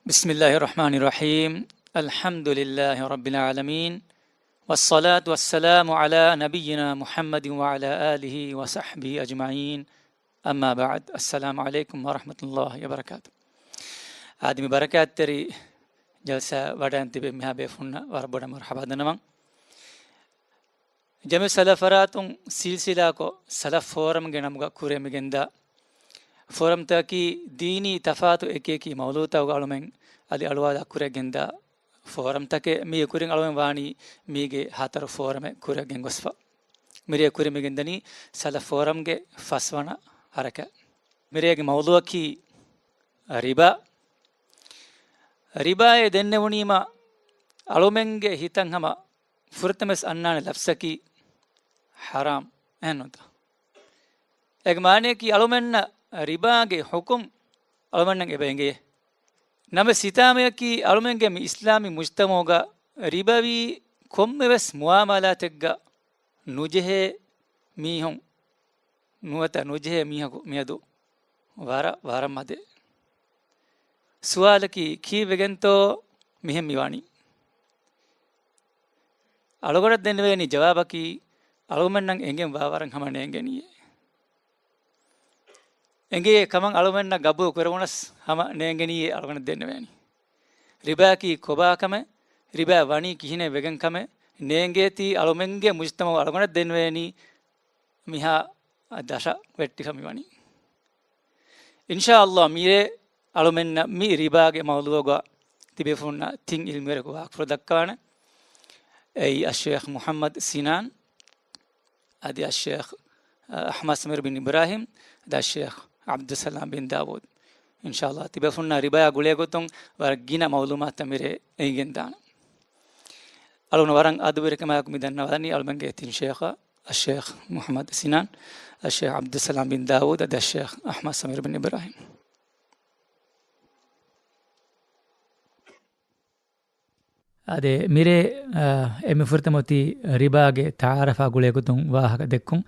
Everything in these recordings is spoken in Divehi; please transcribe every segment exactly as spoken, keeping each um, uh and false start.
بسم الله الرحمن الرحيم. الحمد لله رب العالمين. والصلاة والسلام على نبينا محمد وعلى آله وصحبه أجمعين. أما بعد. السلام عليكم ورحمة الله وبركاته. އާދެ، މި ބަރަކާތްތެރި ޖަލްސާ ވަޑައިން ތިބެ މިހާ ބޭފުންނަށް ވަރަށް ބޮޑަށް މަރުޙަބާ ދަންނަވަން. ޖަމިޢުއްސަލަފް ފަރާތުން ސިލްސިލާކޮށް ސަލަފް ފޯރަމްގެ ނަމުގަ ކުރިއަށް މިގެންދާ ފޯރަމްތަކަކީ ދީނީ ތަފާތު އެކިއެކި މައުޟޫޢުތަކުގަ އަޅުމެން އަދި އަޅުވާލާ ކުރިއަށް ގެންދާ ފޯރަމްތަކެއް. މީގެ ކުރިން އަޅުމެން ވާނީ މީގެ ހަތަރު ފޯރަމެއް ކުރިއަށް ގެންގޮސްފަ. މިރޭ ކުރި މިގެންދަނީ ސަލަފް ފޯރަމްގެ ފަސްވަނަ ހަރަކާތް. މިރޭގެ މައުޟޫޢަކީ ރިބާ. ރިބާއޭ ދެންނެވުނީމަ އަޅުމެންގެ ހިތަށް ހަމަ ފުރަތަމަވެސް އަންނާނެ ލަފްޒަކީ ޙަރާމް. އެހެންނޫންތަ؟ އޭގެ މާނައަކީ އަޅުމެންނަށް ރިބާގެ ޙުކުމް އަޅުމެންނަށް އެބަ އެނގޭ. ނަމަވެސް ހިތާމަޔަކީ އަޅުމެންގެ މި އިސްލާމީ މުޖްތަމަޢުގަ ރިބަވީ ކޮންމެވެސް މުޢާމަލާތެއްގަ ނުޖެހޭ މީހުން ނުވަތަ ނުޖެހޭ މީހަކު މިއަދު ވަރަށް، ވަރަށް މަދެއް. ސުވާލަކީ ކީއްވެގެންތޯ މިހެން މިވާނީ؟ އަޅުގަނޑަށް ދެންނެވޭނީ ޖަވާބަކީ އަޅުގަނޑަށް އެނގެން ވާވަރަށް ހަމަ ނޭނގެނީއޭ. އެނގޭ ކަމަށް އަޅުގަނޑަށް ގަބޫލު ކުރެވުނަސް ހަމަ ނޭނގެނީއޭ އަޅުގަނޑަށް ދެންނެވޭނީ. ރިބާއަކީ ކޮބާ ކަމެއް، ރިބާ ވަނީ ކިހިނެއް ވެގެން ކަމެއް ނޭނގޭތީ އަޅުމެންގެ މުޖްތަމަޢު އަޅުގަނޑަށް ދެންނެވޭނީ މިހާ ދަށަށް ވެއްޓިފަ މިވަނީ. އިންޝާﷲ މިރޭ އަޅުމެންނަށް މި ރިބާގެ މައުޟޫޢުގަ ތިބޭފުންނަށް ތިން ޢިލްމުވެރިޔަކު ވާހަކަފުޅު ދައްކަވާނެ. އެއީ އައްޝޭޚް މުޙައްމަދު ސިނާން، އަދި އައްޝޭޚް އަޙްމަދު ސަމީރު ބިން އިބްރާހީމް، އަދި އައްޝޭޚް ޢަބްދުއްސަލާމް ބިން ދާވޫދު. އިންޝާﷲ ތިބޭފުންނަށް ރިބާއާ ގުޅޭ ގޮތުން ވަރަށް ގިނަ މަޢުލޫމާތުތައް މިރޭ އެނގިގެންދާނެ. އަޅުގަނޑު ވަރަށް އަދަބުވެރިކަމާއެކު މި ދަންނަވާލަނީ އަޅުމެންގެ ތިން ޝޭޚާ، އައްޝޭޚް މުޙައްމަދު ސިނާން، އައްޝޭޚް ޢަބްދުއްސަލާމް ބިން ދާވޫދު އަދި އައްޝޭޚް އަޙްމަދު ސަމީރު ބިން އިބްރާހީމް. އާދެ، މިރޭ، އާ، އެންމެ ފުރަތަމަ އޮތީ ރިބާގެ ތަޢާރަފާ ގުޅޭގޮތުން ވާހަކަ ދެއްކުން.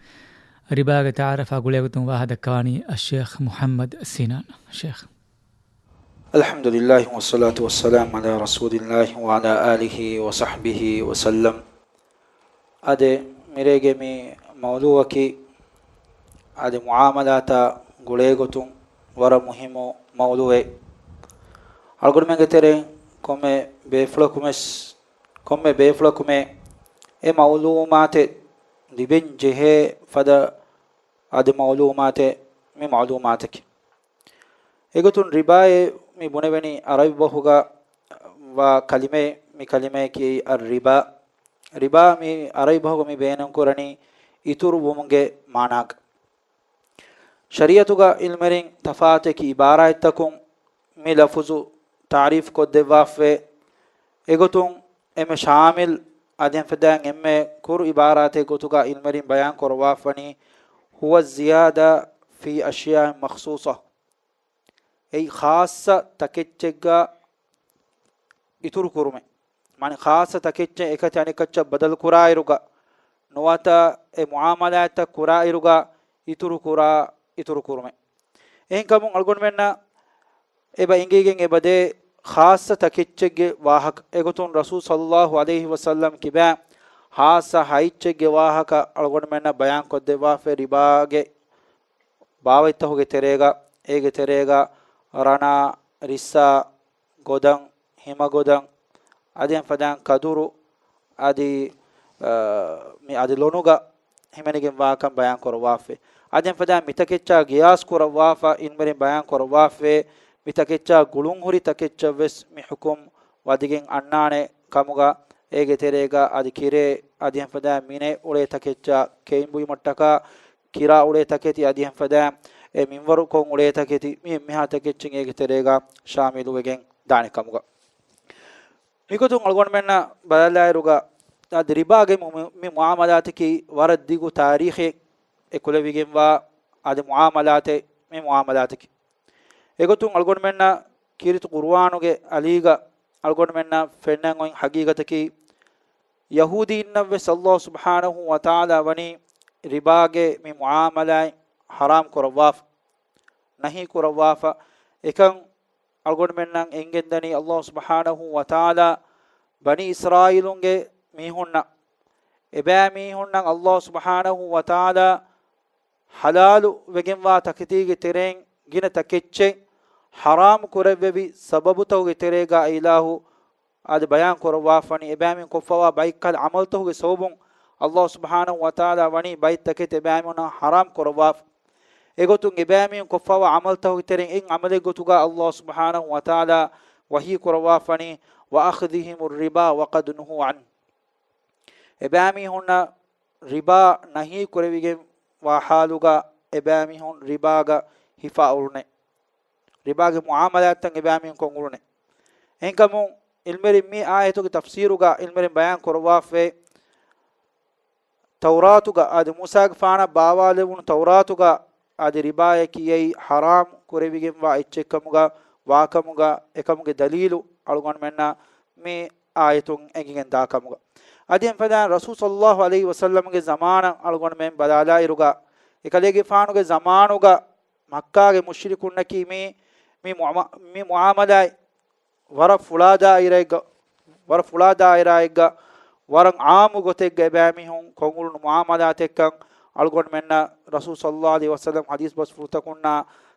ރިބާގެ ތަޢާރަފާ ގުޅޭގޮތުން ވާހަކަ ދައްކަވާނީ އައްޝޭޚް މުޙައްމަދު ސިނާން. ޝޭޚް. الحمد لله والصلاة والسلام على رسول الله وعلى آله وصحبه وسلم. އާދެ، މިރޭގެ މި މައުޟޫޢަކީ އާދެ، މުޢާމަލާތާ ގުޅޭގޮތުން ވަރަށް މުހިއްމު މައުޟޫޢެއް. އަޅުގަނޑުމެންގެ ތެރެއިން ކޮންމެ ބޭފުޅަކުމެސް، ކޮންމެ ބޭފުޅަކުމެ އެ މަޢުލޫމާތެއް ލިބެން ޖެހޭ ފަދަ އާދެ، މަޢުލޫމާތެއް މި މަޢުލޫމާތަކީ. އެގޮތުން ރިބާއޭ މި ބުނެވެނީ ޢަރަބި ބަހުގަ ވާ ކަލިމައެއް، މި ކަލިމަޔަކީ އައްރިބާ. ރިބާ މި ޢަރަބި ބަހުގަ މި ބޭނުންކުރަނީ އިތުރުވުމުގެ މާނާގަ. ޝަރީޢަތުގަ ޢިލްމުވެރިން ތަފާތެކި ޢިބާރާތްތަކުން މި ލަފުޒު ތަޢުރީފު ކޮށްދެއްވާފައި. އެގޮތުން އެންމެ ޝާމިލް އަދި އެންމެ ކުރު ޢިބާރާތެއް ގޮތުގަ ޢިލްމުވެރިން ބަޔާން ކުރައްވާފަނީ، هو الزيادة في أشياء مخصوصة. އެއީ ޚާއްޞަ ތަކެއްޗެއްގަ އިތުރު ކުރުމެއް. މާނަ ޚާއްޞަ ތަކެއްޗެއް އެކަތި އަނެއްކައްޗަށް ބަދަލު ކުރާއިރުގަ، ނުވަތަ އެ މުޢާމަލާތްތައް ކުރާއިރުގަ އިތުރު ކުރާ، އިތުރު ކުރުމެއް. އެހެންކަމުން އަޅުގަނޑުމެންނަށް އެބަ އެނގިގެން އެބަދޭ ޚާއްޞަ ތަކެއްޗެއްގެ ވާހަކަ. އެގޮތުން ރަސޫލު ޞައްލައްލާހު ޢަލައިހި ވަސައްލަމް ކިބާ ޚާއްޞަ ހައިއްޗެއްގެ ވާހަކަ އަޅުގަނޑުމެންނަށް ބަޔާން ކޮށްދެއްވާފައި ރިބާގެ ބާވަތްތަކުގެ ތެރޭގަ، އޭގެ ތެރޭގަ ރަނާ، ރިއްސާ، ގޮދަން، ހިމަގޮދަން، އަދި އެން ފަދައިން ކަދުރު، އަދި، އަ، މި އަދި ލޮނުގަ ހިމެނިގެން ވާކަން ބަޔާން ކުރައްވާފައި. އަދި އެން ފަދައިން މި ތަކެއްޗާ ގިޔާސް ކުރައްވާފަ، އިލްމުވެރިން ބަޔާން ކުރައްވާފައި، މި ތަކެއްޗާ ގުޅުންހުރި ތަކެއްޗަށް ވެސް މި ޙުކުމް ވަދެގެން އަންނާނެ ކަމުގަ، އޭގެ ތެރޭގަ އަދި ކިރޭ، އަދި އެން ފަދައިން މިނެ އުޅޭ ތަކެއްޗާ ކެއިން ބުއިމަށްޓަކާ، ކިރާ އުޅޭ ތަކެތި، އަދި އެން ފަދައިން އެ މިންވަރު ކޮށް އުޅޭ ތަކެތި، މި އެންމެހާ ތަކެއްޗިން އޭގެ ތެރޭގަ ޝާމިލުވެގެން ދާނެ ކަމުގަ. މިގޮތުން އަޅުގަނޑުމެންނަށް ބަލާލާއިރުގަ، އަދި ރިބާގެ މު-، މި މުޢާމަލާތަކީ ވަރަށް ދިގު ތާރީޚެއް އެކުލެވިގެންވާ އަދި މުޢާމަލާތެއް، މި މުޢާމަލާތަކީ. އެގޮތުން އަޅުގަނޑުމެންނަށް ކީރިތި ޤުރުއާނުގެ އަލީގަ އަޅުގަނޑުމެންނަށް ފެންނަން އޮތް ޙަޤީޤަތަކީ، ޔަހޫދީންނަށްވެސް ﷲ ސުބްޙާނަހޫ ވަތަޢާލާ ވަނީ ރިބާގެ މި މުޢާމަލާތް ޙަރާމް ކުރައްވާފަ، ނަހީ ކުރައްވާފަ. އެކަން އަޅުގަނޑުމެންނަށް އެނގެންދަނީ ﷲ ސުބްޙާނަހޫ ވަތަޢާލާ ބަނީ އިސްރާއީލުންގެ މީހުންނަށް، އެބައިމީހުންނަށް ﷲ ސުބްޙާނަހޫ ވަތަޢާލާ ޙަލާލު ވެގެންވާ ތަކެތީގެ ތެރެއިން ގިނަ ތަކެއްޗެއް ޙަރާމް ކުރެއްވެވި ސަބަބުތަކުގެ ތެރޭގަ އިލާހު އާދެ ބަޔާން ކުރައްވާފަނީ، އެބައިމީހުން ކޮށްފަވާ ބައެއްކަހަލަ ޢަމަލުތަކުގެ ސަބަބުން ﷲ ސުބްޙާނަހޫ ވަތަޢާލާ ވަނީ ބައެއް ތަކެތި އެބައިމީހުންނަށް ޙަރާމް ކުރައްވާފަ. އެގޮތުން އެބައިމީހުން ކޮށްފަވާ ޢަމަލުތަކުގެ ތެރެއިން އެއް ޢަމަލެއް ގޮތުގަ ﷲ ސުބްޙާނަހޫ ވަތަޢާލާ ވަޙީ ކުރައްވާފަނީ، "وأخذهم الربا وقد نهوا عنه." އެބައިމީހުންނަށް ރިބާ ނަހީ ކުރެވިގެން ވާ ޙާލުގަ އެބައިމީހުން ރިބާގަ ހިފާ އުޅުނެ. ރިބާގެ މުޢާމަލާތްތައް އެބައިމީހުން ކޮށް އުޅުނެ. އެހެންކަމުން ޢިލްމުވެރިން މި އާޔަތުގެ ތަފްސީރުގަ ޢިލްމުވެރިން ބަޔާން ކުރައްވާފައި، ތައުރާތުގަ އާދެ މޫސާގެފާނަށް ބާވާލެވުނު ތައުރާތުގަ އާދެ ރިބާޔަކީ އެއީ ޙަރާމް ކުރެވިގެންވާ އެއްޗެއްކަމުގަ ވާކަމުގަ އެކަމުގެ ދަލީލު އަޅުގަނޑުމެންނަށް މި އާޔަތުން އެނގިގެން ދާކަމުގަ. އަދި އެފަދައިން ރަސޫލު ޞައްލައްލާހު ޢަލައިހި ވަސައްލަމްގެ ޒަމާނަށް އަޅުގަނޑުމެން ބަލާލާއިރުގަ، އެކަލޭގެފާނުގެ ޒަމާނުގަ މައްކާގެ މުޝްރިކުންނަކީ މި، މި މުޢާ-، މި މުޢާމަލާތް ވަރަށް ފުޅާ ދާއިރާއެއްގަ، ވަރަށް ފުޅާ ދާއިރާއެއްގަ ވަރަށް ޢާއްމު ގޮތެއްގަ އެބައިމީހުން ކޮށްއުޅުނު މުޢާމަލާތެއްކަން އަޅުގަނޑުމެންނަށް ރަސޫލު ޞައްލައްލާހު ޢަލައިހި ވަސައްލަމް ޙަދީޘް ބަސްފުޅުތަކުންނާ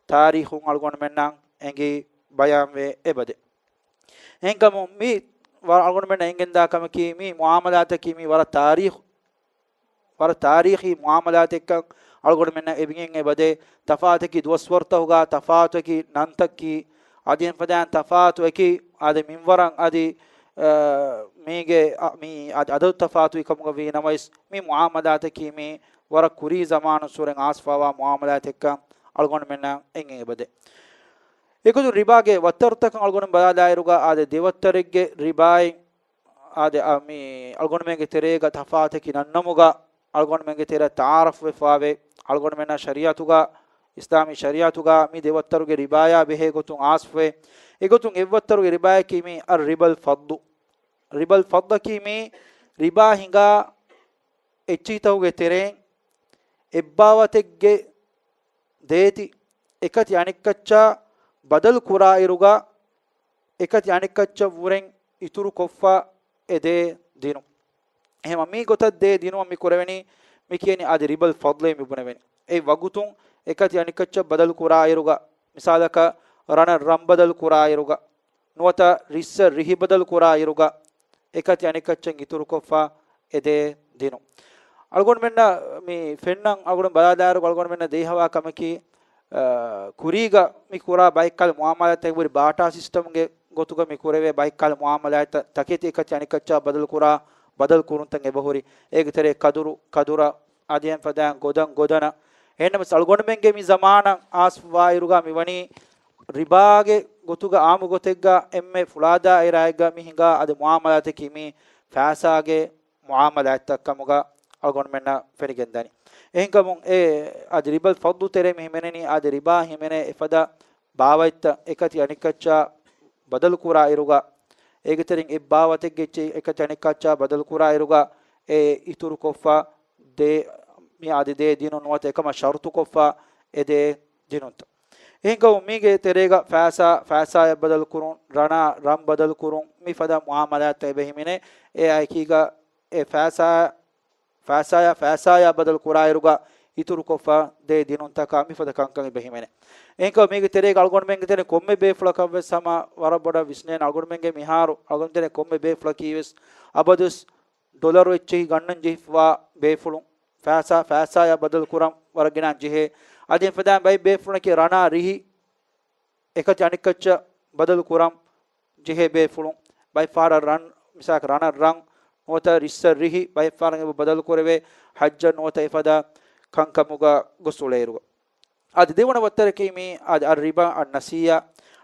ތާރީޚުން އަޅުގަނޑުމެންނަށް އެނގި ބަޔާންވެ އެބަދޭ. އެހެންކަމުން މި ވަރަށް އަޅުގަނޑުމެންނަށް އެނގެންދާ ކަމަކީ މި މުޢާމަލާތަކީ މި ވަރަށް ތާރީޚު ވަރަށް ތާރީޚީ މުޢާމަލާތެއްކަން އަޅުގަނޑުމެންނަށް އެބިގެން އެބަދޭ. ތަފާތަކީ ދުވަސްވަރުތަކުގަ ތަފާތަކީ ނަންތަކީ އަދި އެފަދައިން ތަފާތު އެކީ އަދި މިންވަރަށް އަދި، އަ، މީގެ، އަ، މީ އަދި އަދަދު ތަފާތު އެކަމުގަ ވީ ނަމަވެސް، މި މުޢާމަލާތަކީ މީ ވަރަށް ކުރީ ޒަމާނުއްސުރެން އާސްފާވާ މުޢާމަލާތެއްކަން އަޅުގަނޑުމެންނަށް އެނގެން އެބަދޭ. އެގޮތުން ރިބާގެ ވައްތަރުތަކަށް އަޅުގަނޑު ބަލާލާއިރުގަ އާދެ ދެވައްތަރެއްގެ ރިބާއިން އާދެ، އާ، މި އަޅުގަނޑުމެންގެ ތެރޭގަ ތަފާތަކީ ނަންނަމުގަ އަޅުގަނޑުމެންގެ ތެރެއަށް ތަޢާރަފްވެފާވޭ، އަޅުގަނޑުމެންނަށް ޝަރީޢަތުގަ، އިސްލާމީ ޝަރީޢަތުގަ މި ދެވައްތަރުގެ ރިބާޔާ ބެހޭ ގޮތުން އާސްފުވޭ. އެގޮތުން އެއްވައްތަރުގެ ރިބާޔަކީ މި އައްރިބަލް ފަޟްލު. ރިބަލް ފަޟްލަކީ މީ ރިބާ ހިނގާ އެއްޗިހިތަކުގެ ތެރެއިން އެއްބާވަތެއްގެ ދޭތި އެކަތި އަނެއްކައްޗާ ބަދަލު ކުރާއިރުގަ، އެކަތި އަނެއްކައްޗަށް ވުރެން އިތުރުކޮށްފަ އެ ދޭ ދިނުން. އެހެމަ މީ ގޮތަށް ދޭ ދިނުމަށް މި ކުރެވެނީ، މި ކިޔަނީ އަދި ރިބަލް ފަޟްލޭ މި ބުނެވެނީ. އެ ވަގުތުން އެކަތި އަނެއްކައްޗަށް ބަދަލު ކުރާއިރުގަ، މިސާލަކަށް ރަނަށް ރަން ބަދަލު ކުރާއިރުގަ، ނުވަތަ ރިއްސަށް ރިހި ބަދަލު ކުރާއިރުގަ، އެކަތި އަނެއްކައްޗަށް އިތުރުކޮށްފަ އެ ދޭ ދިނުން. އަޅުގަނޑުމެންނަށް މި ފެންނަން އަޅުގަނޑު ބަލާލާއިރު އަޅުގަނޑުމެންނަށް ދޭހަވާ ކަމަކީ، އަ، ކުރީގަ މި ކުރާ ބައެއްކަލަ މުޢާމަލާތެއް ހުރި ބާޓާ ސިސްޓަމްގެ ގޮތުގަ މި ކުރެވޭ ބައެއްކަލަ މުޢާމަލާތްތައް ތަކެތި އެކަތި އަނެއްކައްޗާ ބަދަލު ކުރާ، ބަދަލު ކުރުންތައް އެބަހުރި. އޭގެ ތެރޭ ކަދުރު، ކަދުރަށް އަދި އެފަދައިން ގޮދަން، ގޮދަނަށް. އެހެންނަމަސް އަޅުގަނޑުމެންގެ މި ޒަމާނަށް އާސްފުވާއިރުގަ މިވަނީ ރިބާގެ ގޮތުގަ އާއްމު ގޮތެއްގަ އެންމެ ފުޅާ ދާއިރާއެއްގަ މި ހިނގާ އަދި މުޢާމަލާތަކީ މީ ފައިސާގެ މުޢާމަލާތްތައް ކަމުގަ އަޅުގަނޑުމެންނަށް ފެނިގެންދަނީ. އެހެންކަމުން އެ އަދި ރިބަލް ފަޟްލު ތެރޭ މި ހިމެނެނީ އަދި ރިބާ ހިމެނޭ އެފަދަ ބާވަތްތައް އެކަތި އަނެއްކައްޗާ ބަދަލު ކުރާ އިރުގަ، އޭގެ ތެރެއިން އެއް ބާވަތެއްގެ އެއްޗެއް އެކަތި އަނެއްކައްޗާ ބަދަލު ކުރާ އިރުގަ، އެ އިތުރުކޮށްފަ ދޭ، މި އަދި ދޭ ދިނުން ނުވަތަ އެކަމަށް ޝަރުތުކޮށްފަ އެ ދޭ ދިނުންތައް. އެހެންކަމުން މީގެ ތެރޭގަ ފައިސާ، ފައިސާޔަށް ބަދަލުކުރުން، ރަނާ ރަން ބަދަލުކުރުން، މި ފަދަ މުޢާމަލާތްތައް އެބަ ހިމެނޭ. އެ އައިކީގަ އެ ފައިސާ، ފައިސާޔާ، ފައިސާޔާ ބަދަލު ކުރާއިރުގަ އިތުރުކޮށްފަ ދޭ ދިނުންތަކާ މިފަދަ ކަންކަން އެބަ ހިމެނޭ. އެހެންކަމުން މީގެ ތެރޭގަ އަޅުގަނޑުމެންގެ ތެރެ ކޮންމެ ބޭފުޅަކަށް ވެސް ހަމަ ވަރަށް ބޮޑަށް ވިސްނޭނެ. އަޅުގަނޑުމެންގެ މިހާރު އަޅުގަނޑު ތެރެ ކޮންމެ ބޭފުޅަކީ ވެސް އަބަދުވެސް ޑޮލަރު އެއްޗެހި ގަންނަން ޖެހިފަވާ ބޭފުޅުން. ފައިސާ، ފައިސާޔާ ބަދަލު ކުރަން ވަރަށް ގިނަ ޖެހޭ. އަދި އެފަދައިން ބައެއް ބޭފުޅުންނަކީ ރަނާ ރިހި އެކަތި އަނެއްކައްޗަށް ބަދަލު ކުރަން ޖެހޭ ބޭފުޅުން. ބައެއް ފަހަރަށް ރަން، މިސާލަކަށް ރަނަށް ރަން ނުވަތަ ރިއްސަށް ރިހި ބައެއް ފަހަރަށް އެބަ ބަދަލު ކުރެވޭ ހައްޖަށް ނުވަތަ އެފަދަ ކަންކަމުގަ ގޮސް އުޅޭއިރުގަ. އަދި ދެވަނަ ވައްތަރަކީ މީ އަދި އައްރިބާ އައްނަސީއާ.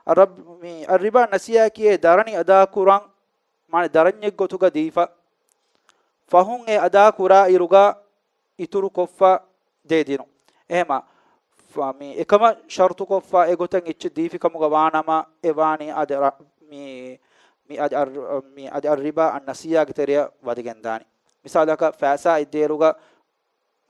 އައްރަބް-، މީ އައްރިބާ އައްނަސީއާއަކީ އެ ދަރަނި އަދާކުރަން، މާނަ ދަރަންޏެއް ގޮތުގަ ދީފަ، ފަހުން އެ އަދާކުރާ އިރުގަ އިތުރުކޮށްފަ ދޭ ދިނުން. އެހެމަ، ފަ-، މީ އެކަމަށް ޝަރުތުކޮށްފަ އެގޮތަށް އެއްޗެއް ދީފިކަމުގަ ވާނަމަ، އެ ވާނީ އަދި ރަ-، މީ، މި އަދި އައް-، މި އަދި އައްރިބާ އައްނަސީއާގެ ތެރެއަށް ވަދެގެންދާނީ. މިސާލަކަށް ފައިސާ އެއްދޭއިރުގަ،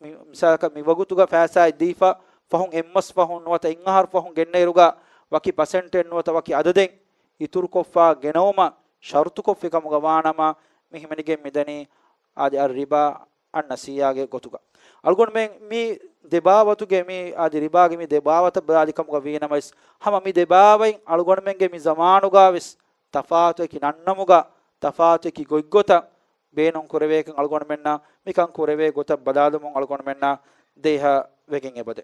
މި-، މިސާލަކަށް މި ވަގުތުގަ ފައިސާ އެއްދީފަ، ފަހުން އެއްމަސް ފަހުން ނުވަތަ އެއްއަހަރު ފަހުން ގެންނައިރުގަ، ވަކި ޕަސެންޓެއް ނުވަތަ ވަކި އަދަދެއް އިތުރުކޮށްފަ ގެނައުމަށް ޝަރުތުކޮށްފި ކަމުގަ ވާނަމަ، މި ހިމެނިގެން މިދަނީ އާދެ، އައްރިބާ އައްނަސީއާގެ ގޮތުގަ. އަޅުގަނޑުމެން މި ދެބާވަތުގެ މި އާދެ، ރިބާގެ މި ދެބާވަތަށް ބަލާލި ކަމުގަ ވީނަމަވެސް، ހަމަ މި ދެބާވަތް އަޅުގަނޑުމެންގެ މި ޒަމާނުގަ ވެސް ތަފާތު އެކި ނަންނަމުގަ، ތަފާތު އެކި ގޮތްގޮތަށް ބޭނުން ކުރެވޭކަން އަޅުގަނޑުމެންނަށް، މިކަން ކުރެވޭ ގޮތަށް ބަލާލުމުން އަޅުގަނޑުމެންނަށް ދޭހަ ވެގެން އެބަދޭ.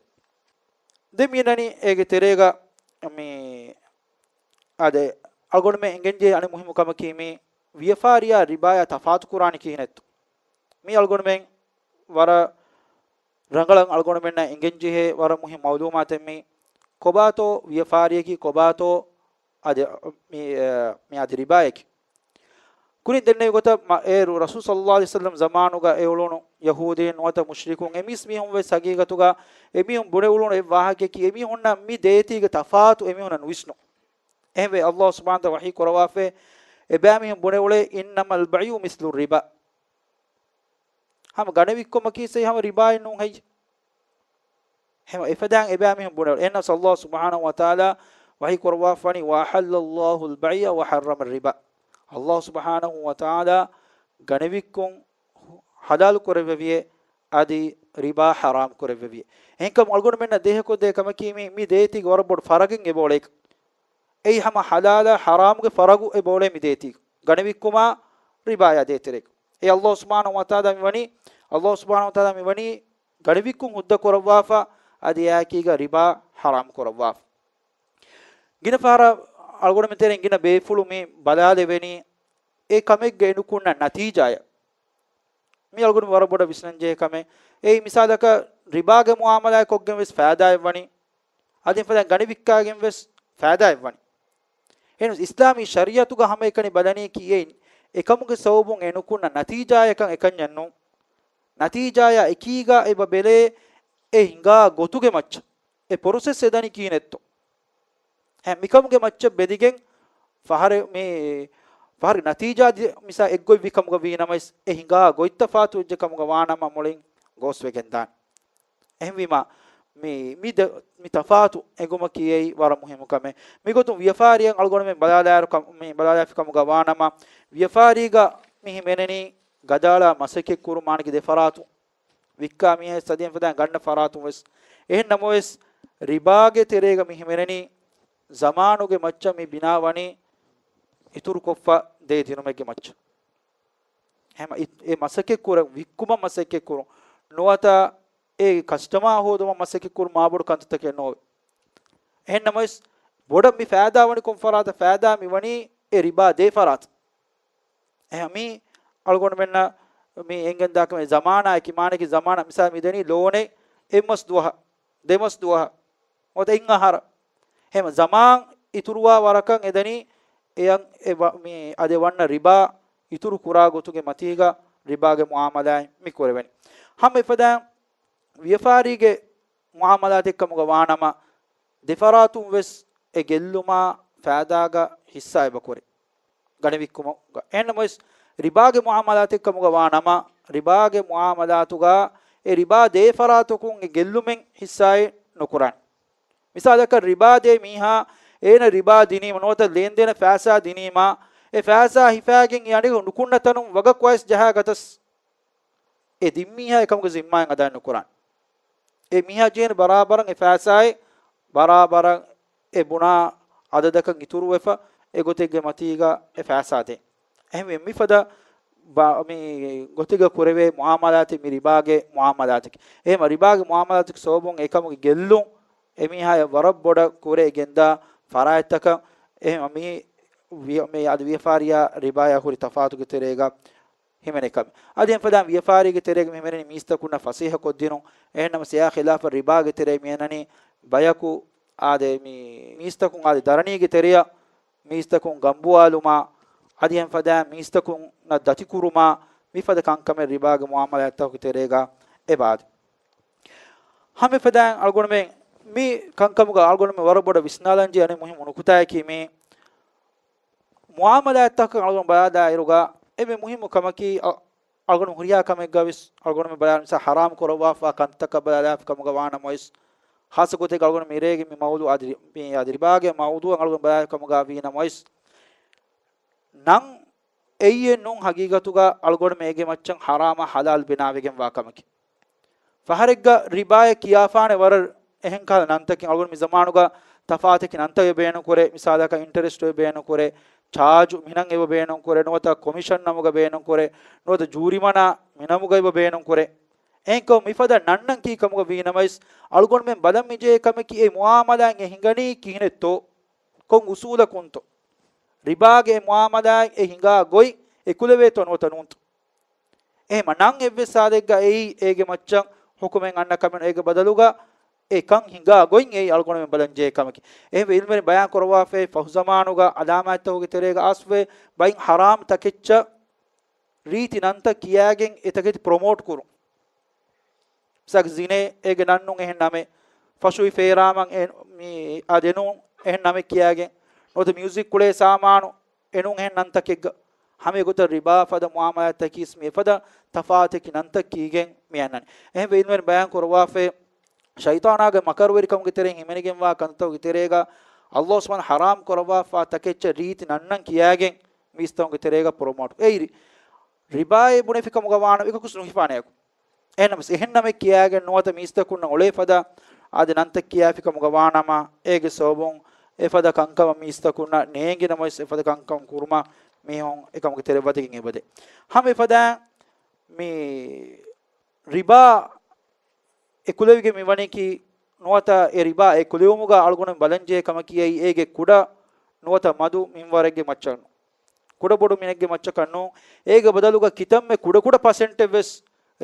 ދެން މި ދަނީ އޭގެ ތެރޭގަ މި އާދެ، އަޅުގަނޑުމެން އެނގެންޖެހޭ އަނެއް މުހިއްމު ކަމަކީ މި ވިޔަފާރިއާ ރިބާޔާ ތަފާތު ކުރާނީ ކިހިނެއްތޯ؟ މި އަޅުގަނޑުމެން ވަރަށް ރަނގަޅަށް އަޅުގަނޑުމެންނަށް އެނގެންޖެހޭ ވަރަށް މުހިއްމު މައުލޫމާތެއް މި. ކޮބާތޯ ވިޔަފާރިއަކީ، ކޮބާތޯ އަދި މި، މި އަދި ރިބާޔަކީ. ކުރިން ދެންނެވި ގޮތަށް މަ-، އޭރު ރަސޫލު ޞައްލައްލާހު ޢަލައިހި ވަސައްލަމް ޒަމާނުގަ އެ އުޅުނު ޔަހޫދީން ނުވަތަ މުޝްރިކުން އެ މީސް މީހުން ވެސް ހަގީގަތުގަ އެމީހުން ބުނެ އުޅުނު އެއް ވާހަކައަކީ، އެމީހުންނަށް މި ދޭތީގެ ތަފާތު އެމީހުންނަށް ނުވިސްނު. އެހެންވެ، އައްލާހު ސުބްޙާނަހު ވަތަޢާލާ ވަޙީ ކުރައްވާފައި، އެބައިމީހުން ބުނެ އުޅޭ، "إنما البيع مثل الربا." ހަމަ ގަނެ ވިއްކުމަކީ ސެއް ހަމަ ރިބާއެއް ނޫން ހެއްޔެ؟ ހަމަ އެފަދައިން އެބައިމީހުން ބުނެ އުޅޭ. އެހެންނަމަވެސް އައްލާހު ސުބްޙާނަހު ވަތަޢާލާ ވަޙީ ކުރައްވާފަވަނީ، "وأحل الله البيع وحرم الربا." އައްލާހު ސުބްޙާނަހު ވަތަޢާލާ ގަނެ ވިއްކުން ޙަލާލު ކުރެއްވެވިއޭ، އަދި ރިބާ ޙަރާމް ކުރެއްވެވިއޭ. އެހެންކަމުން އަޅުގަނޑުމެންނަށް ދޭހަކޮށްދޭ ކަމަކީ މި، މި ދޭތީގެ ވަރަށް ބޮޑު ފަރަގެއް އެބައުޅޭކަން. އެއީ ހަމަ ޙަލާލާ ޙަރާމުގެ ފަރަގު އެބައުޅޭ މި ދޭތީގަ. ގަނެ ވިއްކުމާ ރިބާޔާ ދޭތެރޭގަ. އެ އައްލާހު ސުބްޙާނަހު ވަތަޢާލާ މިވަނީ، އައްލާހު ސުބްޙާނަހު ވަތަޢާލާ މިވަނީ ގަނެ ވިއްކުން ހުއްދަ ކުރައްވާފަ، އަދި އެއާއެކީގަ ރިބާ ޙަރާމް ކުރައްވާފަ. ގިނަ ފަހަރަށް އަޅުގަނޑުމެން ތެރެއިން ގިނަ ބޭފުޅުން މި ބަލާލެވެނީ، އެ ކަމެއްގަ އެނުކުންނަ ނަތީޖާއަށް. މި އަޅުގަނޑު ވަރަށް ބޮޑަށް ވިސްނަންޖެހޭ ކަމެއް. އެއީ މިސާލަކަށް، ރިބާގެ މުޢާމަލާތް ކޮށްގެން ވެސް ފައިދާއެއް ވަނީ، އަދި އެފަދައިން ގަނެ ވިއްކާގެން ވެސް ފައިދާއެއް ވަނީ. އެހެނަސް އިސްލާމީ ޝަރީޢަތުގަ ހަމައެކަނި ބަލަނީކީ އެއިން، އެކަމުގެ ސަބަބުން އެނުކުންނަ ނަތީޖާއަކަށް އެކަންޏެއް ނޫން. ނަތީޖާޔާ އެކީގަ އެބަ ބެލޭ އެ ހިނގާ ގޮތުގެ މައްޗަށް. އެ ޕްރޮސެސް އެދަނީ ކިހިނެއްތޯ؟ ހެ، މިކަމުގެ މައްޗަށް ބެލިގެން ފަހަރެއް މި، ފަހަރެއް ނަތީޖާ ދި-، މިސާ އެއްގޮތްވި ކަމުގަ ވީނަމަވެސް، އެ ހިނގާ ގޮތްތައް ތަފާތު ވެއްޖެ ކަމުގަ ވާނަމަ މުޅިން ގޯސްވެގެން ދާނެ. އެހެންވީމާ، މި، މި ދެ-، މި ތަފާތު އެނގުމަކީ އެއީ ވަރަށް މުހިއްމު ކަމެއް. މިގޮތުން ވިޔަފާރިއަށް އަޅުގަނޑުމެން ބަލާލާއިރު ކަމް-، މި ބަލާލާފި ކަމުގަ ވާނަމަ، ވިޔަފާރީގަ މި ހިމެނެނީ ގަދައަޅާ މަސައްކަތް ކުރުން މާނައަކީ ދެ ފަރާތުން. ވިއްކާ މީހާ ވެސް އަދި އެފަދައިން ގަންނަ ފަރާތުން ވެސް. އެހެން ނަމަވެސް، ރިބާގެ ތެރޭގަ މި ހިމެނެނީ ޒަމާނުގެ މައްޗަށް މި ބިނާވަނީ އިތުރުކޮށްފަ ދޭ ދިނުމެއްގެ މައްޗަށް. ހަމަ އި-، އެ މަސައްކަތް ކުރަން، ވިއްކުމަށް މަސައްކަތް ކުރުން ނުވަތަ އެ ކަސްޓަމާ ހޯދުމަށް މަސައްކަތް ކުރުން މާބޮޑު ކަންތައްތަކެއް ނޯވޭ. އެހެން ނަމަވެސް، ބޮޑަށް މި ފައިދާ ވަނީ ކޮން ފަރާތަށް؟ ފައިދާ މި ވަނީ އެ ރިބާ ދޭ ފަރާތަށް. އެހެން މީ އަޅުގަނޑުމެންނަށް މި އެނގެންދާ ކަމެއް ޒަމާނާއެކި މާނައަކީ ޒަމާނާ މިސާލް މި ދެނީ ލޯނެއް އެއްމަސް ދުވަހަށް، ދެމަސް ދުވަހަށް، ނުވަތަ އެއްއަހަރަށް. ހަމަ ޒަމާން އިތުރުވާ ވަރަކަށް އެދަނީ އެޔަށް އެ ވަ-، މި އަދި ވަންނަ ރިބާ އިތުރު ކުރާ ގޮތުގެ މަތީގަ ރިބާގެ މުޢާމަލާތް މި ކުރެވެނީ. ހަމަ އެފަދައިން ވިޔަފާރީގެ މުޢާމަލާތެއް ކަމުގަ ވާނަމަ، ދެފަރާތުން ވެސް އެ ގެއްލުމާ ފައިދާގަ ހިއްސާ އެބަ ކުރޭ. ގަނެވިއްކުމުގަ. އެހެންނަމަވެސް، ރިބާގެ މުޢާމަލާތެއް ކަމުގަ ވާ ނަމަ، ރިބާގެ މުޢާމަލާތުގަ އެ ރިބާ ދޭ ފަރާތަކުން އެ ގެއްލުމެއް ހިއްސާއެއް ނުކުރާނެ. މިސާލަކަށް، ރިބާ ދޭ މީހާ އޭނަ ރިބާ ދިނީމަ ނުވަތަ ލޭންދޭނަށް ފައިސާ ދިނީމަ، އެ ފައިސާ ހިފާގެން އެ އަނެއް ނުކުންނަ ތަނުން ވަގަށް ވައިސް ޖަހާ ގަތަސް، އެ ދިން މީހާ އެކަމުގެ ޒިންމާއެއް އަދާ ނުކުރާނެ. އެ މީހާ ޖެހޭނެ ބަރާބަރަށް އެ ފައިސާއެއް ބަރާބަރަށް އެ ބުނާ އަދަދަކަށް އިތުރުވެފަ، އެ ގޮތެއްގެ މަތީގަ އެ ފައިސާ ދޭ. އެހެންވެ، މިފަދަ ބާ-، މި ގޮތެއްގަ ކުރެވޭ މުޢާމަލާތެއް މި ރިބާގެ މުޢާމަލާތަކީ. އެހެން ރިބާގެ މުޢާމަލާތުގެ ސަބަބުން އެކަމުގެ ގެއްލުން އެ މީހާޔަށް ވަރަށް ބޮޑަށް ކުރެ ގެންދާ ފަރާތްތަކަށް. އެހެން މި ވިޔަ-، މި އަދި ވިޔަފާރިޔާ ރިބާޔާ ހުރި ތަފާތުގެ ތެރޭގަ ހިމެނޭ ކަމެއް. އަދި އެފަދައިން ވިޔަފާރީގެ ތެރޭގަ މި ހިމެނެނީ މީސްތަކުންނަށް ފަސޭހަކޮށްދިނުން. އެހެންނަމަ ސިޔާ ޚިލާފަށް ރިބާގެ ތެރޭ މި އަންނަނީ ބަޔަކު އާދެ މި މީސްތަކުން އާދެ ދަރަނީގެ ތެރެޔަށް މީސްތަކުން ގަނބުވާލުމާ، އަދި އެފަދައިން މީސްތަކުންނަށް ދަތިކުރުމާ، މިފަދަ ކަންކަމެއް ރިބާގެ މުޢާމަލާތްތަކުގެ ތެރޭގަ އެބައާދޭ. ހަމަ އެފަދައިން އަޅުގަނޑުމެން މި ކަންކަމުގަ އަޅުގަނޑުމެން ވަރަށް ބޮޑަށް ވިސްނާލަންޖެހޭ އަނެއް މުހިއްމު ނުކުތާއަކީ މި މުޢާމަލާތްތަކަށް އަޅުގަނޑު ބަލާލާއިރުގަ އެންމެ މުހިއްމު ކަމަކީ، އަ-، އަޅުގަނޑު ހުރިހާ ކަމެއްގަ ވެސް އަޅުގަނޑު ބަލާ، މިސާ ޙަރާމް ކުރައްވާފަ ކަންތަކަށް ބަލާލާފި ކަމުގަ ވާނަމަވެސް، ޚާއްޞަ ގޮތެއް އަޅުގަނޑު މިރޭގެ މި މައުޟޫ އަދި މި އަދި ރިބާގެ މައުޟޫ އަޅުގަނޑު ބަލާ ކަމުގަ ވީ ނަމަވެސް، ނަން އެއްޔެއް ނޫން ހަގީގަތުގަ އަޅުގަނޑުމެ އޭގެ މައްޗަށް ޙަރާމާ ޙަލާލް ބިނާވެގެން ވާ ކަމަކީ. ފަހަރެއްގަ ރިބާއޭ ކިޔާފާނެ ވަރަށް އެހެން ކަހަލަ ނަންތަކެއް އަޅުގަނޑު މި ޒަމާނުގަ ތަފާތަކި ނަންތައް އެބަ ބޭނުން ކުރޭ، މިސާލަކަށް އިންޓަރެސްޓް އެބަ ބޭނުން ކުރޭ، ޗާޖު މި ނަން އެބަ ބޭނުން ކުރޭ، ނުވަތަ ކޮމިޝަން ނަމުގަ ބޭނުން ކުރޭ، ނުވަތަ ޖޫރިމަނާ މި ނަމުގަ އެބަ ބޭނުން ކުރޭ. އެހެންކަމުން މިފަދަ ނަންނަން ކީ ކަމުގަ ވީ ނަމަވެސް، އަޅުގަނޑުމެން ބަލަން މިޖެހޭ ކަމަކީ އެ މުއާމަލާތް އެ ހިނގަނީ ކިހިނެއްތޯ؟ ކޮން އުސޫލަކުންތޯ؟ ރިބާގެ އެ މުއާމަލާތް އެ ހިނގާ ގޮތް އެ ކުލެވޭތޯ ނުވަތަ ނޫންތޯ؟ އެހެމަ ނަން އެއްވެސް ސާދެއްގަ އެއީ އޭގެ މައްޗަށް ޙުކުމެއް އަންނަ ކަމެއް ނޫން، އޭގެ ބަދަލުގަ އެ ކަން ހިނގާ ގޮތް އެއީ އަޅުގަނޑުމެން ބަލަން ޖެހޭ ކަމަކީ. އެހެންވެ އިލްމުވެރިން ބަޔާން ކުރައްވާފައި ފަހު ޒަމާނުގަ އަލާމާތްތަކުގެ ތެރޭގަ އަސްލުވެ ބައިން ޙަރާމް ތަކެއްޗަށް ރީތި ނަންތައް ކިޔާގެން އެ ތަކެތި ޕްރޮމޯޓް ކުރުން. މިސާލަކަށް ޒިނޭ އޭގެ ނަން ނޫން އެހެން ނަމެއް، ފަށުވި ފޭރާމަން އެ މި އާދެ ނޫން އެހެން ނަމެއް ކިޔާގެން، ނުވަތަ މިއުޒިކް ކުޅޭ ސާމާނު އެ ނޫން އެހެން ނަންތަކެއްގަ. ހަމަ އެގޮތަށް ރިބާ ފަދަ މުއާމަލާތަކީސް މި އެފަދަ ތަފާތަކި ނަންތައް ކީގެން މި އަންނަނީ. އެހެންވެ އިލްމުވެރިން ބަޔާން ކުރައްވާފައި، ޝައިޠާނާގެ މަކަރުވެރިކަމުގެ ތެރެއިން ހިމެނިގެންވާ ކަންތައްތަކުގެ ތެރޭގަ ﷲ ސުބްޙާނަހޫ ވަތަޢާލާ ޙަރާމް ކުރައްވާފާ ތަކެއްޗަށް ރީތި ނަންނަން ކިޔާގެން މީސްތަކުންގެ ތެރޭގަ ޕްރޮމޯޓް. އެއިރި، ރިބާއޭ ބުނެފި ކަމުގަ ވާނަމަ އެކަކުސް ނުހިފާނެއަކު. އެހެންނަމަވެސް އެހެން ނަމެއް ކިޔާގެން ނުވަތަ މީސްތަކުންނަށް އުޅޭ ފަދަ އާދެ ނަންތައް ކިޔާފި ކަމުގަ ވާނަމަ، އޭގެ ސަބަބުން އެފަދަ ކަންކަމަށް މީސްތަކުންނަށް ނޭނގި ނަމަވެސް އެފަދަ ކަންކަން ކުރުމަށް މީހުން އެކަމުގެ ތެރެ ވަދެގެން އެބަދޭ. ހަމަ އެފަދައިން މި ރިބާ އެ ކުލެވިގެން މިވަނީކީ ނުވަތަ އެ ރިބާ އެ ކުލެވުމުގަ އަޅުގަނޑު ބަލަންޖެހޭ ކަމަކީ އެއީ އޭގެ ކުޑަ ނުވަތަ މަދު މިންވަރެއްގެ މައްޗަށް ނޫން. ކުޑަބޮޑު މިނެއްގެ މައްޗަކަށް ނޫން. އޭގެ ބަދަލުގަ ކިތަންމެ ކުޑަކުޑަ ޕަސެންޓެއްވެސް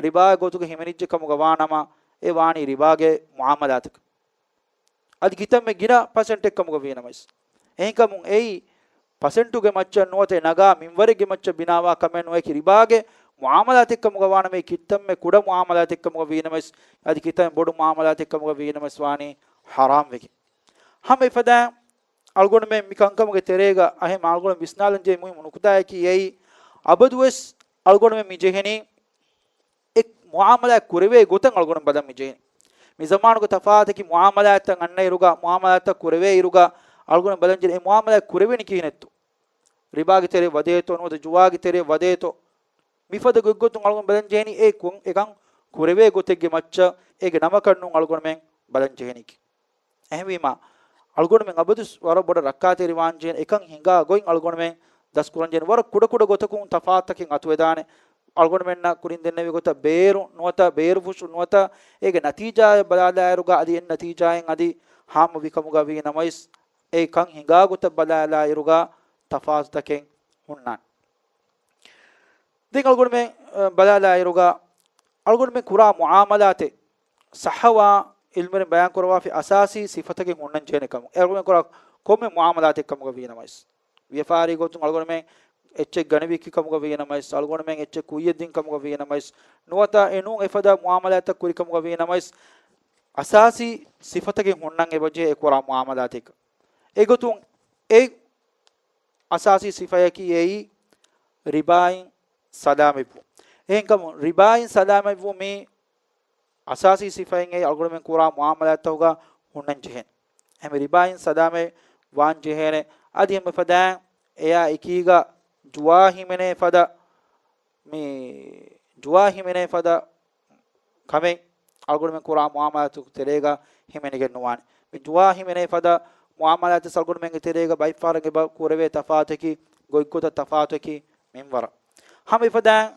ރިބާގެ ގޮތުގަ ހިމެނިއްޖެ ކަމުގަ ވާނަމަ، އެ ވާނީ ރިބާގެ މުއާމަލާތަކަށް. އަދި ކިތަންމެ ގިނަ ޕަސެންޓެއް ކަމުގަ ވީނަމަވެސް. އެހެންކަމުން އެއީ ޕަސެންޓުގެ މައްޗަށް ނުވަތަ ނަގާ މިންވަރެއްގެ މައްޗަށް ބިނާވާ ކަމެއް ނުވަތަ ރިބާގެ މުއާމަލާތެއް ކަމުގަ ވާނަމަ، އެ ކިތަންމެ ކުޑަ މުއާމަލާތެއް ކަމުގަ ވީނަމަވެސް، އަދި ކިތަންމެ ބޮޑު މުއާމަލާތެއް ކަމުގަ ވީނަމަވެސް ވާނީ ޙަރާމް ވެގެން. ހަމަ އެފަދައިން އަޅުގަނޑުމެން މި ކަންކަމުގެ ތެރޭގަ އަހެން އަޅުގަނޑު ވިސްނާލަން ޖެހޭ މުހިއްމު ނުކުތާއަކީ އެއީ، އަބަދުވެސް އަޅުގަނޑުމެން މި ޖެހެނީ އެ މުއާމަލާތް ކުރެވޭ ގޮތަށް އަޅުގަނޑު ބަލަން މި ޖެހެނީ. މި ޒަމާނުގެ ތަފާތަކީ މުއާމަލާތްތައް އަންނަ އިރުގަ، މުއާމަލާތްތައް ކުރެވޭ އިރުގަ އަޅުގަނޑު ބަލަން ޖެހެނީ އެ މުއާމަލާތް ކުރެވެނީ ކިހިނެއްތޯ؟ ރިބާގެ ތެރެ ވަދޭތޯ ނުވަތަ ޖުވާގެ ތެރެ ވަދޭތޯ؟ މިފަދަ ގޮތްގޮތުން އަޅުގަނޑު ބަލަން ޖެހެނީ އެ ކޮން އެކަން ކުރެވޭ ގޮތެއްގެ މައްޗަށް އޭގެ ނަމަކަށް ނޫން އަޅުގަނޑުމެން ބަލަން ޖެހެނީކީ. އެހެންވީމާ، އަޅުގަނޑުމެން އަބަދުސް ވަރަށް ބޮޑަށް ރައްކާތެރިވާން ޖެހޭނެ އެކަން ހިނގާ ގޮތް އަޅުގަނޑުމެން ދަސްކުރަން ޖެހޭނެ. ވަރަށް ކުޑަކުޑަ ގޮތަކުން ތަފާތުތަކެއް އަތުވެދާނެ. އަޅުގަނޑުމެންނަށް ކުރިން ދެންނެވި ގޮތަށް ބޭރު ނުވަތަ ބޭރުފުށު ނުވަތަ އޭގެ ނަތީޖާއެއް ބަލާލާއިރުގަ އަދި އެއް ނަތީޖާއެއް އަދި ހާމަވި ކަމުގަ ވީ ނަމަވެސް، އެ ކަން ހިނގާ ގޮތަށް ބަލާލާއިރުގަ ތަފާތުތަކެއް ހުންނާނެ. ދެން އަޅުގަނޑުމެން، އަ، ބަލާލާއިރުގަ އަޅުގަނޑުމެން ކުރާ މުއާމަލާތެއް ޞައްޙަވާ އިލްމުވެރިން ބަޔާން ކުރައްވާފި އަސާސީ ސިފަތަކެއް ހުންނަން ޖެހޭނެ ކަމަށް. އަޅުގަނޑުމެން ކުރާ ކޮންމެ މުއާމަލާތެއް ކަމުގަ ވީނަމަވެސް، ވިޔަފާރި ގޮތުން އަޅުގަނޑުމެން އެއްޗެއް ގަނެވިއްކި ކަމުގަ ވީނަމަވެސް، އަޅުގަނޑުމެން އެއްޗެއް ކުއްޔަށް ދިން ކަމުގަ ވީނަމަވެސް، ނުވަތަ އެނޫން އެފަދަ މުއާމަލާތްތައް ކުރި ކަމުގަ ވީނަމަވެސް، އަސާސީ ސިފަތަކެއް ހުންނަން އެބަޖެހޭ އެ ކުރާ މުއާމަލާތެއްގަ. އެގޮތުން އެ އަސާސީ ސިފަޔަކީ އެއީ ރިބާއިން ސަލާމަތްވުން. އެހެންކަމުން ރިބާއިން ސަލާމަތްވުން މީ އަސާސީ ސިފައިން އެއީ އަޅުގަނޑުމެން ކުރާ މުއާމަލާތްތަކުގަ ހުންނަން ޖެހޭނެ. އެހެން ރިބާއިން ސަލާމަތް ވާން ޖެހޭނެ. އަދި އެންމެ ފަދައިން އެއާ އެކީގަ ޖުވާ ހިމެނޭ ފަދަ، މި ޖުވާ ހިމެނޭ ފަދަ ކަމެއް އަޅުގަނޑުމެން ކުރާ މުއާމަލާތު ތެރޭގަ ހިމެނިގެން ނުވާނެ. މި ޖުވާ ހިމެނޭ ފަދަ މުއާމަލާތު އަޅުގަނޑުމެންގެ ތެރޭގަ ބައިފަހަރަށް އެބަ ކުރެވޭ ތަފާތަކީ، ގޮތްގޮތަށް ތަފާތަކީ މިންވަރަށް. ހަމަ އެފަދައިން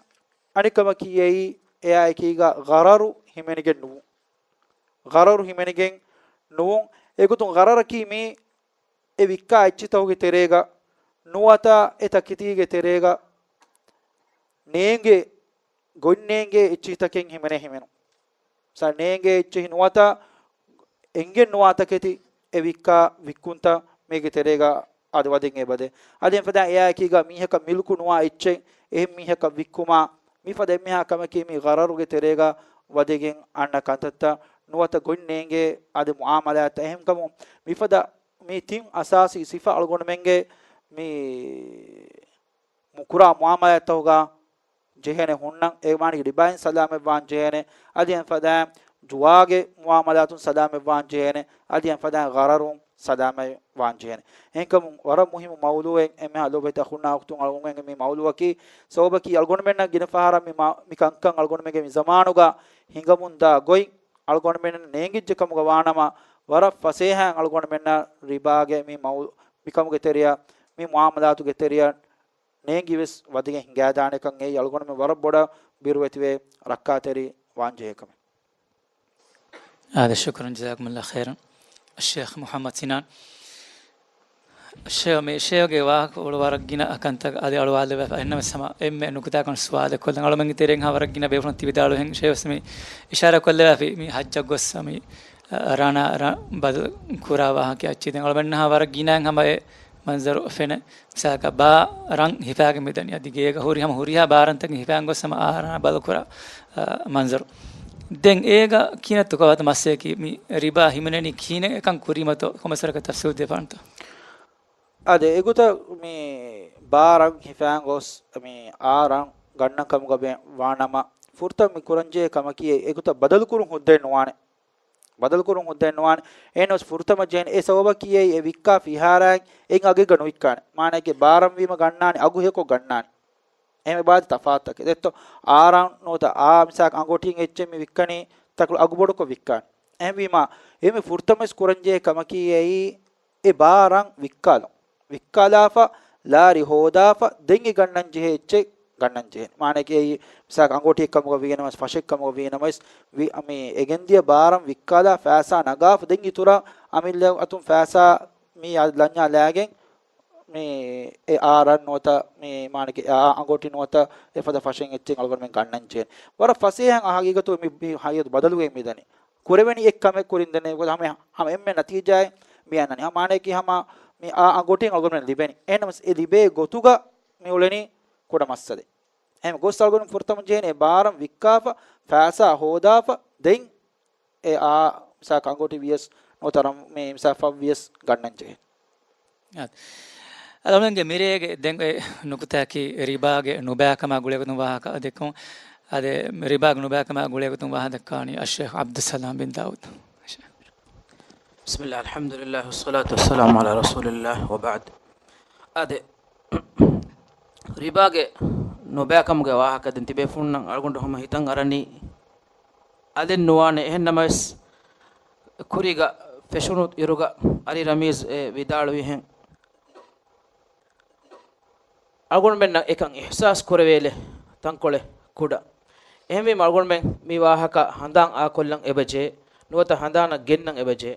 އަނެއްކަމަކީ އެއީ، އެއާ އެކީގަ ޣަރަރު ހިމެނިގެން ނުވުން. ޣަރަރު ހިމެނިގެން ނުވުން. އެގޮތުން ޣަރަރަކީ މީ އެ ވިއްކާ އެއްޗިތަކުގެ ތެރޭގަ ނުވަތަ އެ ތަކެތީގެ ތެރޭގަ ނޭނގޭ، ގޮތް ނޭނގޭ އެއްޗިހިތަކެއް ހިމެނޭ ހިމެނުން. މިސާލަށް ނޭނގޭ އެއްޗެހި ނުވަތަ އެނގެން ނުވާ ތަކެތި އެ ވިއްކާ ވިއްކުންތައް މީގެ ތެރޭގަ އަދި ވަދެން އެބަދޭ. އަދި އެފަދަ އެއާއެކީގަ މީހަކަށް މިލްކު ނުވާ އެއްޗެއް އެހެން މީހަކަށް ވިއްކުމާ، މިފަދަ އެންމެހާ ކަމަކީ މި ޣަރަރުގެ ތެރޭގަ ވަދެގެން އަންނަ ކަންތައްތައް ނުވަތަ ގޮތް ނޭނގޭ އަދި މުއާމަލާތްތައް. އެހެންކަމުން މިފަދަ މި ތިން އަސާސީ ސިފަ އަޅުގަނޑުމެންގެ މި މު-، ކުރާ މުއާމަލާތްތަކުގަ ޖެހޭނެ ހުންނަން. އެ ވާނީ ރިބާއިން ސަލާމަތްވާން ޖެހޭނެ. އަދި އެފަދައިން ޖުވާގެ މުއާމަލާތުން ސަލާމަތްވާން ޖެހޭނެ، އަދި އެފަދައިން ޣަރަރުން ސަލާމަތްވާން ޖެހޭނެ. އެހެންކަމުން ވަރަށް މުހިއްމު މައުޟޫޢެއް އެންމެހާ ލޯބިވެތި އަޚުންނާ އުޚްތުން އަޅުގަނޑުމެންގެ މި މައުޟޫޢަކީ، ސަބަބަކީ އަޅުގަނޑުމެންނަށް ގިނަ ފަހަރަށް މި މަ-، މި ކަންކަން އަޅުގަނޑުމެންގެ މި ޒަމާނުގަ ހިނގަމުންދާ ގޮތް އަޅުގަނޑުމެންނަށް ނޭނގިއްޖެ ކަމުގަ ވާނަމަ، ވަރަށް ފަސޭހައިން އަޅުގަނޑުމެންނަށް ރިބާގެ މި މައު-، މިކަމުގެ ތެރެއަށް، މި މުއާމަލާތުގެ ތެރެއަށް ނޭނގިވެސް ވަދެގެން ހިނގާދާނެކަން އެއީ އަޅުގަނޑުމެން ވަރަށް ބޮޑަށް ބިރުވެތިވެ ރައްކާތެރި ވާންޖެހޭ ކަމެއް. އާދެ، ޝުކުރުން، ޖަޒާކުމުﷲ ޚައިރަން. އައްޝޭޚް މުޙައްމަދު ސިނާން. ޝޭޚް، މި ޝޭޚްގެ ވާހަކަފުޅު ވަރަށް ގިނަ ކަންތައް އަދި އަޅުވާލެވޭފަ. އެހެންނަމަވެސް ހަމަ އެންމެ ނުކުތާކަން ސުވާލެއް ކޮށްލަން. އަޅުމެންގެ ތެރެއިން ހަމަ ވަރަށް ގިނަ ބޭފުޅުން ތި ވިދާޅުވިހެން ޝޭޚް ވެސް މި އިޝާރާ ކޮށްލެވާފި މި ޙައްޖަށް ގޮސް މި ރަނާ ރަން ބަދަލު ކުރާ ވާހަކަ އައްޗި. ދެން އަޅުމެންނަށް ވަރަށް ގިނައިން ހަމަ އެ މަންޒަރު ފެނެ. މިސާލަކަށް ބާ ރަން ހިފާގެން މިދަނީ. އަދި ގޭގަ ހުރި ހަމަ ހުރިހާ ބާ ރަންތަކެއް ހިފާގެން ގޮސް ހަމަ އާ ރަނާ ބަދަލު ކުރާ، އާ، މަންޒަރު. ދެން އޭގަ ކިހިނެއްތޯ ކޮބާތޯ މައްސަލައަކީ މި ރިބާ ހިމެނެނީ ކިހިނެއް އެކަން ކުރީމަތޯ ކޮންމެސް ވަރަކަށް ތަފްސީލު ދެއްވާންތޯ؟ އާދެ، އެގޮތަށް މި ބާ ރަން ހިފާގެން ގޮސް މި އާ ރަން ގަންނަ ކަމުގަ ވާނަމަ، ފުރަތަމަ މި ކުރަންޖެހޭ ކަމަކީ އެ އެގޮތަށް ބަދަލުކުރުން ހުއްދައެއް ނުވާނެ. ބަދަލުކުރުން ހުއްދައެއް ނުވާނެ. އެހެންނަމަވެސް ފުރަތަމަ ޖެހޭނެ އެ ސަބަބަކީ އެއީ އެ ވިއްކާ ފިހާރައިން އެއިން އަގެއްގަ ނުވިއްކާނެ. މާނައަކީ ބާރަން ވީމަ ގަންނާނެ އަގު ހެޔޮކޮށް ގަންނާނެ. އެހެން އެބައާދި ތަފާތުތަކެއް. ދެއްތޯ، އާރަން ނުވަތަ އާ މިސާލަކަށް އަނގޮޓީން އެއްޗެއް މި ވިއްކަނީ ތަކުޅަ އަގު ބޮޑުކޮށް ވިއްކާނެ. އެހެންވީމަ އެ މި ފުރަތަމަވެސް ކުރަންޖެހޭ ކަމަކީ އެއީ އެ ބާރަން ވިއްކާލުން. ވިއްކާލާފަ، ލާރި ހޯދާފަ، ދެން އެ ގަންނަން ޖެހޭ އެއްޗެއް ގަންނަން ޖެހޭނެ. މާނައަކީ އެއީ މިސާލަކަށް އަނގޮޓިއެއް ކަމުގަ ވީނަމަވެސް، ފަށެއް ކަމުގަ ވީނަމަވެސް، ވި-، މި އެ ގެންދިޔަ ބާރަން ވިއްކާލާ ފައިސާ ނަގާފަ، ދެން އިތުރަށް އަމިއްލަ އަތުން ފައިސާ މި ލަންޏާ ލާގެން، މި އެ އާރަން ނުވަތަ، މި މާނައަކީ އާ އަނގޮޓި ނުވަތަ އެފަދަ ފަށެއް އެއްޗެއް އަޅުގަނޑުމެން ގަންނަން ޖެހޭނެ. ވަރަށް ފަސޭހައިން ހަގީގަތު މި، މި ހަގީގަތު ބަދަލުވެގެން މިދަނީ. ކުރެވެނީ އެއް ކަމެއް ކުރިން ދެންނެވި ގޮތަށް ހަމަ، ހަމަ އެންމެ ނަތީޖާއެއް މި އަންނަނީ. ހަމަ މާނައަކީ ހަމަ މި އާ އަނގޮޓިން އަޅުގަނޑުމެން ލިބެނީ. އެހެންނަމަވެސް އެ ލިބޭ ގޮތުގަ މި އުޅެނީ ކުޑަ މައްސަލައެއް. އެހެން ގޮސް އަޅުގަނޑު ފުރަތަމަ ޖެހޭނެ އެ ބާރަން ވިއްކާފަ، ފައިސާ ހޯދާފަ، ދެން އެ އާ މިސާލަކަށް އަނގޮޓި ވިޔަސް ނުވަތަ ރަން މި މިސާލަކަށް ފަށް ވިޔަސް ގަންނަން ޖެހޭ. އާދެ. އަޅުގަނޑުގެ މިރޭގެ ދެން އެ ނުކުތާއަކީ ރިބާގެ ނުބައިކަމާ ގުޅޭގޮތުން ވާހަކަ ދެއްކުން. އާދެ، ރިބާގެ ނުބައިކަމާ ގުޅޭގޮތުން ވާހަކަ ދައްކާނީ އައްޝޭޚް ޢަބްދުއްސަލާމް ބިން ދާވޫދު. بسم الله، الحمد لله، والصلاة والسلام على رسول الله، وبعد. އާދެ، ރިބާގެ ނުބައިކަމުގެ ވާހަކަ ދެން ތިބޭފުޅުންނަށް އަޅުގަނޑު ހަމަ ހިތަށް އަރަނީ އަލެއް ނުވާނެ. އެހެން ނަމަވެސް، ކުރީގަ ފެށުނު އިރުގަ އަލީ ރަމީޒް އެ ވިދާޅުވިހެން، އަޅުގަނޑުމެންނަށް އެކަން އިޙްސާސް ކުރެވޭލެ ތަންކޮޅެއް ކުޑަ. އެހެންވީމަ އަޅުގަނޑުމެން މި ވާހަކަ ހަނދާން އާކޮށްލަން އެބަޖެހޭ، ނުވަތަ ހަނދާނަށް ގެންނަން އެބަޖެހޭ.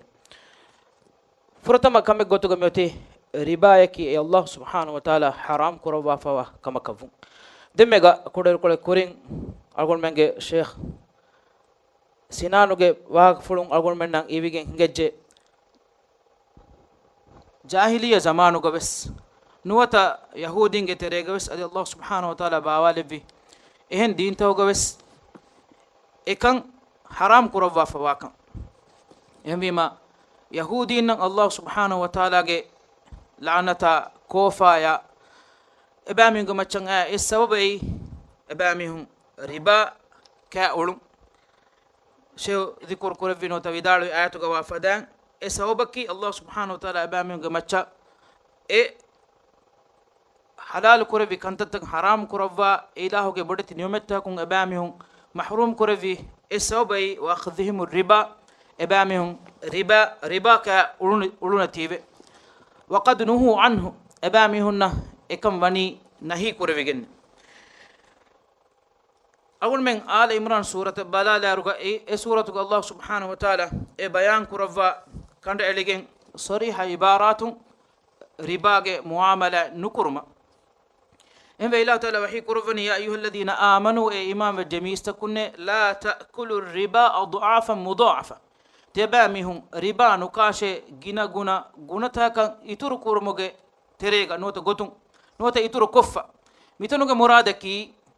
ފުރަތަމަ ކަމެއް ގޮތުގަ މިއޮތީ ރިބާއަކީ އެ ﷲ ސުބްޙާނަހޫ ވަތަޢާލާ ޙަރާމް ކުރައްވާފަވާ ކަމަކަށްވުން. ދެންމެގަ ކުޑަކޮޅެއް ކުރިން އަޅުގަނޑުމެންގެ ޝޭޚް ސިނާނުގެ ވާހަކަފުޅުން އަޅުގަނޑުމެންނަށް އިވިގެން ހިނގައްޖެ، ޖާހިލިއްޔަ ޒަމާނުގަވެސް ނުވަތަ ޔަހޫދީންގެ ތެރޭގަވެސް އަދި ﷲ ސުބްޙާނަހޫ ވަތަޢާލާ ބާވާލެއްވި އެހެން ދީންތަކުގަވެސް އެކަން ޙަރާމް ކުރައްވާފަވާކަން. އެހެންވީމަ، ޔަހޫދީންނަށް ﷲ ސުބްޙާނަހޫ ވަތަޢާލާގެ ލަޢުނަތާ ކޯފާޔާ އެބައިމީހުންގެ މައްޗަށް އައި އެއް ސަބަބައީ އެބައިމީހުން ރިބާ ކާ އުޅުން. ޝޭޚް ޛިކުރު ކުރެއްވި ނުވަތަ ވިދާޅުވި އާޔަތުގަ ވާ ފަދައިން، އެ ސަބަބަކީ ﷲ ސުބްޙާނަހޫ ވަތަޢާލާ އެބައިމީހުންގެ މައްޗަށް އެ ޙަލާލު ކުރެއްވި ކަންތައްތައް ޙަރާމް ކުރައްވާ، އެ އިލާހުގެ ބޮޑެތި ނިޢުމަތްތަކުން އެބައިމީހުން މަޙްރޫމް ކުރެއްވި އެއް ސަބަބައީ، وأخذهم الربا، އެބައިމީހުން ރިބާ، ރިބާ ކާ އުޅުނި، އުޅުނެތީވެ. وقد نهوا عنه، އެބައިމީހުންނަށް އެކަން ވަނީ ނަހީ ކުރެވިގެން. އަޅުގަނޑުމެން އާލު ޢިމްރާން ސޫރަތަށް ބަލާލާއިރުގަ އެ، އެ ސޫރަތުގަ ﷲ ސުބްޙާނަހޫ ވަތަޢާލާ އެ ބަޔާން ކުރައްވާ ކަނޑައެޅިގެން ޞަރީޙަ ޢިބާރާތުން ރިބާގެ މުޢާމަލާތް ނުކުރުމަށް. އެހެންވެ އިލާހު ތަޢާލާ ވަޙީ ކުރައްވަނީ، يا أيها الذين آمنوا، އޭ އީމާންވެއްޖެ މީސްތަކުންނޭ، لا تأكلوا الربا أضعافا مضاعفة. ތިޔަބައިމީހުން ރިބާ ނުކާށޭ ގިނަ ގުނަ ގުނަތަކަށް އިތުރު ކުރުމުގެ ތެރޭގަ ނުވަތަ ގޮތުން ނުވަތަ އިތުރު ކޮށްފަ. މިތަނުގެ މުރާދަކީ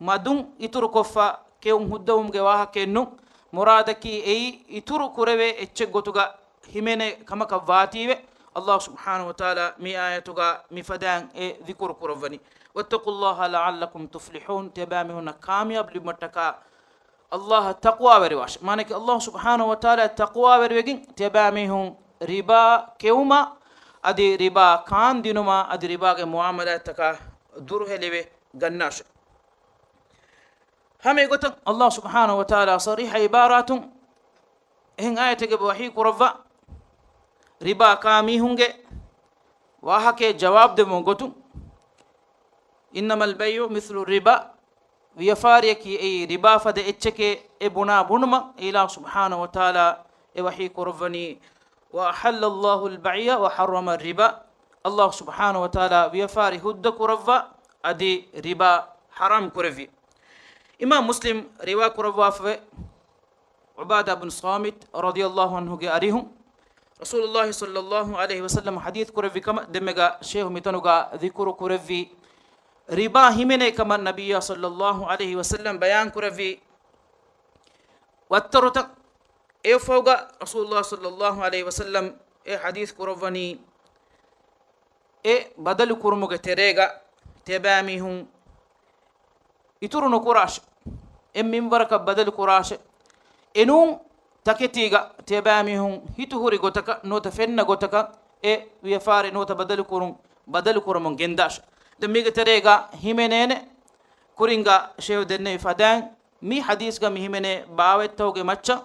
މަދުން އިތުރު ކޮށްފަ ކެއުން ހުއްދަވުމުގެ ވާހަކައެއް ނޫން. މުރާދަކީ އެއީ އިތުރު ކުރެވޭ އެއްޗެއް ގޮތުގަ ހިމެނޭ ކަމަކަށް ވާތީވެ، ﷲ ސުބްޙާނަހޫ ވަތަޢާލާ މި އާޔަތުގަ މިފަދައިން އެ ޛިކުރު ކުރައްވަނީ. واتقوا الله لعلكم تفلحون، ތިޔަބައިމީހުންނަށް ކާމިޔާބު ލިބުމަށްޓަކާ ﷲ އަށް ތަޤްވާވެރިވާށޭ. މާނައަކީ، ﷲ ސުބްޙާނަހޫ ވަތަޢާލާ އަށް ތަޤްވާވެރިވެގެން ތިޔަބައިމީހުން ރިބާ ކެއުމާ، އަދި ރިބާ ކާންދިނުމާ، އަދި ރިބާގެ މުޢާމަލާތްތަކާ ދުރުހެލިވެ ގަންނާށޭ. ހަމަ އެގޮތަށް ﷲ ސުބްޙާނަހޫ ވަތަޢާލާ ޞަރީޙަ ޢިބާރާތުން އެހެން އާޔަތެއްގައި ވަޙީ ކުރައްވާ، ރިބާ ކާ މީހުންގެ ވާހަކައެއް ޖަވާބު ދެއްވުމުގެ ގޮތުން، إنما البيع مثل الربا، ވިޔަފާރިއަކީ އެއީ ރިބާ ފަދަ އެއްޗެކޭ. އެ ބުނާ ބުނުމަށް އިލާހު ސުބްޙާނަހޫ ވަތަޢާލާ އެ ވަޙީ ކުރައްވަނީ، وأحل الله البيع وحرم الربا، ﷲ ސުބްޙާނަހޫ ވަތަޢާލާ ވިޔަފާރި ހުއްދަ ކުރައްވާ، އަދި ރިބާ ޙަރާމް ކުރެއްވި. އިމާމް މުސްލިމް ރިވާ ކުރައްވާފަވޭ، ޢުބާދާ ބިން ޞާމިތް ރަޟިޔަﷲ ޢަންހުގެ އަރިހުން، ރަސޫލުﷲ ޞައްލަﷲ ޢަލައިހި ވަސައްލަމަ ޙަދީޘް ކުރެއްވި ކަމަށް ދެންމެގަ ޝޭޚު މިތަނުގަ ޛިކުރު ކުރެއްވި، ރިބާ ހިމެނޭ ކަމަށް ނަބިއްޔާ ޞައްލަﷲ ޢަލައިހި ވަސައްލަމަ ބަޔާން ކުރެއްވި ވައްތަރުތައް. އެއަށްފަހުގަ ރަސޫލުﷲ ޞައްލަﷲ ޢަލައިހި ވަސައްލަމަ އެ ޙަދީޘް ކުރައްވަނީ، އެ ބަދަލު ކުރުމުގެ ތެރޭގަ ތިޔަބައިމީހުން އިތުރު ނުކުރާށޭ. އެއް މިންވަރަކަށް ބަދަލު ކުރާށޭ. އެނޫން ތަކެތީގަ ތިޔަބައިމީހުން ހިތުހުރި ގޮތަކަށް ނުވަތަ ފެންނަ ގޮތަކަށް އެ ވިޔަފާރި ނުވަތަ ބަދަލު ކުރުން، ބަދަލު ކުރަމުން ގެންދާށޭ. ދެން މީގެ ތެރޭގަ ހިމެނޭނެ ކުރިންގަ ޝޭޚު ދެންނެވި ފަދައިން މި ޙަދީޘްގަ މި ހިމެނޭ ބާވަތްތަކުގެ މައްޗަށް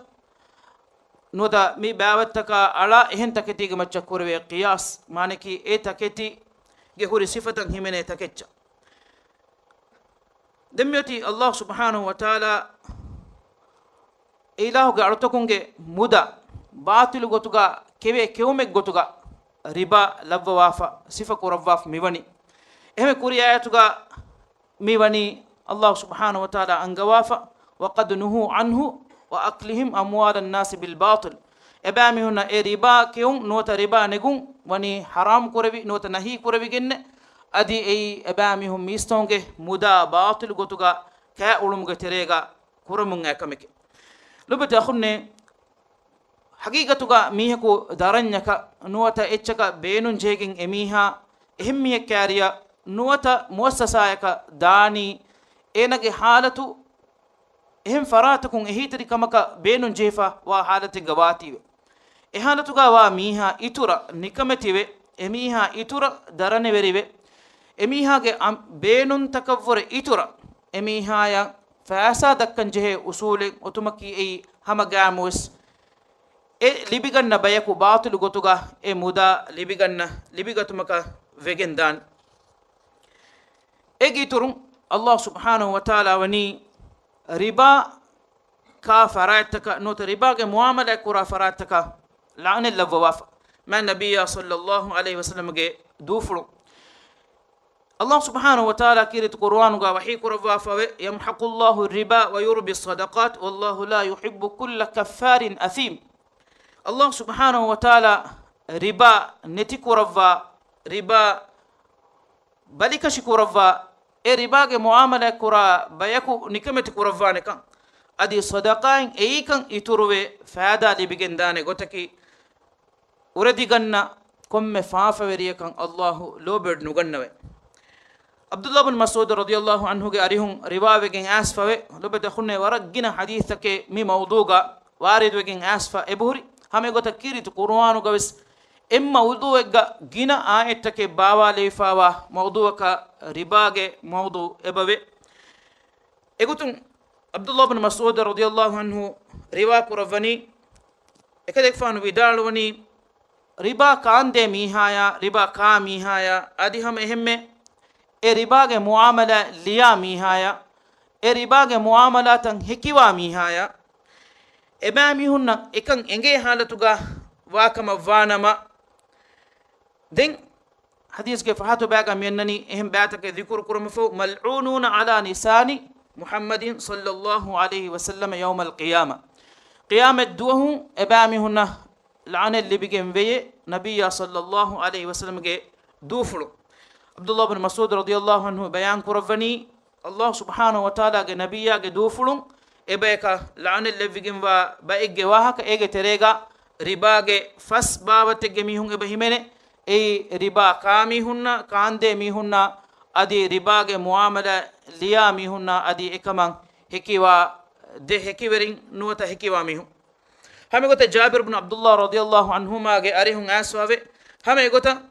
ނުވަތަ މި ބާވަތްތަކާ އަޅާ އެހެން ތަކެތީގެ މައްޗަށް ކުރެވޭ ޤިޔާސް، މާނައަކީ އެ ތަކެތީގެ ހުރި ސިފަތައް ހިމެނޭ ތަކެއްޗަށް. ދެން މިއޮތީ ﷲ ސުބްޙާނަހޫ ވަތަޢާލާ އެ އިލާހުގެ އަޅުތަކުންގެ މުދާ ބާޠިލު ގޮތުގަ ކެވޭ ކެއުމެއް ގޮތުގަ ރިބާ ލައްވަވާފަ ސިފަ ކުރައްވާފަ މިވަނީ. އެހެން ކުރި އާޔަތުގަ މިވަނީ ﷲ ސުބްޙާނަހޫ ވަތަޢާލާ އަންގަވާފަ، وقد نهوا عنه وأكلهم أموال الناس بالباطل. އެބައިމީހުންނަށް އެ ރިބާ ކެއުން ނުވަތަ ރިބާ ނެގުން ވަނީ ޙަރާމް ކުރެވި ނުވަތަ ނަހީ ކުރެވިގެންނެއް. އަދި އެއީ އެބައިމީހުން މީސްތަކުންގެ މުދާ ބާޠިލު ގޮތުގަ ކާ އުޅުމުގެ ތެރޭގަ ކުރަމުން އައި ކަމެކޭ. ލޮބުވެތި އަޚުންނޭ، ޙަޤީޤަތުގަ މީހަކު ދަރަންޏަކަށް ނުވަތަ އެއްޗަކަށް ބޭނުން ޖެހިގެން އެމީހާ އެހެން މީހެއް ކާރިއަށް ނުވަތަ މުއައްސަސާޔަކަށް ދާނީ، އޭނަގެ ޙާލަތު އެހެން ފަރާތަކުން އެހީތެރިކަމަކަށް ބޭނުން ޖެހިފަ ވާ ޙާލަތެއްގަ ވާތީވެ. އެ ޙާލަތުގަ ވާ މީހާ އިތުރަށް ނިކަމެތިވެ، އެމީހާ އިތުރަށް ދަރަނިވެރިވެ، އެމީހާގެ އަން-، ބޭނުންތަކަށްވުރެ އިތުރަށް އެމީހާޔަށް ފައިސާ ދައްކަން ޖެހޭ އުސޫލެއް އޮތުމަކީ އެއީ ހަމަ ގާމުވެސް އެ ލިބިގަންނަ ބަޔަކު ބާޠިލު ގޮތުގަ އެ މުދާ ލިބިގަންނަ ލިބިގަތުމަކަށް ވެގެންދާނެ. އޭގެ އިތުރުން ﷲ ސުބްޙާނަހޫ ވަތަޢާލާ ވަނީ ރިބާ ކާ ފަރާތްތަކަށް ނުވަތަ ރިބާގެ މުޢާމަލާތް ކުރާ ފަރާތްތަކަށް ލަޢުނަތް ލައްވަވާފަ. މާތް ނަބިއްޔާ ޞައްލަﷲ ޢަލައިހި ވަސައްލަމަގެ ދޫފުޅު. ﷲ ސުބްޙާނަހޫ ވަތަޢާލާ ކީރިތި ޤުރުއާނުގަ ވަޙީ ކުރައްވާފަވޭ، يمحق الله الربا ويربي الصدقات والله لا يحب كل كفار أثيم. ﷲ ސުބްޙާނަހޫ ވަތަޢާލާ ރިބާ ނެތި ކުރައްވާ، ރިބާ ބަލިކަށި ކުރައްވާ، އެ ރިބާގެ މުޢާމަލާތް ކުރާ ބަޔަކު ނިކަމެތި ކުރައްވާނެކަން، އަދި ޞަދަޤާއިން އެއީކަން އިތުރުވެ ފައިދާ ލިބިގެންދާނެ ގޮތަކީ، އުރެދިގަންނަ ކޮންމެ ފާފަވެރިޔަކަށް ﷲ ލޯބިވެޑި ނުގަންނަވައި. ޢަބްދުﷲ ބިން މަސްޢޫދު ރަޟިޔަﷲ ޢަންހުގެ އަރިހުން ރިވާވެގެން އައިސްފަވޭ، ލޮބުވެތި އަޚުންނޭ، ވަރަށް ގިނަ ޙަދީޘްތަކެއް މި މައުޟޫޢުގަ ވާރިދުވެގެން އައިސްފަ އެބަހުރި. ހަމަ އެގޮތަށް ކީރިތި ޤުރުއާނުގަވެސް އެއް މައުޟޫޢެއްގަ ގިނަ އާޔަތްތަކެއް ބާވާލެވިފަވާ މައުޟޫޢަކަށް ރިބާގެ މައުޟޫޢު އެބަވޭ. އެގޮތުން ޢަބްދުﷲ ބިން މަސްޢޫދު ރަޟިޔަﷲ ޢަންހު ރިވާ ކުރައްވަނީ، އެކަލޭގެފާނު ވިދާޅުވަނީ، ރިބާ ކާންދޭ މީހާޔާ، ރިބާ ކާ މީހާޔާ، އަދި ހަމަ އެހެންމެ އެ ރިބާގެ މުޢާމަލާތް ލިޔާ މީހާޔާ، އެ ރިބާގެ މުޢާމަލާތަށް ހެކިވާ މީހާޔާ، އެބައިމީހުންނަށް އެކަން އެނގޭ ޙާލަތުގަ ވާކަމަށް ވާނަމަ، ދެން ޙަދީޘްގެ ފަހަތު ބައިގަ މިއަންނަނީ އެހެން ބައިތަކެއް ޛިކުރު ކުރުމަށްފަހު، ملعونون على لسان محمد صلى الله عليه وسلم يوم القيامة. ޤިޔާމަތް ދުވަހު އެބައިމީހުންނަށް ލަޢުނަތް ލިބިގެން ވެޔޭ، ނަބިއްޔާ ޞައްލަﷲ ޢަލައިހި ވަސައްލަމްގެ ދޫފުޅު. ޢަބްދުﷲ ބިން މަސްޢޫދު ރަޟިޔަﷲ ޢަންހު ބަޔާން ކުރައްވަނީ، ﷲ ސުބްޙާނަހޫ ވަތަޢާލާގެ ނަބިއްޔާގެ ދޫފުޅުން އެބަޔަކަށް ލަޢުނަތް ލެއްވިގެންވާ ބައެއްގެ ވާހަކަ، އޭގެ ތެރޭގަ ރިބާގެ ފަސް ބާވަތެއްގެ މީހުން އެބަ ހިމެނޭ. އެއީ ރިބާ ކާ މީހުންނާ، ކާންދޭ މީހުންނާ، އަދި ރިބާގެ މުޢާމަލާތް ލިޔާ މީހުންނާ، އަދި އެކަމަށް ހެކިވާ ދެ ހެކިވެރިން ނުވަތަ ހެކިވާ މީހުން. ހަމަ އެގޮތަށް ޖާބިރު ބުނު ޢަބްދުﷲ ރަޟިޔަﷲ ޢަންހުމާގެ އަރިހުން އައިސްފަވޭ. ހަމަ އެގޮތަށް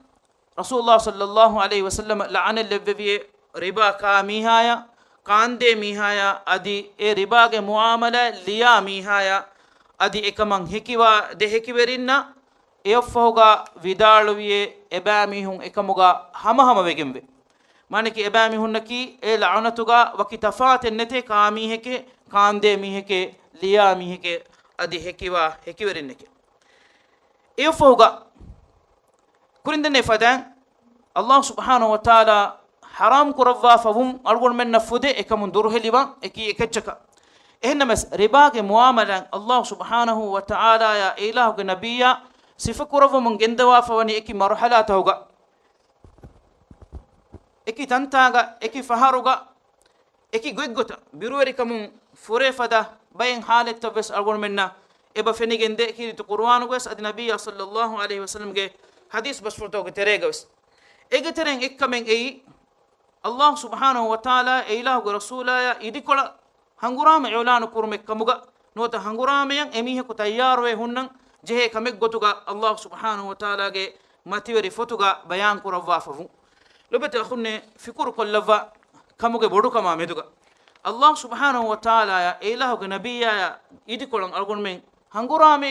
ރަސޫލުﷲ ޞައްލަﷲ ޢަލައިހި ވަސައްލަމަ ލަޢަނަތް ލެއްވެވިއޭ ރިބާ ކާ މީހާޔަށް، ކާންދޭ މީހާޔަށް، އަދި އެ ރިބާގެ މުޢާމަލާތް ލިޔާ މީހާޔަށް، އަދި އެކަމަށް ހެކިވާ ދެ ހެކިވެރިންނަށް އެއަށްފަހުގަ ވިދާޅުވިއޭ، އެބައިމީހުން އެކަމުގަ ހަމަހަމަ ވެގެންވޭ. މާނަކީ އެބައިމީހުންނަކީ އެ ލަޢުނަތުގަ ވަކި ތަފާތެއް ނެތޭ، ކާ މީހެކޭ، ކާންދޭ މީހެކޭ، ލިޔާ މީހެކޭ، އަދި ހެކިވާ ހެކިވެރިންނެކޭ. އެއަށްފަހުގަ ކުރިން ދެންނެވި ފަދައިން ﷲ ސުބްޙާނަހޫ ވަތަޢާލާ ޙަރާމް ކުރައްވާފަ ވުން އަޅުގަނޑުމެންނަށް ފުދޭ އެކަމުން ދުރުހެލިވާން އެކީ އެކައްޗަކަށް. އެހެންނަމަވެސް، ރިބާގެ މުޢާމަލާތް ﷲ ސުބްޙާނަހޫ ވަތަޢާލާޔާ އެ އިލާހުގެ ނަބިއްޔާ ސިފަކުރައްވަމުން ގެންދަވާފަ ވަނީ އެކި މަރުޙަލާތަކުގަ، އެކި ތަންތާގަ، އެކި ފަހަރުގަ، އެކި ގޮތްގޮތަށް ބިރުވެރިކަމުން ފުރޭ ފަދަ ބައެއް ޙާލަތްތައް ވެސް އަޅުގަނޑުމެންނަށް އެބަ ފެނިގެންދޭ، ކީރިތި ޤުރުއާނުގަވެސް އަދި ނަބިއްޔާ ޞައްލަﷲ ޢަލައިހި ވަސައްލަމްގެ ޙަދީޘް ބަސްފުޅުތަކުގެ ތެރޭގަވެސް. އޭގެ ތެރެއިން އެއްކަމެއް އެއީ، ﷲ ސުބްޙާނަހޫ ވަތަޢާލާ އެ އިލާހުގެ ރަސޫލާޔާ އިދިކޮޅަށް ހަނގުރާމަ އިޢުލާނު ކުރުމެއް ކަމުގަ ނުވަތަ ހަނގުރާމަޔަށް އެމީހަކު ތައްޔާރުވެ ހުންނަން ޖެހޭ ކަމެއްގޮތުގަ ﷲ ސުބްޙާނަހޫ ވަތަޢާލާގެ މަތިވެރި ފޮތުގަ ބަޔާން ކުރައްވާފަ ވުން. ލޮބެތި އަޚުންނޭ، ފިކުރު ކޮށްލައްވާ ކަމުގެ ބޮޑުކަމާ މެދުގަ ﷲ ސުބްޙާނަހޫ ވަތަޢާލާޔާ އެ އިލާހުގެ ނަބިއްޔާޔާ އިދިކޮޅަށް އަޅުގަނޑުމެން ހަނގުރާމަ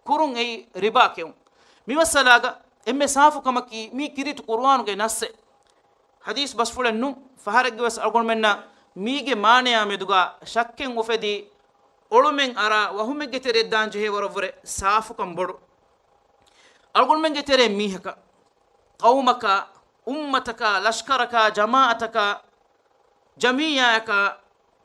ކުރުން އެއީ ރިބާ ކެއުން. މި މައްސަލާގަ އެންމެ ސާފު ކަމަކީ މީ ކީރިތި ޤުރުއާނުގެ ނައްސެއް. ޙަދީޘް ބަސްފުޅެއް ނޫން، ފަހަރެއްގެ ވެސް އަޅުގަނޑުމެންނަށް މީގެ މާނަޔާ މެދުގަ ޝައްކެއް އުފެދި، އޮޅުމެއް އަރާ ވަހުމެއްގެ ތެރެއަށް ދާން ޖެހޭ ވަރަށްވުރެ ސާފުކަން ބޮޑު. އަޅުގަނޑުމެންގެ ތެރޭ މީހަކަށް، ޤައުމަކާ، އުއްމަތަކާ، ލަޝްކަރަކާ، ޖަމާޢަތަކާ، ޖަމިއްޔާއަކާ،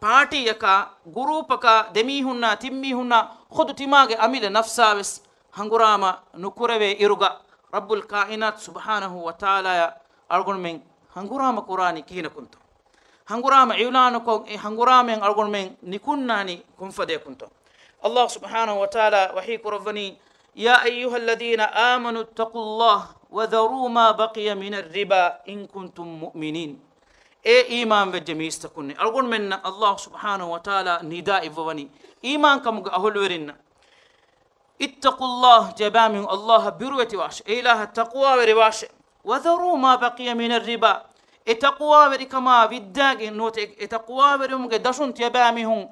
ޕާޓީއަކާ، ގުރޫޕަކާ، ދެމީހުންނާ، ތިންމީހުންނާ، ޚުދު ތިމާގެ އަމިއްލަ ނަފްސާ ވެސް ހަނގުރާމަ ނުކުރެވޭ އިރުގަ، ރައްބުލް ކާއިނާތު ސުބްޙާނަހޫ ވަތަޢާލާޔާ އަޅުގަނޑުމެން ހަނގުރާމަ ކުރާނީ ކިހިނަކުންތޯ؟ ހަނގުރާމަ އިޢުލާނުކޮށް، އެ ހަނގުރާމައިން އަޅުގަނޑުމެން ނިކުންނާނީ ކޮންފަދަޔަކުންތޯ؟ ﷲ ސުބްޙާނަހޫ ވަތަޢާލާ ވަޙީ ކުރައްވަނީ، يا أيها الذين آمنوا اتقوا الله وذروا ما بقي من الربا إن كنتم مؤمنين. އޭ އީމާންވެއްޖެ މީސްތަކުންނޭ، އަޅުގަނޑުމެންނަށް ﷲ ސުބްޙާނަހޫ ވަތަޢާލާ ނިދާ އިއްވަވަނީ އީމާންކަމުގެ އަހުލުވެރިންނަށް. اتقوا الله، ތިޔަބައިމީހުން ﷲ އަށް ބިރުވެތިވާށެ، އެ އިލާހަށް ތަޤްވާވެރިވާށެ. وذروا ما بقي من الربا، އެ ތަޤްވާވެރިކަމާ ވިއްދާގެން ނުވަތަ އެ، އެ ތަޤްވާވެރިވުމުގެ ދަށުން ތިޔަބައިމީހުން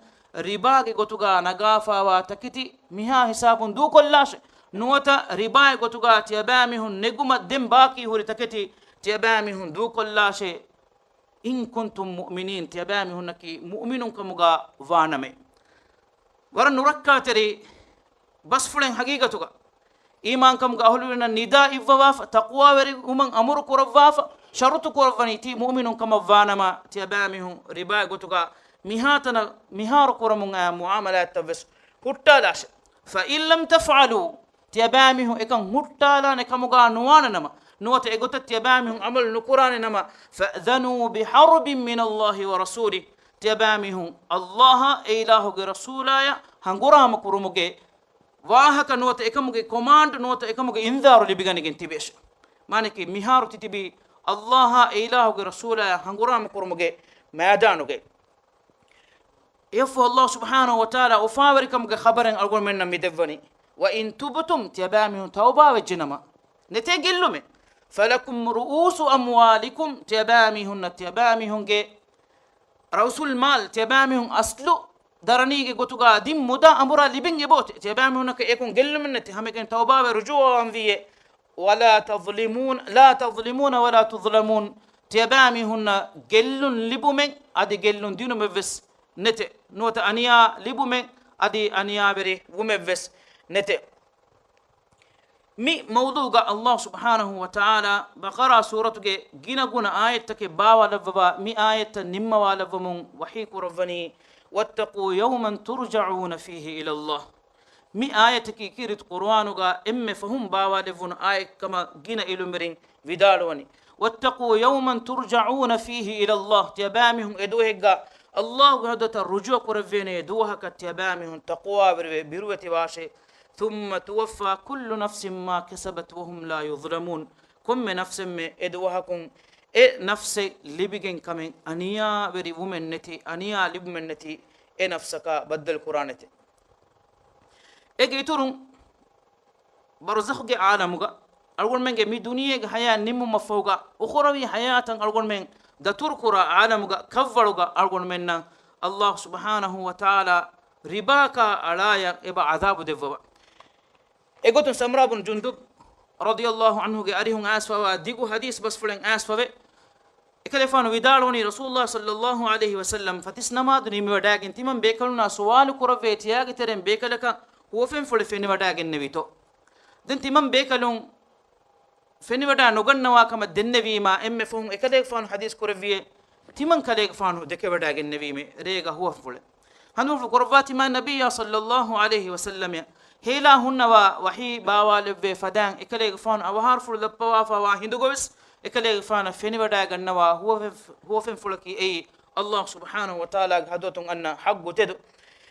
ރިބާގެ ގޮތުގަ ނަގާފައިވާ ތަކެތި މިހާ ހިސާބުން ދޫކޮށްލާށެ. ނުވަތަ ރިބާގެ ގޮތުގަ ތިޔަބައިމީހުން ނެގުމަށް ދެން ބާކީ ހުރި ތަކެތި ތިޔަބައިމީހުން ދޫކޮށްލާށޭ. إن كنتم مؤمنين، ތިޔަބައިމީހުންނަކީ މުއުމިނުން ކަމުގަ ވާނަމޭ. ވަރަށް ނުރައްކާތެރި ބަސްފުޅެއް ހަގީގަތުގަ. އީމާންކަމުގެ އަހުލުވެރިންނަށް ނިދާ އިއްވަވާފަ، ތަޤްވާވެރިވުމަށް އަމުރު ކުރައްވާފަ، ޝަރުތު ކުރައްވަނީ ތި މުއުމިނުން ކަމަށް ވާނަމަ، ތިޔަބައިމީހުން ރިބާގެ ގޮތުގަ މިހާތަނަށް މިހާރު ކުރަމުން އައި މުޢާމަލާތްތައް ވެސް ހުއްޓާލާށެ. فإن لم تفعلوا، ތިޔަބައިމީހުން އެކަން ހުއްޓާލާނެ ކަމުގަ ނުވާނެ ނަމަ، ނުވަތަ އެގޮތަށް ތިޔަބައިމީހުން ޢަމަލު ނުކުރާނެ ނަމަ، فأذنوا بحرب من الله ورسوله، ތިޔަބައިމީހުން ﷲ އާ އެ އިލާހުގެ ރަސޫލާޔަށް ހަނގުރާމަ ކުރުމުގެ ވާހަކަ ނުވަތަ އެކަމުގެ ކޮމާންޑް ނުވަތަ އެކަމުގެ އިންޒާރު ލިބިގަނެގެން ތިބޭށެ. މާނައަކީ މިހާރު ތިތިބީ ﷲ އާ އެ އިލާހުގެ ރަސޫލާޔަށް ހަނގުރާމަ ކުރުމުގެ މައިދާނުގައި. އެއަށްފަހު ﷲ ސުބްޙާނަހޫ ވަތަޢާލާ އުފާވެރިކަމުގެ ޚަބަރެއް އަޅުގަނޑުމެންނަށް މި ދެއްވަނީ، وإن تبتم، ތިޔަބައިމީހުން ތައުބާވެއްޖެ ނަމަ، ނެތޭ ގެއްލުމެއް. فلكم رؤوس أموالكم، ތިޔަބައިމީހުންނަށް ތިޔަބައިމީހުންގެ رأس المال، ތިޔަބައިމީހުން އަސްލު ދަރަނީގެ ގޮތުގަ ދިން މުދާ އަނބުރާ ލިބެން އެބައޮތޭ. ތިޔަބައިމީހުންނަކަށް އެކުން ގެއްލުމެއް ނެތި، ހަމައެކަނި ތައުބާވެ ރުޖޫޢަވާންވީއޭ. ولا تظلمون، لا تظلمون ولا تظلمون، ތިޔަބައިމީހުންނަށް ގެއްލުން ލިބުމެއް އަދި ގެއްލުން ދިނުމެއްވެސް ނެތޭ. ނުވަތަ އަނިޔާ ލިބުމެއް އަދި އަނިޔާވެރި ވުމެއްވެސް ނެތޭ. މި މައުޟޫޢުގަ ﷲ ސުބްޙާނަހޫ ވަތަޢާލާ ބަޤަރާ ސޫރަތުގެ ގިނަ ގުނަ އާޔަތްތަކެއް ބާވާލައްވަވާ، މި އާޔަތްތައް ނިންމަވާލައްވަމުން ވަޙީ ކުރައްވަނީ، واتقوا يوما ترجعون فيه إلى الله. މި އާޔަތަކީ ކީރިތި ޤުރުއާނުގަ އެންމެ ފަހުން ބާވާލެއްވުނު އާޔަތް ކަމަށް ގިނަ ޢިލްމުވެރިން ވިދާޅުވަނީ، واتقوا يوما ترجعون فيه إلى الله. ތިޔަބައިމީހުން އެ ދުވަހެއްގަ ﷲގެ ޙަޟްރަތަށް ރުޖޫޢަ ކުރެއްވޭނެ ދުވަހަކަށް ތިޔަބައިމީހުން ތަޤްވާވެރިވެ ބިރުވެތިވާށޭ. ثم توفى كل نفس ما كسبت وهم لا يظلمون. ކޮންމެ ނަފްސެއްމެ އެ ދުވަހަކުން އެ ނަފްސެއް ލިބިގެން ކަމެއް އަނިޔާވެރި ވުމެއް ނެތި، އަނިޔާ ލިބުމެއް ނެތި އެ ނަފްސަކާ ބައްދަލު ކުރާނެތެ. އޭގެ އިތުރުން، ބަރުޒަޚުގެ އާލަމުގަ އަޅުގަނޑުމެންގެ މި ދުނިޔޭގެ ހަޔާތް ނިންމުމަށްފަހުގަ، އުޚުރަވީ ހަޔާތަށް އަޅުގަނޑުމެން ދަތުރުކުރާ އާލަމުގަ، ކަށްވަޅުގަ އަޅުގަނޑުމެންނަށް އައްލާހު ސުބްޙާނަހު ވަތަޢާލާ ރިބާކާ އަޅާޔަށް އެބަ ޢަޛާބު ދެއްވަވަ. އެގޮތުން ސަމްރާ ބުން ޖުންދުބް ރަޟިޔައްލާހު ޢަންހުގެ އަރިހުން އައިސްފަވާ ދިގު ޙަދީޘް ބަސްފުޅެއް އައިސްފަވޭ. އެކަލޭގެފާނު ވިދާޅުވަނީ، ރަސޫލުﷲ ޞައްލައްލާހު ޢަލައިހި ވަސައްލަމް ފަތިސް ނަމާދު ނިމިވަޑައިގެން ތިމަން ބޭކަލުންނާ ސުވާލު ކުރައްވޭ، ތިޔާގެ ތެރެއިން ބޭކަލަކަށް ހުވަފެންފުޅެއް ފެނިވަޑައިގެންނެވީތޯ؟ ދެން ތިމަން ބޭކަލުން ފެނިވަޑާ ނުގަންނަވާ ކަމަށް ދެންނެވީމާ، އެންމެ ފަހުން އެކަލޭގެފާނު ޙަދީޘް ކުރެއްވިއޭ، ތިމަން ކަލޭގެފާނު ދެކެވަޑައިގެންނެވީމޭ ރޭގަ ހުވަފުޅެއް. ހަނދުމަފުޅު ކުރައްވާ ތިމާ ނަބިއްޔާ ޞައްލައްލާހު ޢަލައިހި ވަސައްލަމަށް ހޭލާ ހުންނަވާ ވަޙީ ބާވާލެއްވޭ ފަދައިން އެކަލޭގެފާނު އަވަހާރަފުޅު ލައްޕަވާފަވާ ހިނދުގަވެސް އެކަލޭގެފާނަށް ފެނިވަޑައިގަންނަވާ ހުވަފެން-، ހުވަފެންފުޅަކީ އެއީ އައްލާހު ސުބްޙާނަހު ވަތަޢާލާގެ ޙަޟްރަތުން އަންނަ ޙައްޤު ތެދު.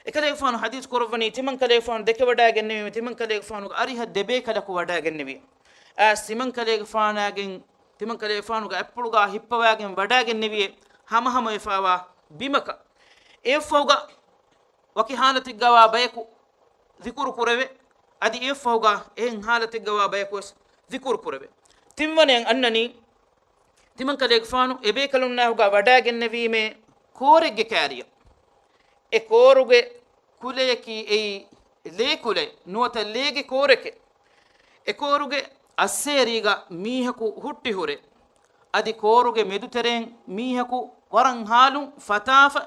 އެކަލޭގެފާނު ޙަދީޘް ކުރައްވަނީ، ތިމަން ކަލޭގެފާނު ދެކެވަޑައިގެންނެވީމޭ، ތިމަން ކަލޭގެފާނުގެ އަރިހަށް ދެބޭކަލަކު ވަޑައިގެންނެވި. އައިސް ތިމަން ކަލޭގެފާނާގެން، ތިމަން ކަލޭގެފާނުގެ އަތްޕުޅުގާ ހިއްޕަވައިގެން ވަޑައިގެންނެވިއޭ، ހަމަހަމަވެފަވާ ބިމަކަށް. އެއަށްފަހުގަ ވަކި ޙާލަތެއްގަވާ ބަޔަކު ޛިކުރު ކުރެވޭ. އަދި އެއަށްފަހުގަ އެހެން ޙާލަތެއްގަވާ ބަޔަކުވެސް ޛިކުރު ކުރެވޭ. ތިންވަނަޔަށް އަންނަނީ، ތިމަން ކަލޭގެފާނު އެބޭކަލުންނާހުގަ ވަޑައިގެންނެވީމޭ ކޯރެއްގެ ކާރިއަށް. އެ ކޯރުގެ ކުލަޔަކީ އެއީ ލޭ ކުލައެއް ނުވަތަ ލޭގެ ކޯރެކޭ. އެ ކޯރުގެ އައްސޭރީގަ މީހަކު ހުއްޓި ހުރޭ. އަދި ކޯރުގެ މެދުތެރެއިން މީހަކު ވަރަށް ހާލުން ފަތާފަ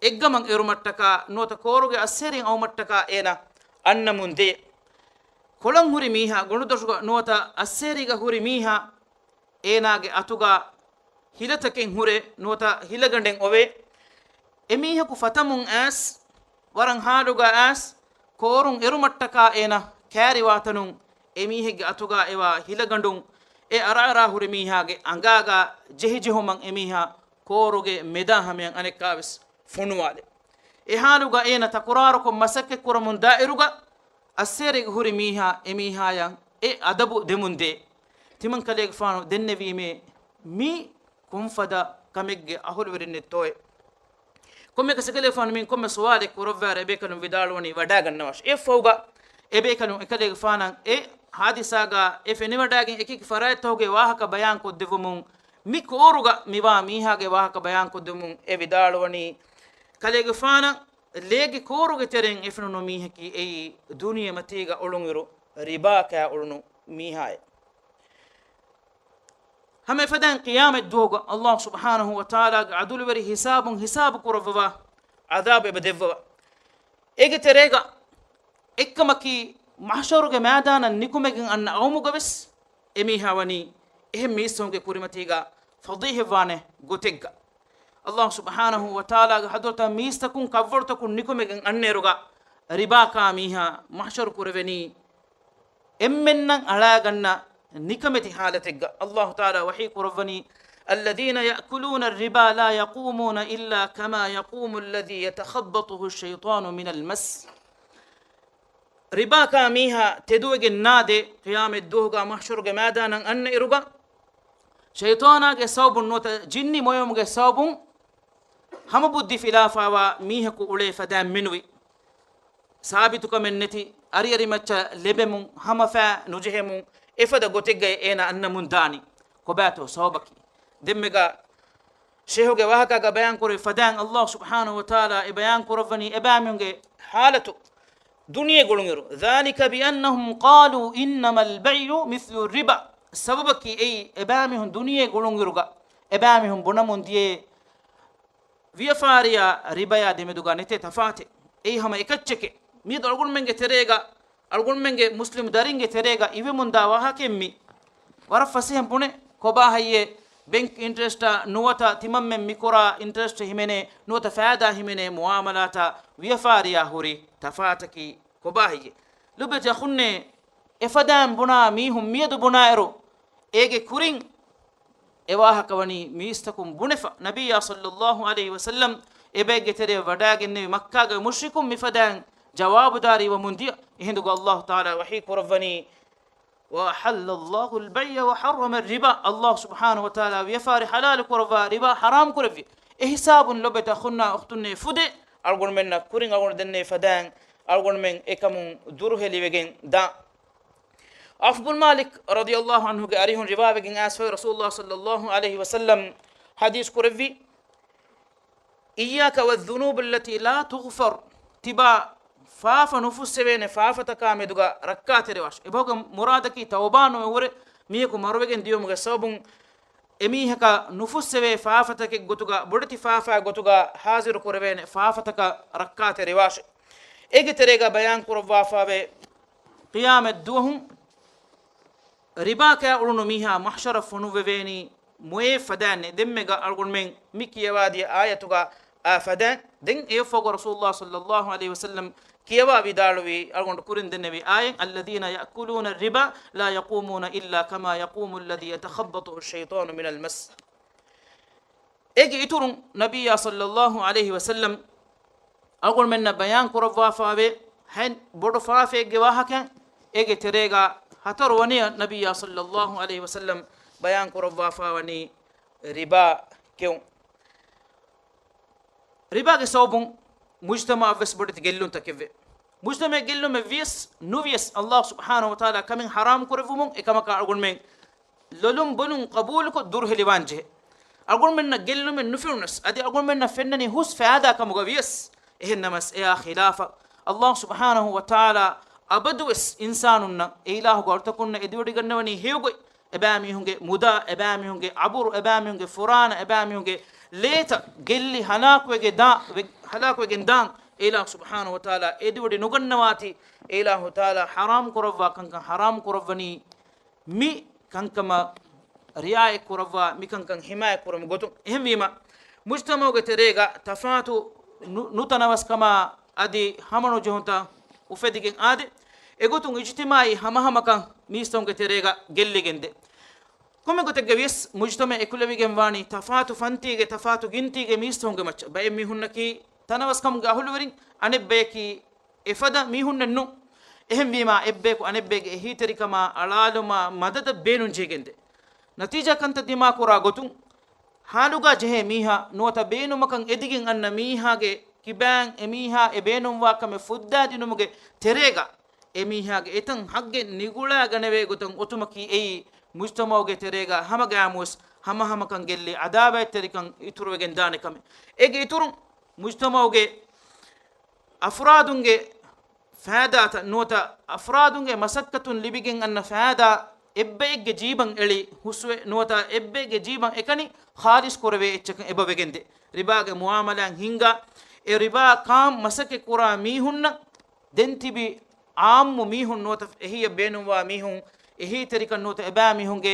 އެއްގަމަށް އެރުމަށްޓަކާ ނުވަތަ ކޯރުގެ އައްސޭރިން އައުމަށްޓަކާ އޭނަ އަންނަމުން ދޭ. ކޮޅަށް ހުރި މީހާ ގޮނޑުދޮށުގަ ނުވަތަ އައްސޭރީގަ ހުރި މީހާ އޭނާގެ އަތުގަ ހިލަތަކެއް ހުރޭ ނުވަތަ ހިލަގަނޑެއް އޮވޭ. އެމީހަކު ފަތަމުން އައިސް، ވަރަށް ހާލުގަ އައިސް، ކޯރުން އެރުމަށްޓަކާ އޭނަ ކާރިވާތަނުން އެމީހެއްގެ އަތުގަ އެވާ ހިލަގަނޑުން އެ އަރާއަރާ ހުރި މީހާގެ އަނގާގަ ޖެހިޖެހުމަށް އެމީހާ ކޯރުގެ މެދާ ހަމަޔަށް އަނެއްކާވެސް ފޮނުވާލެ. އެ ހާލުގަ އޭނަ ތަކުރާރުކޮށް މަސައްކަތްކުރަމުން ދާއިރުގަ އައްސޭރީގަ ހުރި މީހާ އެމީހާޔަށް އެ އަދަބު ދެމުންދޭ. ތިމަންކަލޭގެފާނު ދެންނެވީމޭ މީ ކޮންފަދަ ކަމެއްގެ އަހުލުވެރިންނެއްތޯއޭ؟ ކޮންމެއަކަސް އެކަލޭގެފާނު މިން ކޮންމެ ސުވާލެއް ކުރައްވާއިރު އެބޭކަލުން ވިދާޅުވަނީ ވަޑާގަންނަވާށި. އެއަށްފަހުގަ އެބޭކަލުން އެކަލޭގެފާނަށް އެ ހާދިސާގަ އެ ފެނިވަޑައިގެން އެކިއެކި ފަރާތްތަކުގެ ވާހަކަ ބަޔާންކޮށްދެއްވުމުން މި ކޯރުގަ މިވާ މީހާގެ ވާހަކަ ބަޔާންކޮށްދެއްވުމުން އެ ވިދާޅުވަނީ، ކަލޭގެފާނަށް ލޭގެ ކޯރުގެ ތެރެއިން އެފެނުނު މީހަކީ އެއީ ދުނިޔެމަތީގަ އުޅުނުއިރު ރިބާކާ އުޅުނު މީހާއެއް. ހަމަ އެފަދައިން ޤިޔާމަތް ދުވަހުގަ އައްލާހު ސުބްޙާނަހު ވަތަޢާލާގެ ޢަދުލުވެރި ހިސާބުން ހިސާބު ކުރައްވަވާ ޢަޛާބު އެބަ ދެއްވަވާ. އޭގެ ތެރޭގަ އެއްކަމަކީ، މަޙްޝަރުގެ މައިދާނަށް ނިކުމެގެން އަންނަ ޤައުމުގަވެސް އެމީހާ ވަނީ އެހެން މީސްތަކުންގެ ކުރިމަތީގަ ފަޟީޙަތްވާނެ ގޮތެއްގަ. އައްލާހު ސުބްޙާނަހު ވަތަޢާލާގެ ޙަޟްރަތަށް މީސްތަކުން ކަށްވަޅުތަކުން ނިކުމެގެން އަންނައިރުގަ ރިބާކާ މީހާ މަޙްޝަރު ކުރެވެނީ އެންމެންނަށް އަޅާގަންނަ ނިކަމެތި ޙާލަތެއްގަ. އައްލާހު ތަޢާލާ ވަޙީ ކުރައްވަނީ، الذين يأكلون الربا لا يقومون إلا كما يقوم الذي يتخبطه الشيطان من المس. ރިބާކާ މީހާ ތެދުވެގެން ނާދޭ، ޤިޔާމަތް ދުވަހުގަ މަޙްޝަރުގެ މައިދާނަށް އަންނައިރުގަ، ޝައިޠާނާގެ ސަބަބުން ނުވަތަ ޖިންނި މޮޔަމުގެ ސަބަބުން ހަމަ ބުއްދި ފިލާފާވާ މީހަކު އުޅޭ ފަދައިން މެނުވި. ސާބިތުކަމެއް ނެތި އަރިއަރިމައްޗަށް ލެބެމުން ހަމަފައި ނުޖެހެމުން އެފަދަ ގޮތެއްގައި އޭނަ އަންނަމުން ދާނީ. ކޮބާތޯ ސަބަބަކީ؟ ދެންމެގަ ޝޭހުގެ ވާހަކާގަ ބަޔާންކުރެވި ފަދައިން އައްލާހު ސުބްޙާނަހު ވަތަޢާލާ އެ ބަޔާން ކުރައްވަނީ އެބައިމީހުންގެ ޙާލަތު ދުނިޔޭގަ އުޅުނުއިރު. ذلك بأنهم قالوا إنما البيع مثل الربا. ސަބަބަކީ އެއީ އެބައިމީހުން ދުނިޔޭގަ އުޅުނުއިރުގަ އެބައިމީހުން ބުނަމުން ދިޔައީ ވިޔަފާރިއާ ރިބަޔާ ދެމެދުގަ ނެތޭ ތަފާތެއް. އެއީ ހަމަ އެކައްޗެކޭ. މިއަދު އަޅުގަނޑުމެންގެ ތެރޭގަ، އަޅުގަނޑުމެންގެ މުސްލިމް ދަރިންގެ ތެރޭގަ އިވެމުންދާ ވާހަކައެއް މީ. ވަރަށް ފަސޭހަން ބުނެ، ކޮބާ ހައްޔޭ ބެންކް އިންޓްރެސްޓާ ނުވަތަ ތިމަންމެން މިކުރާ އިންޓްރެސްޓް ހިމެނޭ ނުވަތަ ފައިދާ ހިމެނޭ މުއާމަލާތާ ވިޔަފާރިޔާ ހުރި ތަފާތަކީ ކޮބާ ހައްޔޭ؟ ލޮބެތި އަޚުންނޭ، އެފަދައިން ބުނާ މީހުން މިއަދު ބުނާއިރު، އޭގެ ކުރިން އެ ވާހަކަ ވަނީ މީސްތަކުން ބުނެފަ، ނަބިއްޔާ ޞައްލައްލާހު ޢަލައިހި ވަސައްލަމް އެބައެއްގެ ތެރެއަށް ވަޑައިގެންނެވި މައްކާގެ މުޝްރިކުން މިފަދައިން ޖަވާބުދާރީ ވަމުން ދިޔަ. އެހިނދުގަ އައްލާހު ތަޢާލާ ވަޙީ ކުރައްވަނީ، وأحل الله البيع وحرم الربا. އައްލާހު ސުބްޙާނަހު ވަތަޢާލާ ވިޔަފާރި ޙަލާލު ކުރައްވާ، ރިބާ ޙަރާމް ކުރެއްވި. އެ ހިސާބުން ލޮބެތި އަޚުންނާ އުޚްތުންނޭ ފުދޭ، އަޅުގަނޑުމެންނަށް ކުރިން އަޅުގަނޑު ދެންނެވި ފަދައިން އަޅުގަނޑުމެން އެކަމުން ދުރުހެލިވެގެން ދާ. އަވްފް ބުން މާލިކް ރަޟިޔަﷲ ޢަންހުގެ އަރިހުން ރިވާވެގެން އައިސްފަވޭ، ރަސޫލުﷲ ޞައްލަﷲ ޢަލައިހި ވަސައްލަމް ޙަދީޘް ކުރެއްވި، إياك والذنوب التي لا تغفر، ތިބާ ފާފަ ނުފުއްސެވޭނެ ފާފަތަކާ މެދުގަ ރައްކާތެރިވާށި. އެބަހުގެ މުރާދަކީ ތައުބާ ނުވެ ހުރެ މީހަކު މަރުވެގެން ދިޔުމުގެ ސަބަބުން އެމީހަކަށް ނުފުއްސެވޭ ފާފަތަކެއް ގޮތުގަ، ބޮޑެތި ފާފާ ގޮތުގަ ޙާޟިރު ކުރެވޭނެ ފާފަތަކަށް ރައްކާތެރިވާށި. އޭގެ ތެރޭގަ ބަޔާން ކުރައްވާފަވޭ، ޤިޔާމަތް ދުވަހު ރިބާ ކައި އުޅުނު މީހާ މަޙްޝަރަށް ފޮނުއްވެވޭނީ މޮޔަ ފަދައިންނޭ. ދެންމެގަ އަޅުގަނޑުމެން މި ކިޔަވާދިޔަ އާޔަތުގަ އާ ފަދައިން. ދެން އެއަށްފަހުގަ ރަސޫލުﷲ ޞައްލަﷲ ޢަލައިހި ވަސައްލަމް ކިޔަވާ ވިދާޅުވީ، އަޅުގަނޑު ކުރިން ދެންނެވި އާޔަތް، الذين يأكلون الربا لا يقومون إلا كما يقوم الذي يتخبطه الشيطان من المس. އޭގެ އިތުރުން ނަބިއްޔާ ޞައްލަﷲ ޢަލައިހި ވަސައްލަމް އަޅުގަނޑުމެންނަށް ބަޔާން ކުރައްވާފަވޭ ހަތް ބޮޑު ފާފައެއްގެ ވާހަކަ. އޭގެ ތެރޭގަ ހަތަރު ވަނަޔަށް ނަބިއްޔާ ޞައްލަﷲ ޢަލައިހި ވަސައްލަމް ބަޔާން ކުރައްވާފަ ވަނީ ރިބާ ކެއުން. ރިބާގެ ސަބަބުން މުޖްތަމަޢަށްވެސް ބޮޑެތި ގެއްލުންތަކެއްވޭ. މުޖްތަމަޢެއް ގެއްލުމެއް ވިޔަސް ނުވިޔަސް، ﷲ ސުބްޙާނަހޫ ވަތަޢާލާ ކަމެއް ޙަރާމް ކުރެއްވުމުން އެކަމަކާ އަޅުގަނޑުމެން ލޮލުން ބޮލުން ޤަބޫލުކޮށް ދުރުހެލިވާން ޖެހޭ. އަޅުގަނޑުމެންނަށް ގެއްލުމެއް ނުފެނުނަސް، އަދި އަޅުގަނޑުމެންނަށް ފެންނަނީ ހުސް ފައިދާ ކަމުގަ ވިޔަސް، އެހެންނަމަސް އެއާ ޚިލާފަށް ﷲ ސުބްޙާނަހޫ ވަތަޢާލާ އަބަދުވެސް އިންސާނުންނަށް އެ އިލާހުގެ އަޅުތަކުންނަށް އެދިވަޑިގަންނަވަނީ ހެޔޮގޮތް، އެބައިމީހުންގެ މުދާ، އެބައިމީހުންގެ އަބުރު، އެބައިމީހުންގެ ފުރާނަ، އެބައިމީހުންގެ ލޭތައް ގެއްލި ހަލާކުވެގެ ދާ-، ވެ-، ހަލާކުވެގެން ދާން އެ އިލާހު ސުބްޙާނަހޫ ވަތަޢާލާ އެދިވަޑި ނުގަންނަވާތީ، އެ އިލާހު ތަޢާލާ ޙަރާމް ކުރައްވާ ކަންކަން ޙަރާމް ކުރައްވަނީ މި ކަންކަމަށް ރިޢާޔަތް ކުރައްވާ، މި ކަންކަން ޙިމާޔަތް ކުރުމުގެ ގޮތުން. އެހެންވީމަ، މުޖްތަމަޢުގެ ތެރޭގަ ތަފާތު ނު-، ނުތަނަވަސްކަމާ އަދި ހަމަނުޖެހުންތައް އުފެދިގެން އާދެ، އެގޮތުން އިޖްތިމާޢީ ހަމަހަމަކަން މީސްތަކުންގެ ތެރޭގަ ގެއްލިގެންދޭ. ކޮންމެ ގޮތެއްގަ ވިޔަސް، މުޖްތަމަޢެއް އެކުލެވިގެން ވާނީ ތަފާތު ފަންތީގެ، ތަފާތު ގިންތީގެ މީސްތަކުންގެ މައްޗަށް. ބައެއް މީހުންނަކީ ތަނަވަސްކަމުގެ އަހުލުވެރިން، އަނެއްބަޔަކީ އެފަދަ މީހުންނެއްނު. އެހެންވީމާ، އެއްބަޔަކު އަނެއްބައެއްގެ އެހީތެރިކަމާ އަޅާލުމާ މަދަދަށް ބޭނުންޖެހިގެންދޭ. ނަތީޖާ ކަންތައް ދިމާކުރާ ގޮތުން، ޙާލުގާ ޖެހޭ މީހާ ނުވަތަ ބޭނުމަކަށް އެދިގެން އަންނަ މީހާގެ ކިބައިން އެމީހާ އެ ބޭނުންވާ ކަމެއް ފުއްދާދިނުމުގެ ތެރޭގަ، އެމީހާގެ އެތަން ޙައްޤެއް ނިގުޅާގަނެވޭ ގޮތަށް އޮތުމަކީ އެއީ މުޖްތަމަޢުގެ ތެރޭގަ ހަމަގައިމުވެސް ހަމަހަމަކަން ގެއްލި ޢަދާވާތްތެރިކަން އިތުރުވެގެން ދާނެ ކަމެއް. އޭގެ އިތުރުން މުޖްތަމަޢުގެ އަފްރާދުންގެ ފައިދާތައް ނުވަތަ އަފްރާދުންގެ މަސައްކަތުން ލިބިގެން އަންނަ ފައިދާ އެއްބައެއްގެ ޖީބަށް އެޅި ހުސްވެ ނުވަތަ އެއްބައެއްގެ ޖީބަށް އެކަނި ޚާލިޞް ކުރެވޭ އެއްޗަކަށް އެބަ ވެގެންދޭ. ރިބާގެ މުޢާމަލާތް ހިންގާ، އެ ރިބާ ކާން މަސައްކަތް ކުރާ މީހުންނަށް ދެން ތިބި ޢާއްމު މީހުން ނުވަތަ އެހީއަށް ބޭނުންވާ މީހުން، އެހީތެރިކަން ނުވަތަ އެބައިމީހުންގެ،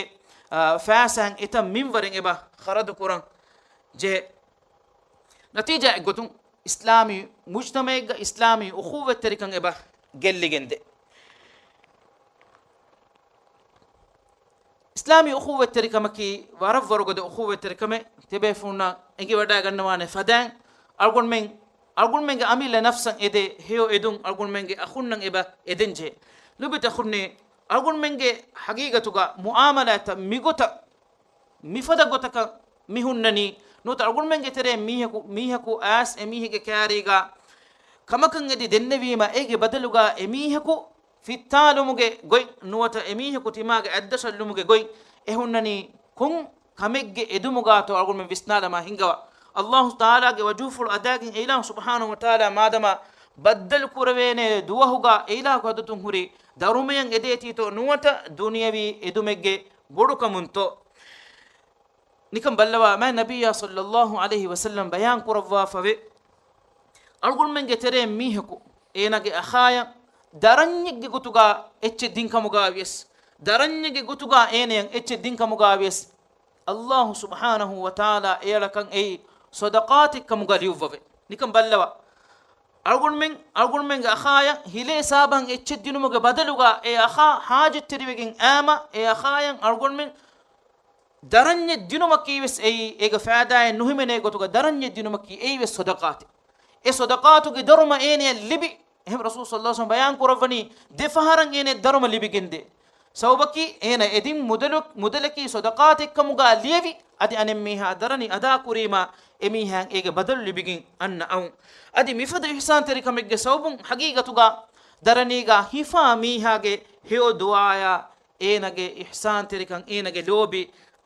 އާ، ފައިސާއިން އެތައް މިންވަރެއް އެބަ ޚަރަދު ކުރަން ޖެހޭ. ނަތީޖާއެއްގޮތުން، އިސްލާމީ މުޖްތަމަޢެއްގަ އިސްލާމީ އުޚުއްވަތްތެރިކަން އެބަ ގެއްލިގެންދޭ. އިސްލާމީ އުޚުއްވަތްތެރިކަމަކީ ވަރަށް ވަރުގަދަ އުޚުއްވަތްތެރިކަމެއް. ތިބޭފުޅުންނަށް އެނގިވަޑައިގަންނަވާނެ ފަދައިން، އަޅުގަނޑުމެން، އަޅުގަނޑުމެންގެ އަމިއްލަ ނަފްސަށް އެދޭ ހެޔޮ އެދުން އަޅުގަނޑުމެންގެ އަޚުންނަށް އެބަ އެދެންޖެހޭ. ލޮބުވެތި އަޚުންނޭ، އަޅުގަނޑުމެންގެ ޙަޤީޤަތުގަ މުޢާމަލާތްތައް މިގޮތަށް މިފަދަ ގޮތަކަށް މި ހުންނަނީ، ނުވަތަ އަޅުގަނޑުމެންގެ ތެރޭ މީހަކު، މީހަކު އައިސް އެމީހެއްގެ ކާރީގަ ކަމަކަށް އެދި ދެންނެވީމަ، އޭގެ ބަދަލުގަ އެމީހަކު ފިއްތާލުމުގެ ގޮތް ނުވަތަ އެމީހަކު ތިމާގެ އަތްދަށަށްލުމުގެ ގޮތް އެ ހުންނަނީ ކޮން ކަމެއްގެ އެދުމުގާތޯ އަޅުގަނޑުމެން ވިސްނާލަމާ ހިންގަވާ. ﷲ ތަޢާލާގެ ވަޖުހުފުޅު އަދާގެން އެ އިލާހު ސުބްޙާނަހޫ ވަތަޢާލާ މާދަމާ ބައްދަލު ކުރެވޭނެ ދުވަހުގަ އެ އިލާހުގެ ޙަޟްރަތުން ހުރި ދަރުމަޔަށް އެދޭތީތޯ ނުވަތަ ދުނިޔަވީ އެދުމެއްގެ ބޮޑުކަމުންތޯ؟ ނިކަން ބައްލަވާ، މާތް ނަބިއްޔާ ޞައްލަﷲ ޢަލައިހި ވަސައްލަމް ބަޔާން ކުރައްވާފަވޭ، އަޅުގަނޑުމެންގެ ތެރޭ މީހަކު އޭނާގެ އަޚާޔަށް ދަރަންޏެއްގެ ގޮތުގަ އެއްޗެއް ދިން ކަމުގަ ވިޔަސް، ދަރަންޏެއްގެ ގޮތުގަ އޭނަޔަށް އެއްޗެއް ދިން ކަމުގަ ވިޔަސް، ﷲ ސުބްޙާނަހޫ ވަތަޢާލާ އެއަޅަކަށް އެއީ ޞަދަޤާތެއް ކަމުގަ ލިޔުއްވަވޭ. ނިކަން ބައްލަވާ، އަޅުގަނޑުމެން، އަޅުގަނޑުމެންގެ އަޚާޔަށް ހިލޭ ސާބަން އެއްޗެއް ދިނުމުގެ ބަދަލުގަ އެ އަޚާ ޙާޖަތްތެރިވެގެން އައީމަ، އެ އަޚާޔަށް އަޅުގަނޑުމެން ދަރަންޏެއް ދިނުމަކީ ވެސް އެއީ، އޭގެ ފައިދާއެއް ނުހިމެނޭ ގޮތުގަ ދަރަންޏެއް ދިނުމަކީ އެއީ ވެސް ޞަދަޤާތެއް. އެ ޞަދަޤާތުގެ ދަރުމަ އޭނަޔަށް ލިބި، އެހެން ރަސޫލު ޞައްލަﷲ ޢަލައިހި ވަސައްލަމް ބަޔާން ކުރައްވަނީ، ދެ ފަހަރަށް އޭނަޔަށް ދަރުމަ ލިބިގެންދޭ. ސަބަބަކީ އޭނަ އެދިން މުދަލު-، މުދަލަކީ ޞަދަޤާތެއްކަމުގަ ލިޔެވި، އަދި އަނެއްމީހާ ދަރަނި އަދާކުރީމާ އެމީހާއަށް އޭގެ ބަދަލު ލިބިގެން އަންނަ އައުން. އަދި މިފަދަ އިޙްސާންތެރިކަމެއްގެ ސަބަބުން ޙަޤީޤަތުގަ ދަރަނީގަ ހިފާ މީހާގެ ހެޔޮ ދުޢާޔާ އޭނަގެ އިޙްސާންތެރިކަން، އޭނަގެ ލޯބި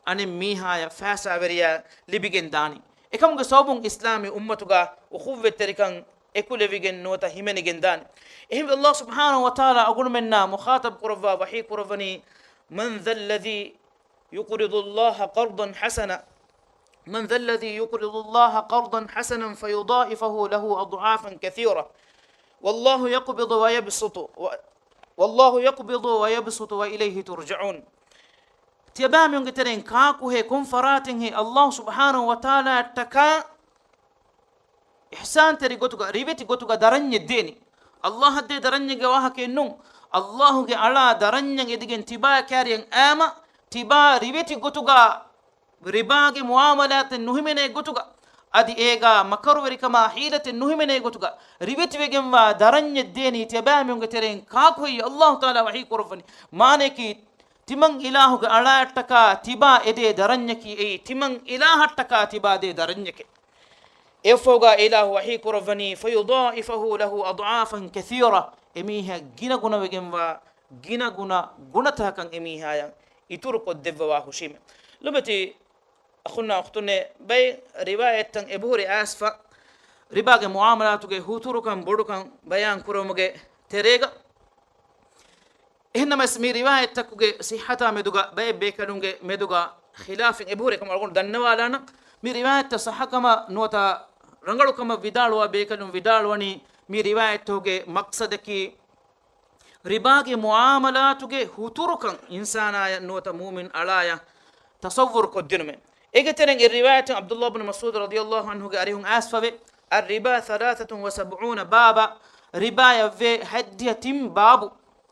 އަނެއްމީހާޔަށް ފައިސާވެރިޔާ ލިބިގެން ދާނީ. އެކަމުގެ ސަބަބުން އިސްލާމީ އުއްމަތުގަ އުޚުއްވަތްތެރިކަން އެކުލެވިގެން ނުވަތަ ހިމެނިގެން ދާނެ. އެހެންވެ، ﷲ ސުބްޙާނަހޫ ވަތަޢާލާ އަޅުގަނޑުމެންނާ މުޚާޠަބު ކުރައްވާ ވަޙީ ކުރައްވަނީ، من ذا الذي يقرض الله قرضا حسنا، من ذا الذي يقرض الله قرضا حسنا فيضاعفه له أضعافا كثيرة، والله يقبض ويبسط، و-، والله يقبض ويبسط وإليه ترجعون. ތިޔަބައިމީހުންގެ ތެރެއިން ކާކުހޭ، ކޮން ފަރާތެއްހޭ ﷲ ސުބްޙާނަހޫ ވަތަޢާލާއަށްޓަކާ އިޙްސާންތެރި ގޮތުގަ، ރިވެތި ގޮތުގަ ދަރަންޏެއް ދޭނީ؟ ﷲ އަށް ދޭ ދަރަންޏެއްގެ ވާހަކައެއް ނޫން. ﷲ ގެ އަޅާ ދަރަންޏެއް އެދިގެން ތިބާ ކާރިއަށް އައީމަ، ތިބާ ރިވެތި ގޮތުގަ ރިބާގެ މުޢާމަލާތެއް ނުހިމެނޭ ގޮތުގަ، އަދި އޭގަ މަކަރުވެރިކަމާ ޙީލަތެއް ނުހިމެނޭ ގޮތުގަ، ރިވެތިވެގެންވާ ދަރަންޏެއް ދޭނީ ތިޔަބައިމީހުންގެ ތެރެއިން ކާކުހެއްޔޭ؟ ﷲ ތަޢާލާ ވަޙީ ކުރައްވަނީ. މާނަޔަކީ، ތިމަން އިލާހުގެ އަޅާއަށްޓަކާ ތިބާ އެދޭ ދަރަންޏަކީ އެއީ، ތިމަން އިލާހަށްޓަކާ ތިބާ ދޭ ދަރަންޏެކޭ. އެއަށްފަހުގަ އިލާހު ވަޙީ ކުރައްވަނީ، فيضاعفه له أضعافا كثيرة، އެމީހާ ގިނަ ގުނަވެގެންވާ، ގިނަ ގުނަ ގުނަތަކަކަށް އެމީހާޔަށް އިތުރުކޮށްދެއްވަވާ ހުށީމެ. ލޮބެތި އަޚުންނާ އުޚްތުންނޭ، ބައެއް ރިވާޔަތްތައް އެބަހުރި އައިސްފަ، ރިބާގެ މުޢާމަލާތުގެ ހުތުރުކަން ބޮޑުކަން ބަޔާން ކުރުމުގެ ތެރޭގަ، އެހެންނަމަވެސް، މި ރިވާޔަތްތަކުގެ ޞިއްޙަތާ މެދުގަ ބައެއް ބޭކަލުންގެ މެދުގަ ޚިލާފެއް އެބަހުރޭ ކަމަށް އަޅުގަނޑު ދަންނަވާލާނަން. މި ރިވާޔަތްތައް ޞައްޙަކަމަށް ނުވަތަ ރަނގަޅުކަމަށް ވިދާޅުވާ ބޭކަލުން ވިދާޅުވަނީ، މި ރިވާޔަތްތަކުގެ މަޤްޞަދަކީ، ރިބާގެ މުޢާމަލާތުގެ ހުތުރުކަން އިންސާނާޔަށް ނުވަތަ މުއުމިން އަޅާޔަށް ތަޞައްވުރު ކޮށްދިނުމޭ. އޭގެ ތެރެއިން އެއް ރިވާޔަތެއް ޢަބްދުﷲ ބިން މަސްޢޫދު ރަޟިޔަﷲ ޢަންހުގެ އަރިހުން އައިސްފަވޭ، الربا ثلاثة وسبعون بابا، ރިބާޔަށްވޭ ހަތްދިހަ ތިން ބާބު،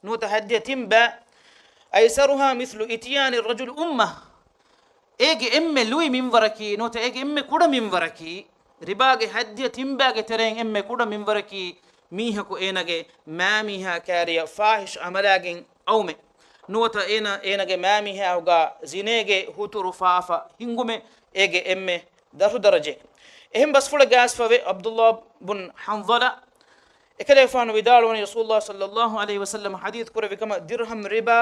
ނުވަތަ ހަތްދިހަ ތިން ބައި، أيسرها مثل إتيان الرجل أمه، އޭގެ އެންމެ ލުއި މިންވަރަކީ، ނުވަތަ އޭގެ އެންމެ ކުޑަ މިންވަރަކީ، ރިބާގެ ހަތްދިހަ ތިން ބައިގެ ތެރެއިން އެންމެ ކުޑަ މިންވަރަކީ، މީހަކު އޭނަގެ މައިމީހާ ކާރިއަށް ފާޙިޝް ޢަމަލާގެން އައުމެ، ނުވަތަ އޭނަ، އޭނަގެ މައިމީހާއުގާ ޒިނޭގެ ހުތުރު ފާފަ ހިންގުމެ، އޭގެ އެންމެ ދަށު ދަރަޖައެއް. އެހެން ބަސްފުޅެއް ގާސްފަވެ ޢަބްދުﷲ ބުން ޙަންޒަލާ، އެކަލޭފާނު ވިދާޅުވަނީ، ރަސޫލުﷲ ޞައްލަﷲ ޢަލައިހި ވަސައްލަމަ ޙަދީޘް ކުރެއްވި ކަމަށް، درهم ربا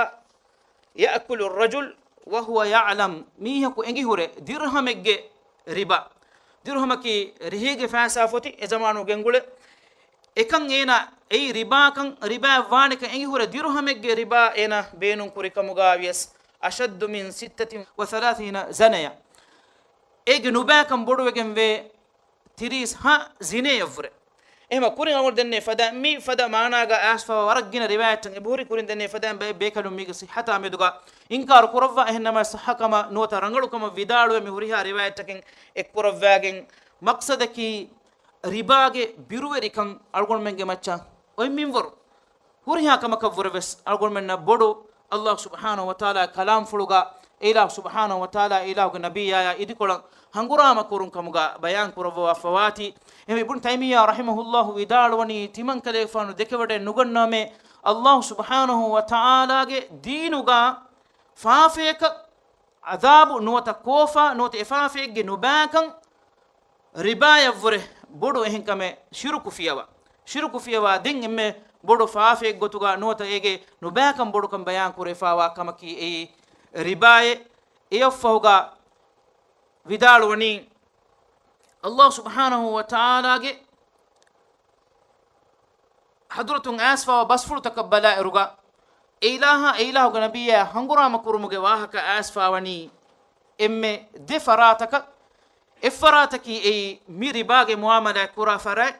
يأكل الرجل وهو يعلم، މީހަކު އެނގިހުރެ ދިރްހަމެއްގެ ރިބާ. ދިރްހަމަކީ ރިހީގެ ފައިސާ ފޮތި، އެ ޒަމާނު ގެންގުޅޭ. އެކަން އޭނަ އެއީ ރިބާކަން، ރިބާއަށް ވާނެކަން އެނގިހުރެ ދިރްހަމެއްގެ ރިބާ އޭނަ ބޭނުން ކުރި ކަމުގާ ވިޔަސް، أشد من ستة وثلاثين زنية، އޭގެ ނުބައިކަން ބޮޑުވެގެން ވޭ ތިރީސް ހަ ޒިނޭއަށްވުރެ. އެހެމަ ކުރިން އަޅުގަނޑު ދެންނެވި ފަދައިން، މި ފަދަ މާނާގަ އައިސްފަވާ ވަރަށް ގިނަ ރިވާޔަތްތައް އެބަހުރި. ކުރިން ދެންނެވި ފަދައިން ބައެއް ބޭކަލުން މީގެ ޞިއްޙަތާ މެދުގަ އިންކާރު ކުރައްވާ، އެހެންނަމަވެސް ޞައްޙަކަމަށް ނުވަތަ ރަނގަޅުކަމަށް ވިދާޅުވެ މި ހުރިހާ ރިވާޔަތްތަކެއް އެއްކުރައްވާގެން، މަޤްޞަދަކީ ރިބާގެ ބިރުވެރިކަން އަޅުގަނޑުމެންގެ މައްޗަށް އޮތް މިންވަރު ހުރިހާ ކަމަކަށްވުރެވެސް، އަޅުގަނޑުމެންނަށް ބޮޑު ﷲ ސުބްޙާނަހޫ ވަތަޢާލާ ކަލާމްފުޅުގަ، އެ އިލާހު ސުބްޙާނަހޫ ވަތަޢާލާ އެ އިލާހުގެ ނަބިއްޔާޔާ އިދިކޮޅަށް ހަނގުރާމަ ކުރުން ކަމުގަ ބަޔާން ކުރައްވަވާފަވާތީ. އެހެންވެ، އިބްނު ތައިމިއްޔާ ރަޙިމަހުﷲ ވިދާޅުވަނީ، ތިމަންކަލޭފާނު ދެކެވަޑައެއް ނުގަންނަވަމޭ، ﷲ ސުބްޙާނަހޫ ވަތަޢާލާގެ ދީނުގަ ފާފަޔަކަށް ޢަޛާބު ނުވަތަ ކޯފާ ނުވަތަ އެ ފާފައެއްގެ ނުބައިކަން ރިބާޔަށްވުރެ ބޮޑު އެހެންކަމެއް ޝިރުކު ފިޔަވާ. ޝިރުކު ފިޔަވާ ދެން އެންމެ ބޮޑު ފާފައެއްގޮތުގަ ނުވަތަ އޭގެ ނުބައިކަން ބޮޑުކަން ބަޔާން ކުރެފަވާ ކަމަކީ އެއީ ރިބާއޭ. އެއަށްފަހުގަ ވިދާޅުވަނީ، ﷲ ސުބްޙާނަހޫ ވަތަޢާލާގެ ޙަޟްރަތުން އައިސްފަވާ ބަސްފުޅުތަކަށް ބަލާއިރުގަ، އެ އިލާހާ އެ އިލާހުގެ ނަބިއްޔާ ހަނގުރާމަ ކުރުމުގެ ވާހަކަ އައިސްފަވަނީ އެންމެ ދެ ފަރާތަކަށް. އެއްފަރާތަކީ އެއީ މި ރިބާގެ މުޢާމަލާތް ކުރާ ފަރާތް،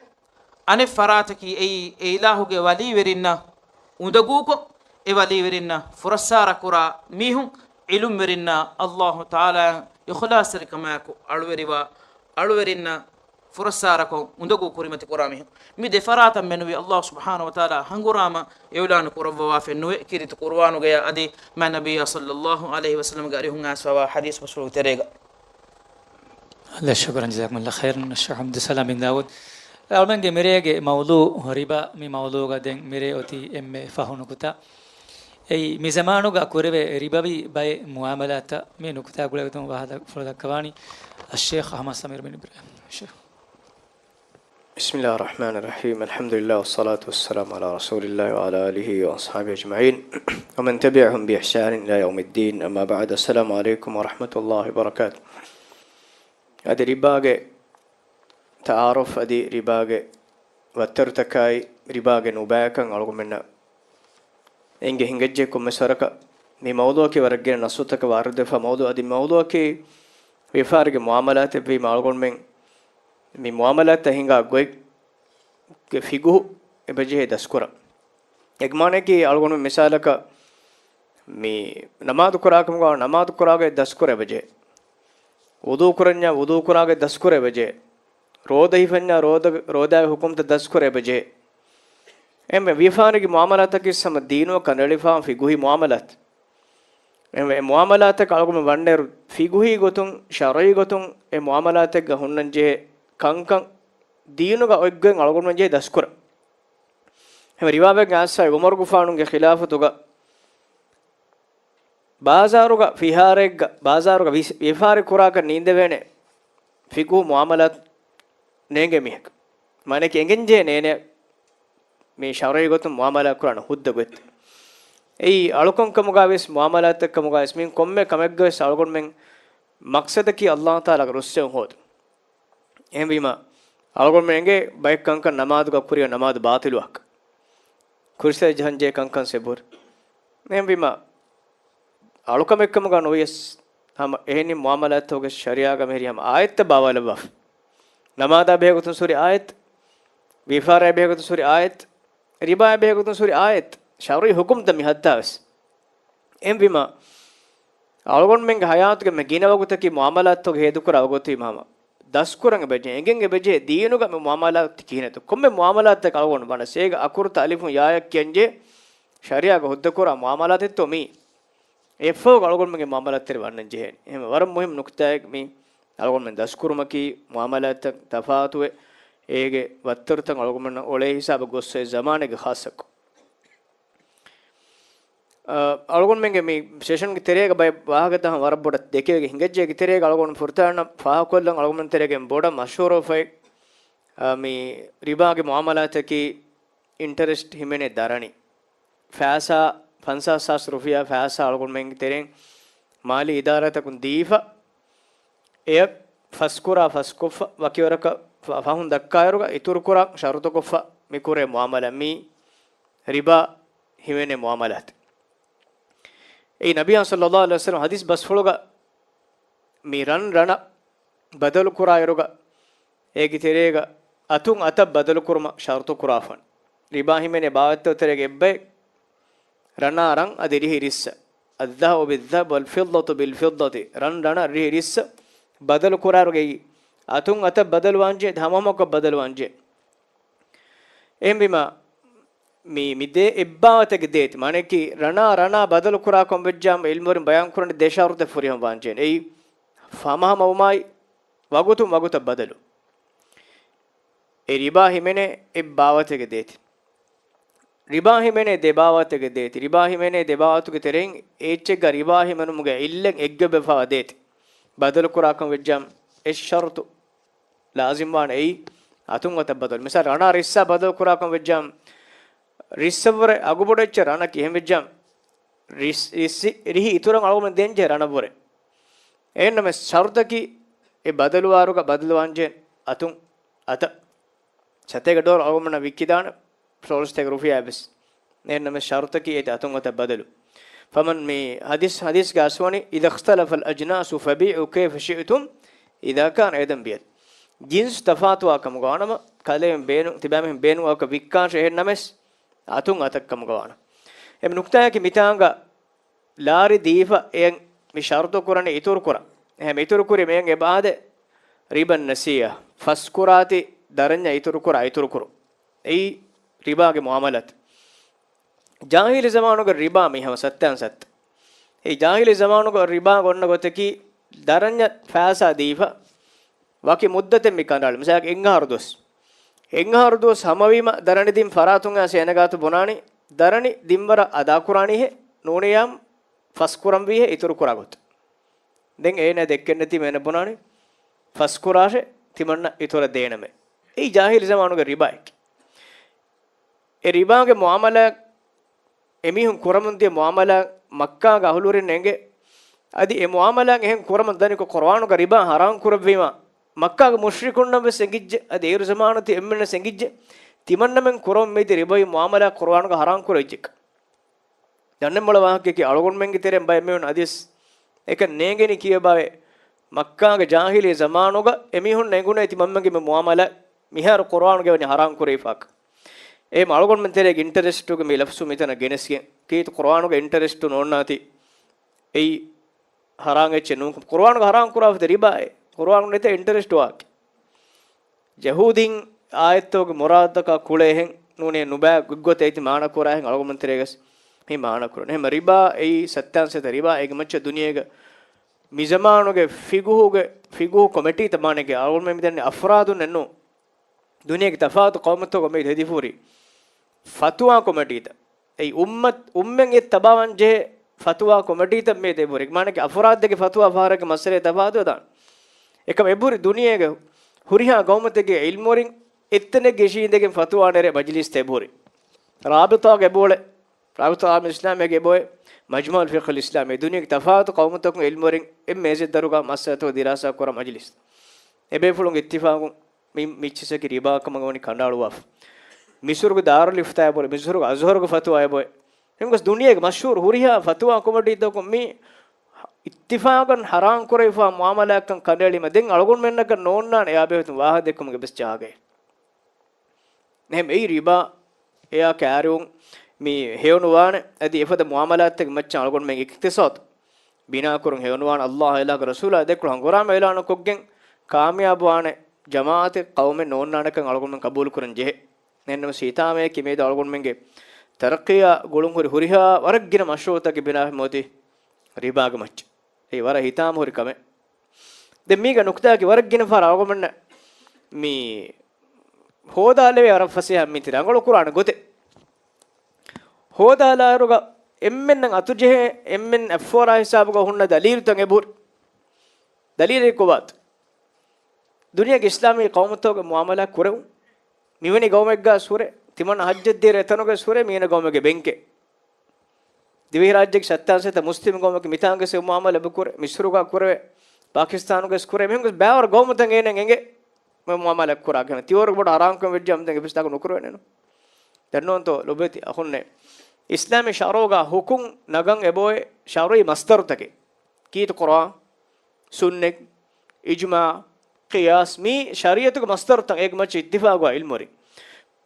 އަނެއް ފަރާތަކީ އެއީ އެ އިލާހުގެ ވަލީވެރިންނަށް އުނދަގޫކޮށް، އެ ވަލީވެރިންނަށް ފުރައްސާރަ ކުރާ މީހުން، ޢިލްމުވެރިންނާ ﷲ ތަޢާލާއަށް އިޚްލާޞްތެރިކަމާއެކު އަޅުވެރިވާ، އަޅުވެރިންނަށް ފުރައްސާރަކޮށް އުނދަގޫ ކުރިމަތި ކުރާ މީހުން. މި ދެ ފަރާތަށް މެނުވީ ﷲ ސުބްޙާނަހޫ ވަތަޢާލާ ހަނގުރާމަ އިޢުލާނު ކުރައްވަވާފައެއް ނުވޭ، ކީރިތި ޤުރުއާނުގަޔާ އަދި މާތް ނަބިއްޔާ ޞައްލަﷲ ޢަލައިހި ވަސައްލަމްގެ އަރިހުން އައިސްފަވާ ޙަދީޘް ބަސްފުޅުގެ ތެރޭގަ. ޝުކުރަން، ޖަޒާކުމުﷲ ޚައިރަން. އައްޝައިޚް ޢަބްދުއްސަލާމް ބިން ދާވޫދު. އަޅުމެންގެ މިރޭގެ މައުޟޫޢު ރިބާ، މި މައުޟޫޢުގަ ދެން މިރޭ އޮތީ އެންމެ ފަހު ނުކުތާ. އެއީ، މި ޒަމާނުގަ ކުރެވޭ ރިބަވީ ބައެއް މުއާމަލާތްތައް. މި ނުކުތާ ގުޅޭގޮތުން ވާހަކަ ދަ-، ފުޅު ދައްކަވާނީ އައްޝޭޚް އަޙްމަދު ސަމީރު ބިން އިބްރާހިމް. ޝޭޚް. بسم الله الرحمن الرحيم. الحمد لله والصلاة والسلام على رسول الله وعلى آله وأصحابه أجمعين ومن تبعهم بإحسان إلى يوم الدين. أما بعد. السلام عليكم ورحمة الله وبركاته. އަދި ރިބާގެ ތަޢާރުފް އަދި ރިބާގެ ވައްތަރުތަކާއި ރިބާގެ ނުބައިކަން އަޅުގަނޑުމެންނަށް އެނގި ހިނގައްޖެ ކޮންމެސް ވަރަކަށް މި މައުޟޫޢަކީ ވަރަށް ގިނަ ނައްޞުތަކަށް ވާރިދުވެފަ މައުޟޫޢު. އަދި މައުޟޫޢަކީ ވިޔަފާރިގެ މުއާމަލާތެއް ވީމަ އަޅުގަނޑުމެން މި މުއާމަލާތްތައް ހިނގާ ގޮތްގެ ފިޤުހު އެބަޖެހޭ ދަސްކުރަން. އޭގެ މާނައަކީ އަޅުގަނޑު މިސާލަކަށް މި ނަމާދު ކުރާ ކަމުގަ ނަމާދު ކުރާގޮތް ދަސްކުރަން އެބަޖެހޭ. ވުޟޫ ކުރަންޏާ ވުޟޫ ކުރާގޮތް ދަސްކުރަން އެބަޖެހޭ. ރޯދަ ހިފަންޏާ ރޯދަ، ރޯދާގެ ޙުކުމްތައް ދަސްކުރަން އެބަޖެހޭ. އެންމެ ވިޔަފާރިގެ މުއާމަލާތަކީ ހަމަ ދީނު ކަނޑައެޅިފާ ފިޤުހީ މުއާމަލާތް. އެންމެ އެ މުއާމަލާތަކަށް އަޅުގަނޑު ވަންނައިރު ފިޤުހީ ގޮތުން، ޝަރުޢީ ގޮތުން އެ މުއާމަލާތެއްގަ ހުންނަންޖެހޭ ކަންކަން ދީނުގަ އޮތްގޮތް އަޅުގަނޑުމެން ޖެހޭ ދަސްކުރަން. އެހެން ރިވާވެގެން އައިސްފައި ޢުމަރުގެފާނުގެ ޚިލާފަތުގަ ބާޒާރުގަ ފިހާރައެއްގަ، ބާޒާރުގަ ވި-، ވިޔަފާރި ކުރާކަށް ނީނދެވޭނެ ފިޤުހު މުއާމަލާތު ނޭނގޭ މީހަކު. މާނައަކީ އެނގެންޖެހޭ ނޭނެ މި ޝަރުޢީ ގޮތުން މުއާމަލާ ކުރާނެ ހުއްދަ ގޮތް. އެއީ އަޅުކަން ކަމުގަ ވެސް މުއާމަލާތެއް ކަމުގަ ވެސް މި ކޮންމެ ކަމެއްގަ ވެސް އަޅުގަނޑުމެން މަޤްޞަދަކީ ﷲ ތަޢާލާގެ ރުއްސެވުން ހޯދުން. އެހެންވީމަ، އަޅުގަނޑުމެން އެނގޭ ބައެއް ކަންކަން ނަމާދުގަ ކުރިޔަށް ނަމާދު ބާޠިލުވާކަށް. ކުރިސައް ޖަހަންޖެހޭ ކަންކަން ސެބުރި. އެހެންވީމަ، އަޅުކަމެއްކަމުގަ ނުވިޔަސް، ހަމަ އެހެނި މުއާމަލާތްތަކުގެ ޝަރީޢާގަ މިހިރީ ހަމަ އާޔަތްތައް ބާވާލައްވާފަ. ނަމާދާ ބެހޭގޮތުން ސުރި އާޔަތް، ވިޔަފާރާ ބެހޭގޮތުން ސުރި އާޔަތް، ރިބާ ބެހޭގޮތުން ސުރި އާޔަތް، ޝަރުޢީ ޙުކުމްތައް މި ހައްދާވެސް. އެހެންވީމަ، އަޅުގަނޑުމެންގެ ޙަޔާތުގެ މި ގިނަ ވަގުތަކީ މުއާމަލާތްތަކުގެ ހޭދަކުރާ ވަގުތުވީމަ ހަމަ ދަސްކުރަން އެބަޖެހޭ، އެނގެން އެބަޖެހޭ ދީނުގަ މި މުއާމަލާތް ކިހިނެއްތޯ. ކޮންމެ މުއާމަލާތަކަށް އަޅުގަނޑު ވަނަސް އޭގެ އަކުރުތައް އަލިފުން ޔާއަށް ކިޔަންޖެހޭ ޝަރީޢާގަ ހުއްދަކުރާ މުއާމަލާތެއްތޯ މީ. އެއަށްފަހު އަޅުގަނޑުމެންގެ މުއާމަލާތްތެރި ވަންނަން ޖެހޭނެ. އެހެން ވަރަށް މުހިއްމު ނުކުތާއެއް މީ. އަޅުގަނޑުމެން ދަސްކުރުމަކީ މުއާމަލާތްތައް ތަފާތުވެ، އޭގެ ވައްތަރުތައް އަޅުގަނޑުމެންނަށް އޮޅޭ ހިސާބަށް ގޮއްސަ އެ ޒަމާނެއްގެ ޚާއްޞަކޮށް. އަ، އަޅުގަނޑުމެންގެ މި ސެޝަންގެ ތެރޭގަ ބައެއް ވާހަކަތައް ވަރަށް ބޮޑަށް ދެކެވިގެން ހިނގައްޖެ. އޭގެ ތެރޭގަ އަޅުގަނޑު ފުރަތަމަ ފާހަގަކޮށްލަން އަޅުގަނޑު ތެރޭގެ ބޮޑަށް މަޝްހޫރުވެފައި، އަ، މި ރިބާގެ މުއާމަލާތަކީ އިންޓަރެސްޓް ހިމެނޭ ދަރަނި. ފައިސާ، ފަންސާސް ހާސް ރުފިޔާ ފައިސާ އަޅުގަނޑުމެންގެ ތެރެއިން މާލީ އިދާރާތަކުން ދީފަ، އެޔަށް ފަސްކުރާ ފަސްކޮށްފަ، ވަކިވަރަކަށް ފަ-، ފަހުން ދައްކާއިރުގަ އިތުރުކުރާ ޝަރުތުކޮށްފަ މި ކުރޭ މުއާމަލާ މީ ރިބާ ހިމެނޭ މުއާމަލާތެއް. އެއީ ނަބިއްޔާ ޞައްލައްލާހު ޢަލައިހި ވަސައްލަމަ ޙަދީޘް ބަސްފުޅުގަ މި ރަން ރަނަށް ބަދަލު ކުރާއިރުގަ، އޭގެ ތެރޭގަ އަތުން އަތަށް ބަދަލު ކުރުމަށް ޝަރުތު ކުރާފަން. ރިބާ ހިމެނޭ ބާވަތްތައް ތެރޭގަ އެއްބައެއް، ރަނާ ރަން އަދި ރިހި ރިއްސަށް. الذهب بالذهب والفضة بالفضة. ރަން ރަނަށް ރިހި ރިއްސަށް ބަދަލު ކުރާއިރުގައި އަތުން އަތަށް ބަދަލުވާންޖެ، ހަމަހަމަކޮށް ބަދަލުވާންޖެ. އެހެންވީމަ، މި، މި ދޭ އެއްބާވަތެއްގެ ދޭތި. މާނައަކީ، ރަނާ ރަނާ ބަދަލު ކުރާކަން ވެއްޖާމަ ޢިލްމުވެރިން ބަޔާން ކުރަނީ ދެ ޝަރުތެއް ފުރިހަމަ ވާންޖެހޭނެ. އެއީ، ހަމަހަމަވުމާއި، ވަގުތުން ވަގުތަށް ބަދަލު. އެ ރިބާ ހިމެނޭ އެއްބާވަތެއްގެ ދޭތި. ރިބާ ހިމެނޭ ދެބާވަތެއްގެ ދޭތި. ރިބާ ހިމެނޭ ދެބާވަތުގެ ތެރެއިން އެއްޗެއްގަ ރިބާ ހިމެނުމުގެ ޢިއްލަތް އެއްގޮތްވެފަވާ ދޭތި. ބަދަލު ކުރާކަން ވެއްޖާމަ އެއް ޝަރުތު ލާޒިމްވާނެ އެއީ އަތުން އަތަށް ބަދަލު. މިސާލު ރަނާ ރިއްސާ ބަދަލު ކުރާކަން ވެއްޖާމަ ރިއްސަށްވުރެ އަގުބޮޑު އެއްޗެއް ރަނަކީ. އެހެން ވެއްޖާމަ ރިސް-، ރިސް-، ރިހި އިތުރަށް އަޅުގަނޑު ދޭންޖެހޭ ރަނަށްވުރެ. އެހެންނަމަވެސް ޝަރުތަކީ އެ ބަދަލުވާއިރުގަ ބަދަލުވާންޖެހޭ އަތުން އަތަށް. ސަތޭކަ ޑޮލަރު އަޅުގަނޑުމެންނަށް ވިއްކިދާނެ ފްލޯރެސްޓޭކަ ރުފިޔާ ވެސް. އެހެންނަމަވެސް ޝަރުތަކީ އޭތި އަތުން އަތަށް ބަދަލު. ފަމަން މި ޙަދީޘް، ޙަދީޘްގަ އަސްވަނީ، إذا اختلف الأجناس فبيعوا كيف شئتم إذا كان يدا بيد. ޖިންސް ތަފާތުވާ ކަމުގަ ވާނަމަ، ކަލޭމެން ބޭނު-، ތިބާމީހުން ބޭނުންވާކަށް ވިއްކާށޭ، އެހެންނަމަވެސް އަތުން އަތަށް ކަމުގަ ވާނަމަ. އެ ނުކްތާއަކީ މިތާނގަ ލާރި ދީފަ އެއަށް މި ޝަރުތު ކުރަނީ އިތުރު ކުރަން. އެހެން އިތުރު ކުރި މިއަށް އެބަ އާދޭ ރިބަ ނަސީއަ. ފަސްކުރާތި ދަރަންޏަށް އިތުރު ކުރާ އިތުރު ކުރު. އެއީ ރިބާގެ މުއާމަލާތު. ޖާހިލީ ޒަމާނުގަ ރިބާ މީ ހަމަ ސައްތައިން ސައްތަ. އެ ޖާހިލީ ޒަމާނުގަ ރިބާ އޮންނަ ގޮތަކީ ދަރަންޏަށް ފައިސާ ދީފަ ވަކި މުއްދަތެއް މި ކަނޑައަޅަ. މިސާލަކަށް އެއްއަހަރު ދުވަސް. އެއްއަހަރު ދުވަސް ހަމަވީމަ ދަރަނި ދިން ފަރާތުން އައިސް އޭނަ ގާތު ބުނާނީ ދަރަނި ދިންވަރަށް އަދާކުރާނީހޭ. ނޫނިޔާ ފަސްކުރަންވީހޭ އިތުރު ކުރާ ގޮތަށް. ދެން އޭނަ ދެއްކެންނެތީމަ އޭނަ ބުނާނީ ފަސްކުރާށޭ ތިމަންނަ އިތުރަށް ދޭނަމޭ. އެއީ ޖާހިލީ ޒަމާނުގެ ރިބާއެކޭ. އެ ރިބާގެ މުއާމަލާ، އެމީހުން ކުރަމުން ދިޔަ މުއާމަލާ މައްކާގެ އަހުލުވެރިން އެނގޭ. އަދި އެ މުއާމަލާ އެހެން ކުރަމުން ދަނީކޮށް ޤުރުއާނުގަ ރިބާ ހަރާން ކުރެއްވީމާ، މައްކާގެ މުޝްރިކުންނަށް ވެސް އެނގިއްޖެ. އަދި އޭރު ޒަމާނު ތި އެންމެންނަށް އެނގިއްޖެ. ތިމަންނަމެން ކުރަމުން މިދިޔަ ރިބާއީ މުއާމަލާ ޤުރުއާނުގަ ހަރާން ކުރެވިއްޖެކަން. ދަންނަން މޮޅަ ވާހަކައަކީ އަޅުގަނޑުމެންގެ ތެރެއިން ބައެއް މީހުން އަދިވެސް އެކަން ނޭނގެނީ ކިޔަބާވޭ. މައްކާގެ ޖާހިލީ ޒަމާނުގަ އެމީހުންނަށް އެނގުނޭ ތިމަންމެންގެ މި މުއާމަލާ މިހާރު ޤުރުއާނުގައި ވަނީ ހަރާން ކުރެވިފާކަން. އެހެން އަޅުގަނޑުމެން ތެރޭގެ އިންޓަރެސްޓުގެ މި ލަފްޒު މިތަނަށް ގެނެސްގެން ކީރިތި ޤުރުއާނުގެ އިންޓަރެސްޓު ނޯންނާތީ އެއީ ހަރާން އެއްޗެއް ނޫން. ޤުރުއާނުގަ ހަރާން ކުރާފަދަ ރިބާއޭ. ޤުރުއާނު ނެތޭ އިންޓަރެސްޓު ވާކި. ޔަހޫދީން އާޔަތްތަކުގެ މުރާދަކާ ކުޅޭހެން ނޫނޭ ނުބައި ގޮތްގޮތަށް އޭތި މާނަ ކުރާހެން އަޅުގަނޑުމެން ތެރޭގަސް މި މާނަ ކުރަން. އެހެން ރިބާ އެއީ ސައްތާން ސަތަ ރިބާ އޭގެ މައްޗަށް ދުނިޔޭގަ މި ޒަމާނުގެ ފިގުހުގެ، ފިގުހު ކޮމިޓީތައް މާނައެކޭ. އަޅުގަނޑުމެން މިދަނީ އަފްރާދުންނެއްނު. ދުނިޔޭގެ ތަފާތު ޤައުމުތަކުގަ މި ހެދިފޫރި ފަތުވާ ކޮމިޓީތައް. އެއީ އުއްމަތް، އުއްމަތް އެ ތަބާވާން ޖެހޭ ފަތުވާ ކޮމިޓީތައް މި ދެބުރި. މާނައެކޭ އަފްރާދެއްގެ ފަތުވާ ފަހަރެއްގެ މައްސަލަ ތަފާތުވެދާނެ. އެކަމް އެބުރި ދުނިޔޭގެ ހުރިހާ ގައުމުތަކެއްގެ އިލްމުވެރިން އެއްތަނެއްގެ އިށީނދެގެން ފަތުވާ ނެރޭ މަޖިލީސްތައް އެބުރި. ރާބިޠާގެ އެބައުޅޭ، ރާބިޠާ އާމް އިސްލާމީގެ އެބައޮތް، މަޖްމަޢުލް ފިޤްހުލް އިސްލާމީ. ދުނިޔޭގެ ތަފާތު ޤައުމުތަކުން އިލްމުވެރިން އެއް މޭޒެއް ދަރުގަ މައްސަލަތަކު ދިރާސާ ކުރާ މަޖިލީސް. އެބޭފުޅުންގެ އިއްތިފާޤުން މި މިއްޗިސަކި ރިބާ ކަމަށް ވަނީ ކަނޑައަޅުވާފަ. މިސުރުގެ ދާރުލް އިފްތާ އެބައޮތް، މިސުރުގެ އަޒްހަރުގެ ފަތުވާ އެބައޮތް. އެހެންވެސް ދުނިޔޭގެ މަޝްހޫރު ހުރިހާ ފަތުވާ ކޮމިޓީތަކުން މި އިއްތިފާޤަށް ހަރާން ކުރެވިފާ މުއާމަލާތްކަން ކަނޑައެޅީމަ ދެން އަޅުގަނޑުމެންނަކަށް ނޯންނާނެ އެއާ ބެހޭ ވާހަކަ ދެއްކުމުގެ އެއްވެސް ޖާގައެއް. އެހެން އެއީ ރިބާ އެއާ ކައިރިވުން މި ހެޔޮނުވާނެ. އަދި އެފަދަ މުއާމަލާތްތަކެއް މައްޗަށް އަޅުގަނޑުމެން އިޤްތިޞާދު ބިނާކުރުން ހެޔޮނުވާނެ. ﷲ އިލާހުގެ ރަސޫލާ ދެއްކުޅު ހަނގުރާމަ އިޢުލާނު ކޮށްގެން ކާމިޔާބުވާނެ ޖަމާޢަތެއް ޤައުމެއް ނޯންނާނެކަން އަޅުގަނޑުމެން ޤަބޫލު ކުރަން ޖެހޭ. ނެންނަމަސް ހިތާމަޔަކީ މިއަދު އަޅުގަނޑުމެންގެ ތަރައްޤީއާ ގުޅުން ހުރި ހުރިހާ ވަރަށް ގިނަ މަޝްރޫޢުތަކެއް ބިނާވެ މިއޮތީ ރިބާގެ މައްޗަށް. އެއީ ވަރަށް ހިތާމަ ހުރި ކަމެއް. ދެން މީގެ ނުކުތާއަކީ ވަރަށް ގިނަ ފަހަރަށް އަޅުގަނޑުމެންނަށް މި ހޯދާލެވޭ ވަރަށް ފަސޭހަ މިތި ރަނގަޅު ކުރާނެ ގޮތެއް. ހޯދާލާއިރުގަ އެންމެންނަށް އަތުޖެހޭ، އެންމެން އެއްފޯރާ ހިސާބުގަ ހުންނަ ދަލީލުތައް އެބުރި. ދަލީލެއް ކޮބާތަ؟ ދުނިޔޭގެ އިސްލާމީ ޤައުމުތަކުގެ މުއާމަލާ ކުރެވުން. މިވެނި ގައުމެއްގަ ހުރެ، ތިމަން ހައްޖަށް ދިޔަ އެތަނުގަ ހުރެ، މީނަ ގައުމެއްގެ ބެންކެއް. ދިވެހިރާއްޖޭގެ ސައްތާން ސަތަ މުސްލިމް ގައުމަކީ މިތާނގެ މުއާމަލާ އެބަ ކުރޭ، މިސްރުގަ ކުރެވޭ، ޕާކިސްތާނުގަ ވެސް ކުރޭ. މިހެން ވެސް ބައިވަރު ގައުމުތައް އޭނަ އެނގޭ މުއާމަލާ ކުރާ ކަމެއް. ތިއުރުގެ ބޮޑު ހަރާންކަމެއް ވެއްޖާ މިދެން އެއްވެސް ތާކު ނުކުރެވޭނެ. ދެންނޫންތޯ ލޮބުވެތި އަޚުންނޭ. އިސްލާމީ ޝަރުޢުގަ ހުކުމް ނަގަން އެބައޮތް ޝަރުޢީ މަސްދަރުތަކެއް. ކީރިތި ޤުރުއާން، ސުންނަތް، އިޖްމާޢު، ޤިޔާސް، މީ ޝަރީޢަތުގެ މަސްދަރުތައް އޭގެ މައްޗަށް އިއްތިފާޤުވާ އިލްމުވެރިން.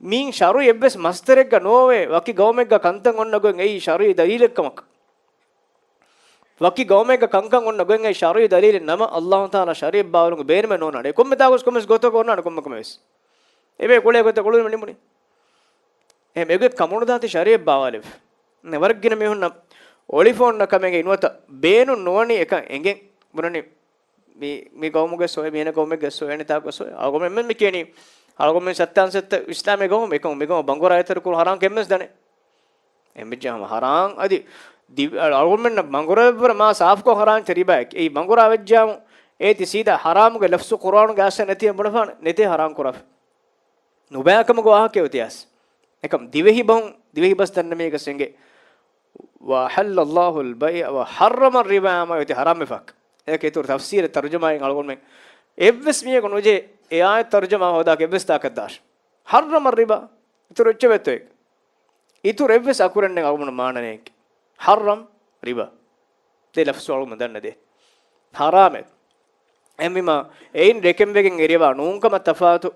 މީން ޝަރުޢީ އެއްވެސް މަސްދަރެއްގަ ނޯވޭ، ވަކި ގައުމެއްގަ ކަންތައް އޮންނަ ގޮތް އެއީ ޝަރުޢީ ދަލީލެއް ކަމަކަށް. ވަކި ގައުމެއްގަ ކަންކަން އޮންނަ ގޮތް އެއީ ޝަރުޢީ ދަލީލެއް ނަމަ، ﷲ ތަޢާލާ ޝަރީޢަތް ބާވަލުން ބޭނުމެއް ނޯންނާނެ. ކޮންމެ ތާކުސް ކޮންމެސް ގޮތަކަށް އޮންނާނެ ކޮންމެ ކަމެއް ވެސް. އެބޭ ކުޅޭ ގޮތަށް ކުޅުން ނިމުނީ. އެހެން އެގޮތް ކަމުނުދާތި ޝަރީޢަތް ބާވާލެވި. ނެ ވަރަށް ގިނަ މީހުންނަށް އޮޅިފަ އޮންނަ ކަމެއްގެ ނުވަތަ ބޭނުން ނުވަނީ އެކަން އެނގެން. ބުނަނީ މި، މި ގައުމުގެ ސޮއެ، މިހެން ގައުމެއްގެ ސޮއެ، އެނެ ތާކު ސޮއެ. އަޅުގަނޑުމެން މި ކިޔަނީ، އަޅުގަނޑުމެން ސައްތާން ސައްތަ އިސްލާމީ ގައުމެއް، އެކަމު މި ގައުމަށް ބަނގުރާ އެތެރެ ކުރު ހަރާން ކެއްމެސް ދަނެ. އެމެއްޖާމަ ހަރާން އަދި ދި-، އަޅުގަނޑުމެންނަށް ބަނގުރާ ވެއްވަރަ މާ ސާފުކޮށް ހަރާން ތެރިބާއެކި. އެއީ ބަނގުރާ ވެއްޖާމު، އޭތި ސީދާ ހަރާމުގެ ލަފްޒު ޤުރުއާނުގެ އަސްލަށް ނެތި ބުނެފާނެ، ނެތޭ ހަރާން ކުރާފަ. ނުބައިކަމުގެ ވާހަކައެއް އޮތިއަސް. އެކަމް ދިވެހި ބަހުން، ދިވެހި ބަސް ދަންނަ މީހަކަސް އެނގޭ. وأحل الله البيع وحرم الربا، އާ މާނަ އޮތީ ހަރާމްވެފަ. އޭގެ އިތުރު ތަފްސީރެއް ތަރުޖަމާއިން އަޅުގަނޑުމެން އެއްވެސް މީހަކު ނުޖެހޭ އެ އާޔަތް ތަރުޖަމާ ހޯދާކަށް އެއްވެސް ތާކަށް ދާށޭ. حرم الربا. އިތުރު އެއްޗެއް ވެއްތޯ އޭގެ؟ އިތުރު އެއްވެސް އަކުރެއް ނެތް އަޅުގަނޑު މާނައެއް. حرم ربا. ދެ ލަފްޒު އަޅުގަނޑު ދަންނަ ދޭ. ހަރާމެއް. އެހެންވީމާ، އެއިން ރެކެންވެގެން އެރިވާ ނޫންކަމަށް ތަފާތު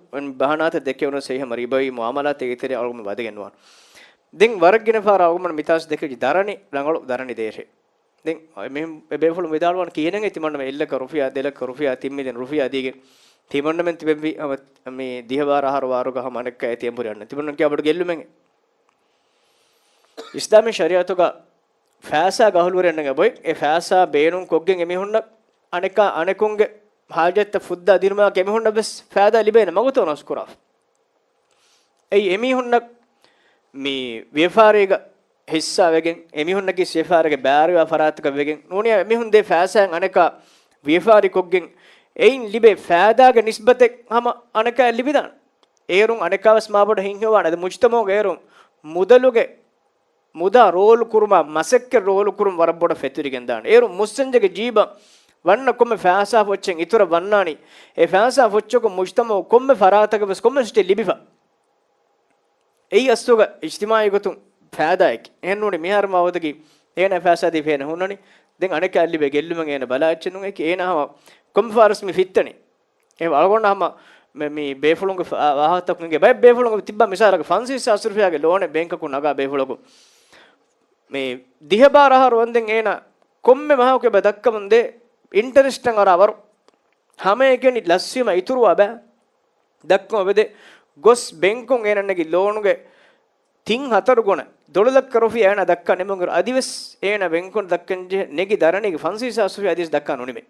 ބަހަނާތައް ދެކެވުނު ސެހެމަ ރިބަވީ މުއާމަލާތެއް އެތެރެ އަޅުގަނޑު ވަދެގެން ނުވާނެ. ދެން ވަރަށް ގިނަ ފަހަރަށް އަޅުގަނޑު މިތާސް ދެކެވި ދަރަނި ރަނގަޅު ދަރަނި ދޭށޭ. ދެން މިހެން ބޭފުޅުން ވިދާޅުވާން ކިހިނެއް ތިމަންނަމެން އެއްލަކަ ރުފިޔާ، ދެލަކަ ރުފިޔާ، ތިން މިލިއަން ރުފިޔާ ދީގެން ތިމަންނަމެން ތިބެންވީ ހަމަ މި ދިހަވާރަ އަހަރު ވާރުގަ ހަމަ އަނެއްކާ އެތި އެނބުރި އަންނަ. ތިމަންނަމެން ކިޔާ ބޮޑު ގެއްލުމެއް. އިސްލާމީ ޝަރީޢަތުގަ ފައިސާގެ އަހުލުވެރިންނަށް އެބައޮތް، އެ ފައިސާ ބޭނުން ކޮށްގެން އެމީހުންނަށް އަނެއްކާ އަނެކުންގެ ހާޖަތްތައް ފުއްދާ ދިނުމާ އެމީހުންނަށް ވެސް ފައިދާ ލިބޭނެ މަގުތައް ނަސްކުރާފަ. އެއީ އެމީހުންނަށް މި ވިޔަފާރީގަ ހިއްސާ ވެގެން، އެމީހުންނަކީ ވިޔަފާރިގެ ބާރުވާ ފަރާތަކަށް ވެގެން ނޫނީ، އެމީހުން ދޭ ފައިސާއިން އަނެކާ ވިޔަފާރި ކޮށްގެން، އެއިން ލިބޭ ފައިދާގެ ނިސްބަތެއް ހަމަ އަނެކާއަށް ލިބިދާނެ. އޭރުން އަނެކާވެސް މާބޮޑަށް ހިތްހެވާނެ. އަދި މުޖްތަމަޢުގަ އޭރުން މުދަލުގެ މުދާ ރޯލު ކުރުމާ، މަސައްކަތް ރޯލު ކުރުން ވަރަށް ބޮޑަށް ފެތުރިގެން ދާނެ. އޭރު މުއްސަންޖެގެ ޖީބަށް ވަންނަ ކޮންމެ ފައިސާ ފޮއްޗެއް އިތުރަށް ވަންނާނީ، އެ ފައިސާ ފޮއްޗަކުން މުޖްތަމަޢު ކޮންމެ ފަރާތަކަށް ވެސް ކޮންމެ ސިޓެއް ލިބިފަ. އެއީ އަސްލުގަ އިޖްތިމާޢީ ގޮތުން ފައިދާއެކޭ. އެހެންނޫނީ މިހާރު މާ ވަގުތަކީ އޭނާ ފައިސާ ދީފަ އޭނަ ހުންނަނީ. ދެން އަނެކާ ލިބޭ ގެއްލުމެއް އޭނަ ބަލާ އެއްޗެއް ނޫން. އޭކި އޭނާ ހަމަ ކޮންމެ ފަހަރަސް މި ފިއްތަނީ. އެ އަޅުގަނޑަށް ހަމަ މެ-، މި ބޭފުޅުންގެ ފަ-، ވާހަކަތަކުން އެނގޭ ބައެއް ބޭފުޅުން ތިއްބާ މިސާލަކަށް ފަންސަވީސް ހާސް ރުފިޔާގެ ލޯނެއް ބޭންކަކުން ނަގާ ބޭފުޅަކު މި ދިހަ ބާރަ އަހަރު ވަންދެން އޭނާ ކޮންމެ މަހަކު އެބަ ދައްކަމުން ދޭ އިންޓަރެސްޓަށް އަރާ ވަރު ހަމައެކަނި ލަސްވީމަ އިތުރުވާ ބައި ދައްކަމުން އެބަދޭ. ގޮސް ބޭންކުން އޭނަ ނެގި ލޯނުގެ ތިން ހަތަރު ގުނަ ދޮޅު ލައްކަ ރުފިޔާ އޭނާ ދައްކާ ނިމުން އިރު އަދިވެސް އޭނާ ބޭންކުން ދައްކަންޖެހޭ ނެގި ދަރަނީގެ ފަންސަވީސް ހާސް ރުފިޔާ އަދިވެސް ދައްކާ ނުނިމޭ.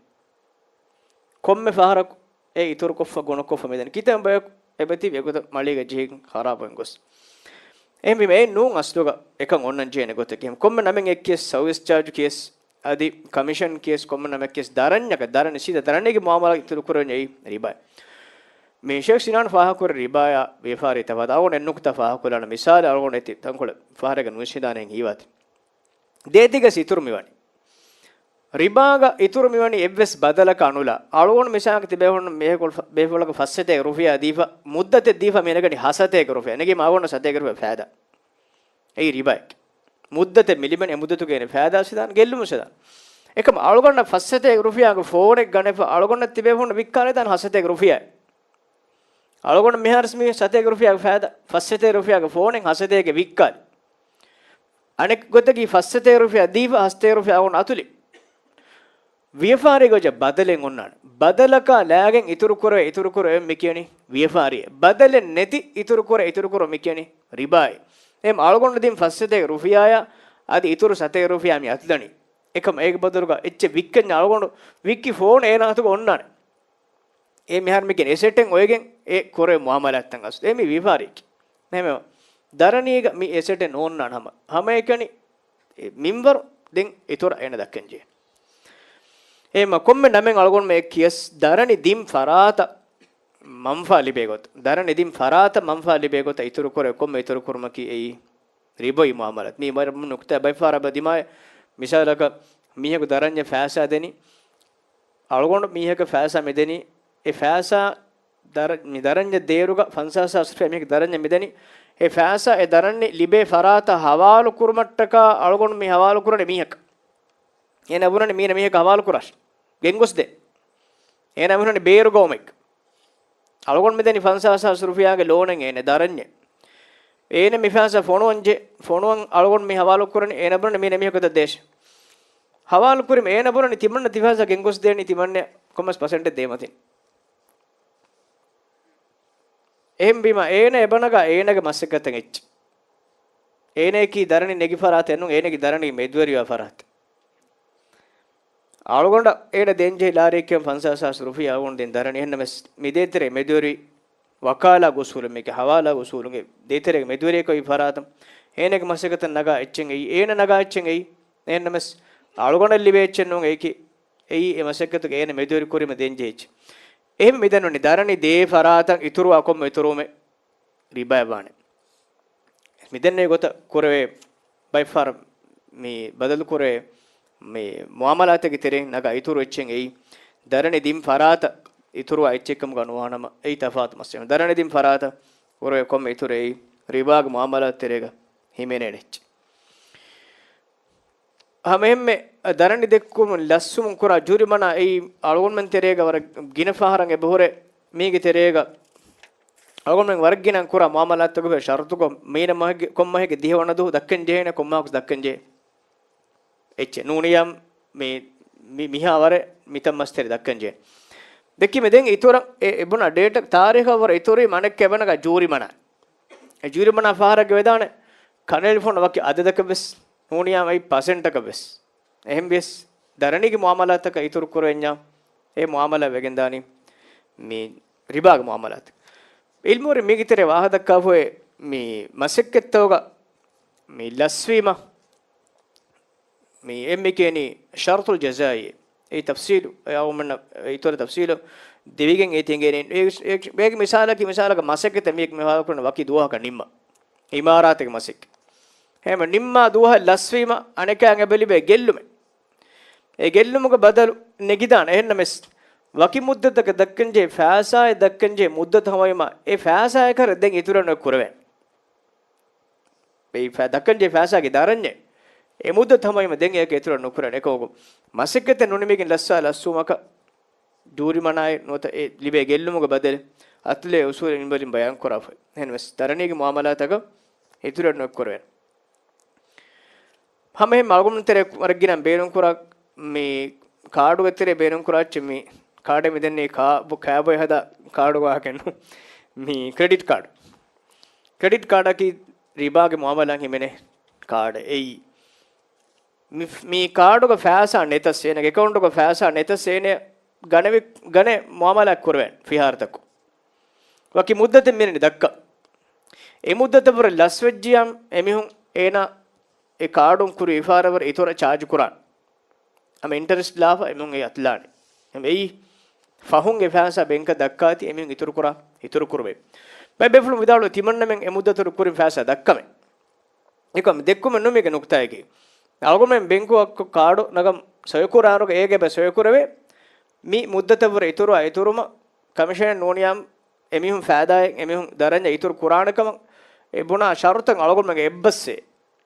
ކޮންމެ ފަހަރަކު އެ އިތުރުކޮށްފަ ގުނަކޮށްފަ މިދަނީ. ކިތަން ބަޔަކު އެބަތިބި އެގޮތަށް މަޅީގަ ޖެހިގެން ޚަރާބުވެން ގޮސް. އެހެންވީމަ އެއް ނޫން އަސްލުގަ އެކަން އޮންނަން ޖެހޭނެ ގޮތަކީ. ކޮންމެ ނަމެއް އެއްކިޔަސް ސަރވިސް ޗާޖު ކިޔަސް އަދި ކަމިޝަން ކިޔަސް ކޮންމެ ނަމެއް ކިޔަސް ދަރަންޏަކަށް ދަރަނި ސީދާ ދަރަނީގެ މުއާމަލާތް އިތުރު ކުރަންޏާ އެއީ ރިބާ. މި ޝޭޚް ސިނާން ފާހަގަކުރި ރިބާޔާ ވިޔަފާރި ތަފާތު. އަޅުގަނޑު އެއް ނުކުތާ ފާހަގަކޮށްލާނަން. މިސާލެއް އަޅުގަނޑު އެތި ތަންކޮޅެއް ފަހަރެއްގަ ނުވިސްނިދާނެ ހިނގީ ވާތީ. ދޭތިގަސް އިތުރު މިވަނީ. ރިބާގަ އިތުރު މިވަނީ އެއްވެސް ބަދަލަކަށް އަނުލާ. އަޅުގަނޑު މިސާލަކަށް ތިބޭފުޅުން ބޭފުޅަކަށް ފަސް ސަތޭކަ ރުފިޔާ ދީފަ، މުއްދަތެއް ދީފަ މި ނެގަނީ ހަ ސަތޭކަ ރުފިޔާ. ނެގީމަ އަޅުގަނޑަށް ސަތޭކަ ރުފިޔާ ފައިދާ. އެއީ ރިބާއެއް. މުއްދަތެއް މި ލިބެން އެ މުއްދަތުގައި އޭނަ ފައިދާ ސިދާން ގެއްލުމު ސިދާން. އެކަމަ އަޅުގަނޑަށް ފަސް ސަތޭކަ ރުފިޔާގެ ފޯނެއް ގަނެފަ އަޅުގަނޑަށް ތިބޭފުޅުން ވިއްކާލެދާނެ ހަ ސަތޭކަ ރުފިޔާ. އަޅުގަނޑު މިހާރު މި ސަތޭކަ ރުފިޔާގެ ފައިދާ، ފަސް ސަތޭކަ ރުފިޔާގެ ފޯނެއް ހަ ސަތޭކަ ވިއްކާލި. އަނެއް ގޮތަކީ ފަސް ސަތޭކަ ރުފިޔާ ދީފަ ހަ ސަތޭކަ ރުފިޔާ އަޅުގަނޑު އަތުލި. ވިޔަފާރީގެ ވަޖަ ބަދަލެއް އޮންނާނެ. ބަދަލަކާ ލާގެން އިތުރު ކުރެވޭ، އިތުރު ކުރެވޭ މި ކިޔަނީ ވިޔަފާރިއެއް. ބަދަލެއް ނެތި އިތުރު ކުރެވޭ، އިތުރު ކުރެވޭ މި ކިޔަނީ ރިބާއެއް. އެހެން އަޅުގަނޑު ދިން ފަސް ސަތޭކަ ރުފިޔާޔާ އަދި އިތުރު ސަތޭކަ ރުފިޔާ މި އަތުލަނީ. އެކަމަ އޭގެ ބަދަލުގަ އެއްޗެއް ވިއްކަންޏާ އަޅުގަނޑު ވިއްކި ފޯން އޭނާ އަތުގަ އޮންނާނެ. އެ މިހާރު މިގެން އެސެޓެއް އޮވެގެން އެ ކުރެވޭ މުއާމަލާތްތައް އަސް. އެ މި ވިޔަފާރިއެކޭ. ނޭމެ ދަރަނީގަ މި އެސެޓެއް ނޯންނާނެ ހަމަ. ހަމައެކަނި އެ މިންވަރު ދެން އިތުރަށް އޭނަ ދައްކަން ޖެހޭ. އެހެންމަ ކޮންމެ ނަމެއް އަޅުގަނޑުމެ އެ ކިޔަސް ދަރަނި ދިން ފަރާތަށް މަންފާ ލިބޭ ގޮތަށް، ދަރަނި ދިން ފަރާތަށް މަންފާ ލިބޭ ގޮތަށް އިތުރު ކުރެވޭ ކޮންމެ އިތުރު ކުރުމަކީ އެއީ ރިބޮއީ މުއާމަލާތް. މީ ވަރަށް ނުކުތާ ބައެއް ފަހަރަށް ދިމާވޭ. މިސާލަކަށް މީހަކު ދަރަންޏެއް ފައިސާ ދެނީ، އަޅުގަނޑު މީހަކަށް ފައިސާ މިދެނީ، އެ ފައިސާ ދަރަ-، މި ދަރަންޏަށް ދޭއިރުގަ ފަންސާސް ހާސް ރުފިޔާ މީހަކު ދަރަންޏަށް މިދެނީ، އެ ފައިސާ އެ ދަރަންނި ލިބޭ ފަރާތަށް ހަވާލު ކުރުމަށްޓަކާ އަޅުގަނޑު މި ހަވާލު ކުރަނީ މީހަކަށް. އޭނަ ބުނަނީ މީނަ މީހަކަށް ހަވާލު ކުރާށޭ. ގެންގޮސްދޭ. އޭނަ ބުނަނީ ބޭރު ގައުމެއް. އަޅުގަނޑު މިދެނީ ފަންސާސް ހާސް ރުފިޔާގެ ލޯނެއް އޭނަ ދަރަންޏެއް. އޭނަ މި ފައިސާ ފޮނުވަން ޖެ-، ފޮނުވަން އަޅުގަނޑު މި ހަވާލު ކުރަނީ އޭނަ ބުނަނީ މީނަ މީހަކަށް ދޭށޭ. ހަވާލު ކުރީމަ އޭނަ ބުނަނީ ތިމަންނަ ތި ފައިސާ ގެންގޮސްދޭނީ ތިމަންނަ ކޮންމެސް ޕަސެންޓެއް ދޭމަތިން. އެހެންވީމަ އޭނަ އެބަނަގާ އޭނަގެ މަސައްކަތަށް އެއްޗެއް. އޭނައަކީ ދަރަނި ނެގި ފަރާތެއް ނޫން، އޭނަގެ ދަރަނި މެދުވެރިވާ ފަރާތެއް. އަޅުގަނޑަށް އޭނަ ދޭންޖެހި ލާރިއެއް ކިޔަން ފަންސާސް ހާސް ރުފިޔާ އަޅުގަނޑު ދޭން ދަރަނި. އެހެންނަމަސް މި ދޭތެރޭ މެދުވެރި ވަކާލާގެ އުސޫލުން މީގެ ހަވާލާގެ އުސޫލުންގެ ދޭތެރޭގެ މެދުވެރިއަކަށް އޮތް ފަރާތަށް އޭނަގެ މަސައްކަތަށް ނަގާ އެއްޗެއް އެއީ، އޭނަ ނަގާ އެއްޗެއް އެއީ. އެހެންނަމަސް އަޅުގަނޑަށް ލިބޭ އެއްޗެއް ނޫން އެއީކީ. އެއީ އެ މަސައްކަތުގެ އޭނަ މެދުވެރި ކުރީމަ ދޭންޖެހި އެއްޗެއް. އެހެން މިދެންނެވި ދަރަނި ދޭ ފަރާތަށް އިތުރުވާ ކޮންމެ އިތުރުވުމެއް ރިބާއެއް ވާނެ. މިދެންނެވި ގޮތަށް ކުރެވޭ ބައެއް ފަހަރަށް މި ބަދަލު ކުރެވޭ މި މުއާމަލާތެއްގެ ތެރެއިން ނަގާ އިތުރު އެއްޗެއް އެއީ، ދަރަނި ދިން ފަރާތަށް އިތުރުވާ އެއްޗެއްކަމުގަ ނުވާނަމަ އެއީ ތަފާތު މައްސަލަ. ދަރަނި ދިން ފަރާތަށް ކުރެވޭ ކޮންމެ އިތުރެއް އެއީ ރިބާގެ މުއާމަލާތް ތެރޭގަ ހިމެނޭނެ އެއްޗެއް. ހަމައެހެންމެ ދަރަނި ދެއްކުމުން ލަސްވުމުން ކުރާ ޖުރިމަނާ އެއީ އަޅުގަނޑުމެން ތެރޭގަ ވަރަށް ގިނަ ފަހަރަށް އެބަހުރޭ. މީގެ ތެރޭގަ އަޅުގަނޑުމެން ވަރަށް ގިނަ ކުރާ މުއާމަލާތުގެ ޝަރުތުކޮށް، މީނަ މަހެއްގެ، ކޮން މަހެއްގެ ދިހަ ވަނަ ދުވަހު ދައްކަން ޖެހޭނެ، ކޮން މަހަކު ދައްކަން ޖެހޭ އެއްޗެއް ނޫނިޔާ މި، މި، މިހާ ވަރެއް މިތަން މަސްތެރި ދައްކަން ޖެހޭ. ދެއްކީމެ ދެން އިތުރަށް އެ، އެ ބުނާ ޑޭޓަ ތާރީޚަށް ވަރަށް އިތުރު މަނެއްކަ އެބަނަގާ ޖޫރިމަނާ. އެ ޖޫރިމަނާ ފަހަރަށް ވެދާނެ ކަނޑައެޅިފަ ވަކި އަދަދަކަށް ވެސް ނޫނިޔާ އައި ޕަސެންޓަކަށް ވެސް. އެހެން ވިޔަސް ދަރަނީގެ މުއާމަލާތަކަށް އިތުރު ކުރެވެންޏާ އެ މުއާމަލާ ވެގެންދާނީ މި ރިބާގެ މުއާމަލާތަކަށް. އިލްމުވެރިން މީގެ ތެރޭ ވާހަކަ ދައްކާފައި މި މަސައްކަތްތަކުގަ މި ލަސްވީމަ މި އެންމެ ކިޔަނީ ޝަރުޠުލް ޖަޒާއީ. އެ ތަފްސީލު، އެ އަޅުގަނޑަށް އެ އިތުރަށް ތަފްސީލު ދެވިގެން އޭތި އެނގޭނީ. އެ، އެ، އޭގެ މިސާލަކީ، މިސާލަކަށް މަސައްކަތެއް މީހަކު މި ހާލަކުން ވަކި ދުވަހަކަށް ނިންމަ. އިމާރާތެއްގެ މަސައްކަތް. ހޭމަ ނިންމާ ދުވަހަށް ލަސްވީމަ އަނެކާ އެބަ ލިބޭ ގެއްލުމެއް. އެ ގެއްލުމުގެ ބަދަލު ނެގިދާނެ. އެހެންނަމެސް، ވަކި މުއްދަތަކަށް ދައްކަންޖެހޭ ފައިސާއެއް ދައްކަންޖެހޭ މުއްދަތު ހަމަވީމަ، އެ ފައިސާއެއް ކަރަ ދެން އިތުރަށް ނުކުރެވޭނެ. އެ ފަ-، ދައްކަންޖެހޭ ފައިސާގެ ދަރަންޏެއް އެ މުއްދަތު ހަމަވީމަ ދެން އޭކަ އިތުރަށް ނުކުރޭނެ. އެކަމަކު، މަސައްކަތެއް ނުނިމިގެން ލައްސާ ލައްސުމަކަށް ޖޫރިމަނާއެއް ނުވަތަ އެ ލިބޭ ގެއްލުމުގެ ބަދަލެއް އަތުލޭ އުސޫލެއް މިންވަރިން ބަޔާންކުރާފަ. އެހެންވެސް، ދަރަނީގެ މުއާމަލާތަކަށް އިތުރަށް ނުކުރޭނެ. ހަމައެހެން އަޅުގަނޑު ތެރޭ ވަރަށް ގިނަ ބޭނުންކުރާ މި ކާޑުގެ ތެރޭ ބޭނުންކުރާ އެއްޗެއް މި ކާޑެއް މިދެންނެވި ކާ-، ކާބޮއެ ހަދާ ކާޑު ވާހަކައެއްނު. މި ކްރެޑިޓް ކާޑު. ކްރެޑިޓް ކާޑަކީ ރިބާގެ މުއާމަލާތް ހިމެނޭ ކާޑެއް. އެއީ މި، މި ކާޑުގަ ފައިސާ ނެތަސް އޭނަގެ އެކައުންޓުގަ ފައިސާ ނެތަސް އޭނަ ގަނެވި، ގަނެ މުއާމަލާތް ކުރެވޭނެ ފިހާރަތަކު. ވަކި މުއްދަތެއް މިއިން ދައްކަ. އެ މުއްދަތަށްވުރެ ލަސްވެއްޖިޔާ އެމީހުން އޭނަ އެ ކާޑުން ކުރި ވިޔަފާރަށްވުރެ އިތުރަށް ޗާޖު ކުރާނެ. ހަމަ އިންޓަރެސްޓް ލާފަ އެމީހުން އެ އަތުލާނެ. ހަމަ އެއީ ފަހުން އެ ފައިސާ ބެންކަށް ދައްކާތީ އެމީހުން އިތުރު ކުރާ، އިތުރު ކުރުވޭ. ބައެއް ބޭފުޅުން ވިދާޅުވޭ ތިމަންނަމެން އެ މުއްދަތު ކުރިން ފައިސާ ދައްކަމޭ. އެކަމް ދެއްކުމެއް ނޫން މީގެ ނުކުތާއަކީ. އަޅުގަނޑުމެން ބެންކުއަށް ކާޑު ނަގަން ސޮއިކުރާނުގަ އޭގެ ބަ ސޮއިކުރެވޭ. މި މުއްދަތަށްވުރެ އިތުރު އިތުރުމަށް ކަމިޝަނެއް ނޫނިޔާ އެމީހުން ފައިދާއެއް އެމީހުން ދަރަންޏަށް އިތުރު ކުރާނެ ކަމަށް އެ ބުނާ ޝަރުތަށް އަޅުގަނޑުމެން އެއްބަސްވޭ.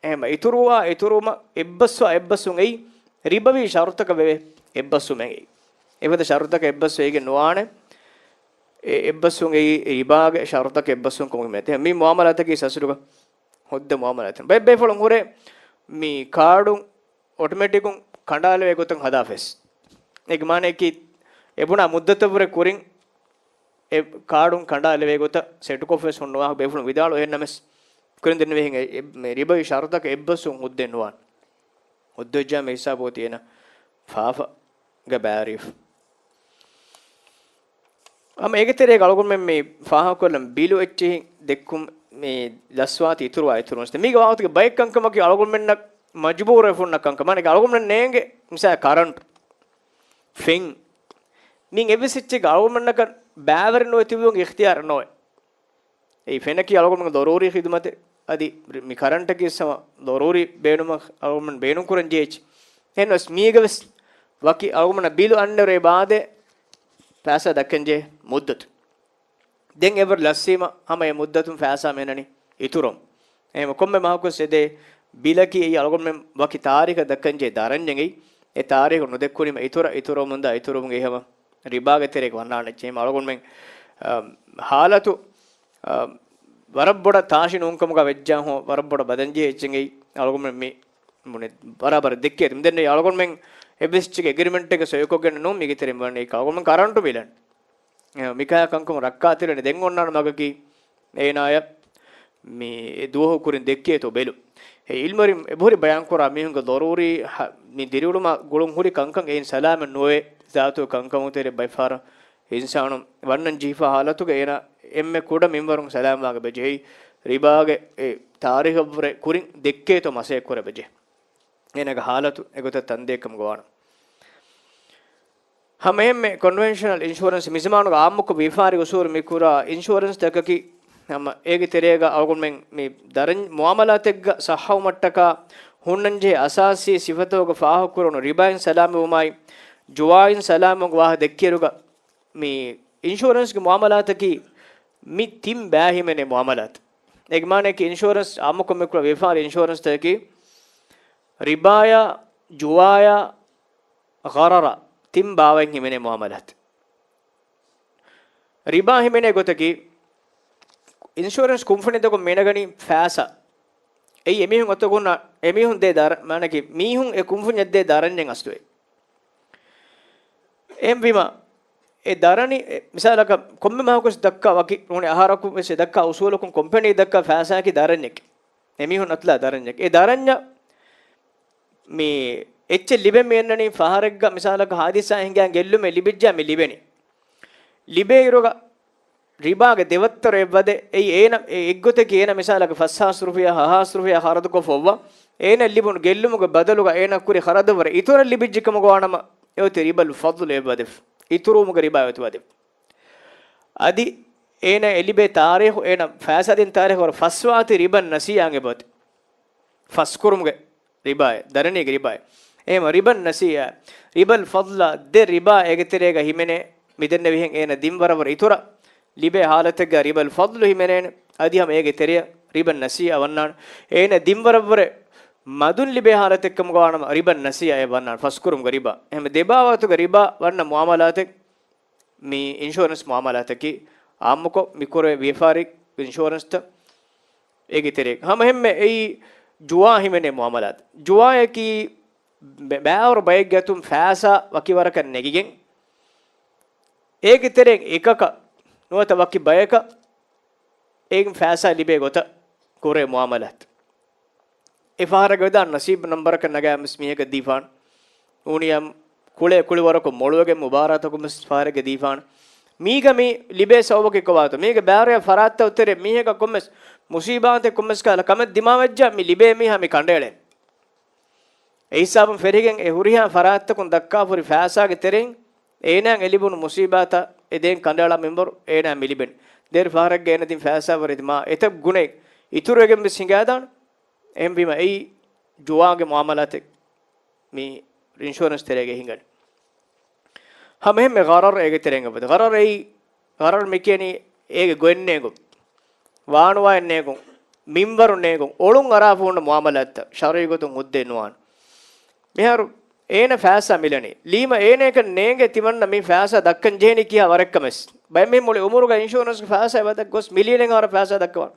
އެހެން އިތުރުވާ އިތުރުމަށް އެއްބަސްވާ އެއްބަސްވުން އެއީ ރިބަވީ ޝަރުތަކަށް ވެވޭ އެއްބަސްވުމެއް އެއީ. އެފަދަ ޝަރުތަކަށް އެއްބަސްވެގެން ނުވާނެ. އެ އެއްބަސްވުން އެއީ ރިބާގެ ޝަރުތަކަށް އެއްބަސްވުން ކަމުގެ މެތެ. މި މުއާމަލާތަކީ އަސްލުގަ ހުއްދަ މުއާމަލާތެއް. ބައެއް ބޭފުޅުން ހުރޭ މި ކާޑުން އޮޓޮމެޓިކުން ކަނޑާލެވޭ ގޮތަށް ހަދާފަވެސް. އޭގެ މާނައަކީ އެ ބުނާ މުއްދަތަށްވުރެ ކުރިން އެ ކާޑުން ކަނޑާލެވޭ ގޮތަށް ސެޓުކޮށްފަވެސް ހުންނަ ވާހަކަ ބޭފުޅުން ވިދާޅުވޭ. އެހެންނަމަސް ކުރިން ދެންނެވިހެން އެ، އެ، މެ ރިބަވީ ޝަރުތަކަށް އެއްބަސްވުން ހުއްދައެއް ނުވާނެ. ހުއްދަވެއްޖާމެ ހިސާބު އޮތީ އޭނަ ފާފަގަ ބައިވެރިވެފަ. ހަމަ އޭގެ ތެރޭގަ އަޅުގަނޑުމެން މި ފާހަގަކޮށްލަން ބިލު އެއްޗެހި ދެއްކުން މި ލަސްވާތީ އިތުރުވާ އިތުރުން. މީގެ ވާހަކަ ބައެއް ކަންކަމަކީ އަޅުގަނޑުމެންނަށް މަޖުބޫރުވެފަ ހުންނަ ކަންކަމާ އަޅުގަނޑުމެން ނޭނގެ މިސާ ކަރަންޓު، ފެން. މި އެއްވެސް އެއްޗެއްގަ އަޅުގަނޑުމެންނަކަށް ބައިވެރި ނުވެ ތިބުމުގެ އިޚްތިޔާރު ނޯވޭ. އެއީ ފެނަކީ އަޅުގަނޑުމެންގެ ޟަރޫރީ ޚިދުމަތެއް. އަދި މި ކަރަންޓަކީ ހަމަ ޟަރޫރީ ބޭނުމަށް އަޅުގަނޑުމެން ބޭނުން ކުރަން ޖެހޭ އެއްޗެއް. އެހެންވެސް މީގަވެސް ވަކި އަޅުގަނޑުމެންނަށް ބިލު އަންނައިރު އެ ބާދެ ފައިސާ ދައްކަން ޖެހޭ މުއްދަތު. ދެން އެވަރު ލަސްވީމަ ހަމަ އެ މުއްދަތުން ފައިސާ މި އަންނަނީ އިތުރުން. އެހެން ކޮންމެ މަހަކުވެސް އެދޭ ބިލަކީ އެއީ އަޅުގަނޑުމެން ވަކި ތާރީޚަށް ދައްކަން ޖެހޭ ދަރަންޏެއް. އެ ތާރީޚު ނުދެއްކުނީމަ އިތުރަށް އިތުރުވަމުންދާ އިތުރުވުމުގެ ހަމަ ރިބާގެ ތެރޭގަ ވަންނާނެ އެއްޗެއް. އަޅުގަނޑުމެން، އަ، ހާލަތު، އަ، ވަރަށް ބޮޑަށް ތާށި ނޫންކަމުގަ ވެއްޖާހު ވަރަށް ބޮޑަށް ބަދަންޖެހޭ އެއްޗެއް އެއީ އަޅުގަނޑުމެން މި ބުނެ ބަރާބަރަށް ދެއްކޭ. ދެން އަޅުގަނޑުމެން އެއްވެސް އެއްޗެއްގެ އެގްރިމެންޓެއްގަ ސޮއިކޮށްގެން ނޫން މީގެ ތެރެއިން ވަނީ އަޅުގަނޑުމެން ކަރަންޓު ބިލަން. އެ، މިކަހަލަ ކަންކަމުން ރައްކާތެރިވެން ދެން އޮންނާނެ މަގަކީ އޭނާޔަށް މި ދުވަހު ކުރިން ދެއްކޭތޯ ބެލުން. އެ އިލްމުވެރިން އެބަހުރި ބަޔާންކުރާ މީހުންގެ ޟަރޫރީ ހަ-، މި ދިރިއުޅުމާ ގުޅުން ހުރި ކަންކަން އެއިން ސަލާމަތް ނުވޭ. ޒާތު ކަންކަމުގެ ތެރޭ ބައެއް ފަހަރަށް އިންސާނުން ވަންނަން ޖެހިފަ ހާލަތުގަ އޭނާ އެންމެ ކުޑަ މިންވަރުން ސަލާމަތްވާން އެބަޖެހޭ. ރިބާގެ އެ ތާރީޚަށްވުރެ ކުރިން ދެއްކޭތޯ މަސައްކަތް ކުރަން އެބަޖެހޭ. އޭނާގެ ހާލަތު އެގޮތަށް ތަންދޭކަމުގަ ވާނަމަ. ހަމައެހެންމެ ކޮންވެންޝަނަލް އިންޝުއަރެންސް މިޒަމާނުގަ އާއްމުކޮށް ވިޔަފާރި އުސޫލު މިކުރާ އިންޝުއަރެންސްތަކަކީ، ހަމަ އޭގެ ތެރޭގަ އަޅުގަނޑުމެން މި ދަރަން މުއާމަލާތެއްގަ ޞައްޙަވުމަށްޓަކާ ހުންނަންޖެހޭ އަސާސީ ސިފަތަކުގެ ފާހަގަކުރެވުނު ރިބާއިން ސަލާމަތްވުމާއި، ޖުވާއިން ސަލާމަތްވުމުގެ ވާހަކަ ދެއްކިއިރުގަ، މި އިންޝުއަރެންސްގެ މުއާމަލާތަކީ މި ތިން ބައި ހިމެނޭ މުއާމަލާތު. އޭގެ މާނައަކީ އިންޝުއަރެންސް އާއްމުކޮށް މިކުރާ ވިޔަފާރި އިންޝުއަރެންސްތަކަކީ ރިބާޔާ، ޖުވާޔާ، ޣަރަރާ ތިން ބާވަތް ހިމެނޭ މުއާމަލާތު. ރިބާ ހިމެނޭ ގޮތަކީ، އިންޝުއަރެންސް ކުންފުނިތަކުން މިނަގަނީ ފައިސާ. އެއީ އެމީހުން އޮތަކުންނަށް، އެމީހުން ދޭ ދަރަ-، މާނަކީ މީހުން އެ ކުންފުންޏަށް ދޭ ދަރަންޏެއް އަސްލު އެއީ. އެހެންވީމަ، އެ ދަރަނި، އެ، މިސާލަކަށް ކޮންމެ މަހަކުވެސް ދައްކާ ވަކި ނޫނީ އަހަރަކު ވެސް ދައްކާ އުސޫލަކުން ކޮމްޕެނީ ދައްކާ ފައިސާއަކީ ދަރަންޏެކޭ. އެމީހުން އަތުލާ ދަރަންޏެކޭ. އެ ދަރަންޏަށް މި އެއްޗެއް ލިބެން މި އަންނަނީ ފަހަރެއްގަ މިސާލަކަށް ހާދިސާ ހިނގާ ގެއްލުމެއް ލިބިއްޖާ މި ލިބެނީ. ލިބޭ އިރުގަ ރިބާގެ ދެވައްތަރު އެއްވަދެ. އެއީ އޭނަ އެ އެއްގޮތަކީ އޭނަ މިސާލަކަށް ފަސްހާސް ރުފިޔާ، ހަ ހާސް ރުފިޔާ ޚަރަދުކޮށްފަ އޮއްވާ، އޭނަ ލިބުނު ގެއްލުމުގެ ބަދަލުގަ އޭނަ ކުރި ޚަރަދަށްވުރެ އިތުރަށް ލިބިއްޖެ ކަމުގަ ވާނަމަ، އެއޮތީ ރިބަލް ފަޟްލު އެއްވަދެފަ. އިތުރުވުމުގެ ރިބާ އެއޮތީ ވަދެފަ. އަދި އޭނަ އެ ލިބޭ ތާރީޚު، އޭނަ ފައިސާ ދިން ތާރީޚު ވަރަށް ފަސްވާތީ ރިބަން ނަސީއާ އެބައޮތީ. ފަސްކުރުމުގެ ރިބާއެއް، ދަރަނީގެ ރިބާއެއް. އެހެން ރިބަން ނަސީއާ، ރިބަލް ފަޟްލާ ދެ ރިބާ އޭގެ ތެރޭގަ ހިމެނޭ، މިދެންނެވިހެން އޭނަ ދިން ވަރަށްވުރެ އިތުރަށް ލިބޭ ޙާލަތެއްގަ ރިބަލް ފަޟްލު ހިމެނޭނެ. އަދި ހަމަ އޭގެ ތެރެއަށް ރިބަން ނަސީއާ ވަންނާނެ. އޭނަ ދިން ވަރަށްވުރެ މަދުން ލިބޭ ޙާލަތެއްކަމުގަ ވާނަމަ ރިބަން ނަސީއާ އެ ވަންނާނެ، ފަސްކުރުމުގެ ރިބާ. އެހެން ދެބާވަތުގެ ރިބާ ވަންނަ މުޢާމަލާތެއް މި އިންޝުއަރެންސް މުޢާމަލާތަކީ އާއްމުކޮށް މި ކުރެވޭ ވިޔަފާރި އިންޝުއަރެންސްތައް އޭގެ ތެރޭގަ. ހަމަ އެހެންމެ އެއީ ޖުވާ ހިމެނޭ މުޢާމަލާތު. ޖުވާއަކީ ބެ-، ބައިވަރު ބައެއްގެ އަތުން ފައިސާ ވަކިވަރަކަށް ނެގިގެން، އޭގެ ތެރޭގަ އެކަކަށް ނުވަތަ ވަކި ބަޔަކަށް އޭގެ ފައިސާ ލިބޭ ގޮތަށް ކުރޭ މުޢާމަލާތު. އެ ފަހަރަށް ވެދާން ނަސީބު ނަންބަރަކަށް ނަގާ މިސް މީހަކަށް ދީފާން. ނޫނިއްޔާ ކުޅޭ ކުޅިވަރަކު މޮޅުވެގެން މުބާރާތަކުން މިސް ފަހަރެއްގަ ދީފާން. މީގަ މި ލިބޭ ސަބަބަކީ ކޮބާތޯ؟ މީގެ ބާރުޔާ ފަރާތްތައް ތެރޭ މީހަކަށް ކޮންމެސް މުސީބާތެއް ކޮންމެސް ކަހަލަ ކަމެއް ދިމާވެއްޖާ މި ލިބޭ މީހާ މި ކަނޑައެޅޭނެ. އެ ހިސާބުން ފެށިގެން އެ ހުރިހާ ފަރާތްތަކުން ދައްކާފަ ހުރި ފައިސާގެ ތެރެއިން އޭނާއަށް އެ ލިބުނު މުސީބާތައް އެ ދޭން ކަނޑައަޅާ މިންވަރު އޭނާ މި ލިބެނީ. ދޭއް ފަހަރެއްގަ އޭނަ ދިން ފައިސާ ވަރަށް މާ އެތައް ގުނައެއް އިތުރުވެގެން ވެސް ހިނގާދާނެ. އެހެންވީމަ އެއީ ޖުވާގެ މުޢާމަލާތެއް މި އިންޝުއަރެންސް ތެރޭގައި ހިނގަނީ. ހަމަ އެހެންމެ ޣަރަރު އޭގެ ތެރެއިން އެބަދޭ. ޣަރަރު އެއީ، ޣަރަރު މި ކިޔަނީ އޭގެ ގޮތް ނޭނގުން، ވާނުވާއެއް ނޭނގުން، މިންވަރު ނޭނގުން، އޮޅުން އަރާފަ ހުންނަ މުޢާމަލާތްތައް ޝަރުޢީ ގޮތުން ހުއްދައެއް ނުވާނެ. މިހާރު އޭނަ ފައިސާ މިލަނީ. ލީމަ އޭނައަކަށް ނޭނގޭ ތިމަންނަ މި ފައިސާ ދައްކަން ޖެހެނީ ކިހާ ވަރެއްކަމެސް. ބައެއް މީހުން މުޅި އުމުރުގަ އިންޝުއަރެންސްގެ ފައިސާ އެބަ ދައްކަ ގޮސް މިލިއަނެއް އަހަރަށް ފައިސާ ދައްކަވާނެ.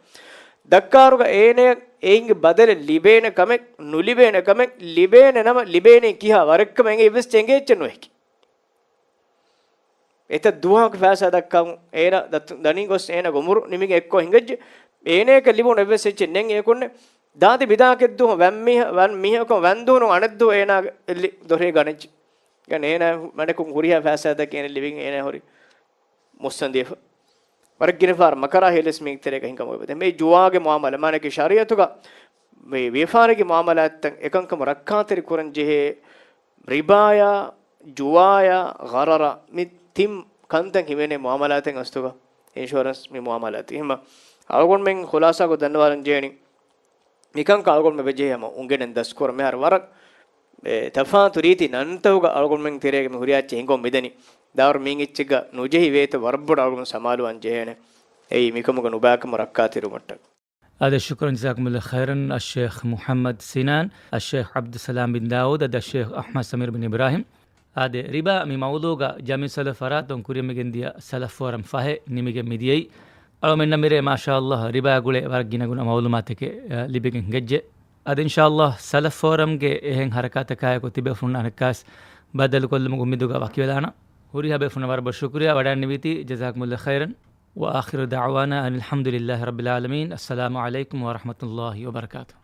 ދައްކާއިރުގަ އޭނަ އެއިންގެ ބަދަލެއް ލިބޭނެ ކަމެއް، ނުލިބޭނެ ކަމެއް، ލިބޭނެ ނަމަ ލިބޭނީ ކިހާ ވަރެއްކަމެއް އެއްވެސް އެނގޭ އެއްޗެއް ނުވެ. އެތައް ދުވަހަކު ފައިސާ ދައްކަމުން އޭނަ ދަތު-، ދަނީ ގޮސް އޭނަގެ އުމުރު ނިމިގެން އެއްކޮށް ހިނގައްޖެ. އޭނައަކަށް ލިބުނު އެއްވެސް އެއްޗެއް ނެތް އެކުންނެ. ދާދި ބިދާކެއްދުވަހު ވަން މީހަ-، ވަން މީހަކު ވަންދުވަހު އަނެއްދުވަހު އޭނާ އެއްލި ދޮރޭ ގަނެއްޖެ. ގަނެ އޭނާ މަނެކުން ހުރިހާ ފައިސާތަކެއް އޭނަ ލިބިން އޭނާ ހުރި މުއްސަނދިޔަފަ. ވަރަށް ގިނަ ފަހަރަށް މަކަރާ ހިލަސް މީގެ ތެރޭގަ ހިނގަމު އެބަދޭ. މި ޖުވާގެ މުޢާމަލާ މާނަކީ ޝަރީޢަތުގަ މި ވިޔަފާރީގެ މުޢާމަލާތްތައް އެކަންކަމުން ރައްކާތެރި ކުރަން ޖެހޭ ރިބާޔާ، ޖުވާޔާ، ޣަރަރާ މި ތިން ކަންތައް ހިމެނޭ މުޢާމަލާތެއް އަސްލުގަ އިންޝުއަރެންސް މި މުޢާމަލާތެއް. އެހެންމަ އަޅުގަނޑުމެން ޚުލާސާކޮށް ދަންނަވާލަން ޖެހެނީ މިކަންކަން އަޅުގަނޑުމެން ވެއްޖެ ހަމަ އުނގެނެން ދަސްކުރަން. މިހާރު ވަރަށް އެ، ތަފާތު ރީތި ނަންތަކުގަ އަޅުގަނޑުމެން ތެރޭގަ މި ހުރިހާ އެއްޗެއް ހިނގަމުން މިދަނީ. ދާއިރު މިއިން އެއްޗެއްގަ ނުޖެހި ވޭތޯ ވަރަށް ބޮޑަށް އަޅުގަނޑު ސަމާލުވާން ޖެހޭނެ. އެއީ މިކަމުގަ ނުބައިކަމު ރައްކާތެރިވުމަށްޓަކައި. އާދެ، ޝުކުރަން، ޖަޒާކުމުﷲ ޚައިރަން. އައްޝޭޚް މުޙައްމަދު ސިނާން، އައްޝޭޚް ޢަބްދުއްސަލާމް ބިން ދާވޫދު، އަދި އައްޝޭޚް އަޙްމަދު ސަމީރު ބިން އިބްރާހިމް. އާދެ، ރިބާ މި މައުޟޫޢުގަ ޖަމިއްސަލަފް ފަރާތުން ކުރިއަށް މިގެންދިޔަ ސަލަފް ފޯރަމް ފަހެއް ނިމިގެން މިދިޔައީ. އަޅުމެންނަށް މިރޭ މާޝާﷲ ރިބާ ގުޅޭ ވަރަށް ގިނަގުނަ މަޢުލޫމާތެކެއް، އަ، ލިބިގެން ހިނގައްޖެ. އަދި އިންޝާﷲ ސަލަފް ފޯރަމްގެ އެހެން ހަރަކާތަކާއެކު ތިބޭފުޅުންނަށް އަނެއްކާވެސް ބައްދަލުކޮށްލުމުގެ އުއްމީދުގަ ވަކިވެލާނަން. ހުރިހާ ބޭފުޅުންނަށް ވަރަށް ބޮޑަށް ޝުކުރިއްޔާ ވަޑައިގެންނެވީތީ. ޖަޒާކުމުﷲ ޚައިރަން. ވައާޚިރު ދަޢުވާނާ އަނިލް ޙަމްދުލިﷲ ރައްބިލް ޢާލަމީން. އައްސަލާމު ޢަލައިކުމް ވަރަޙްމަތުﷲ ވަބަރަކާތުހު.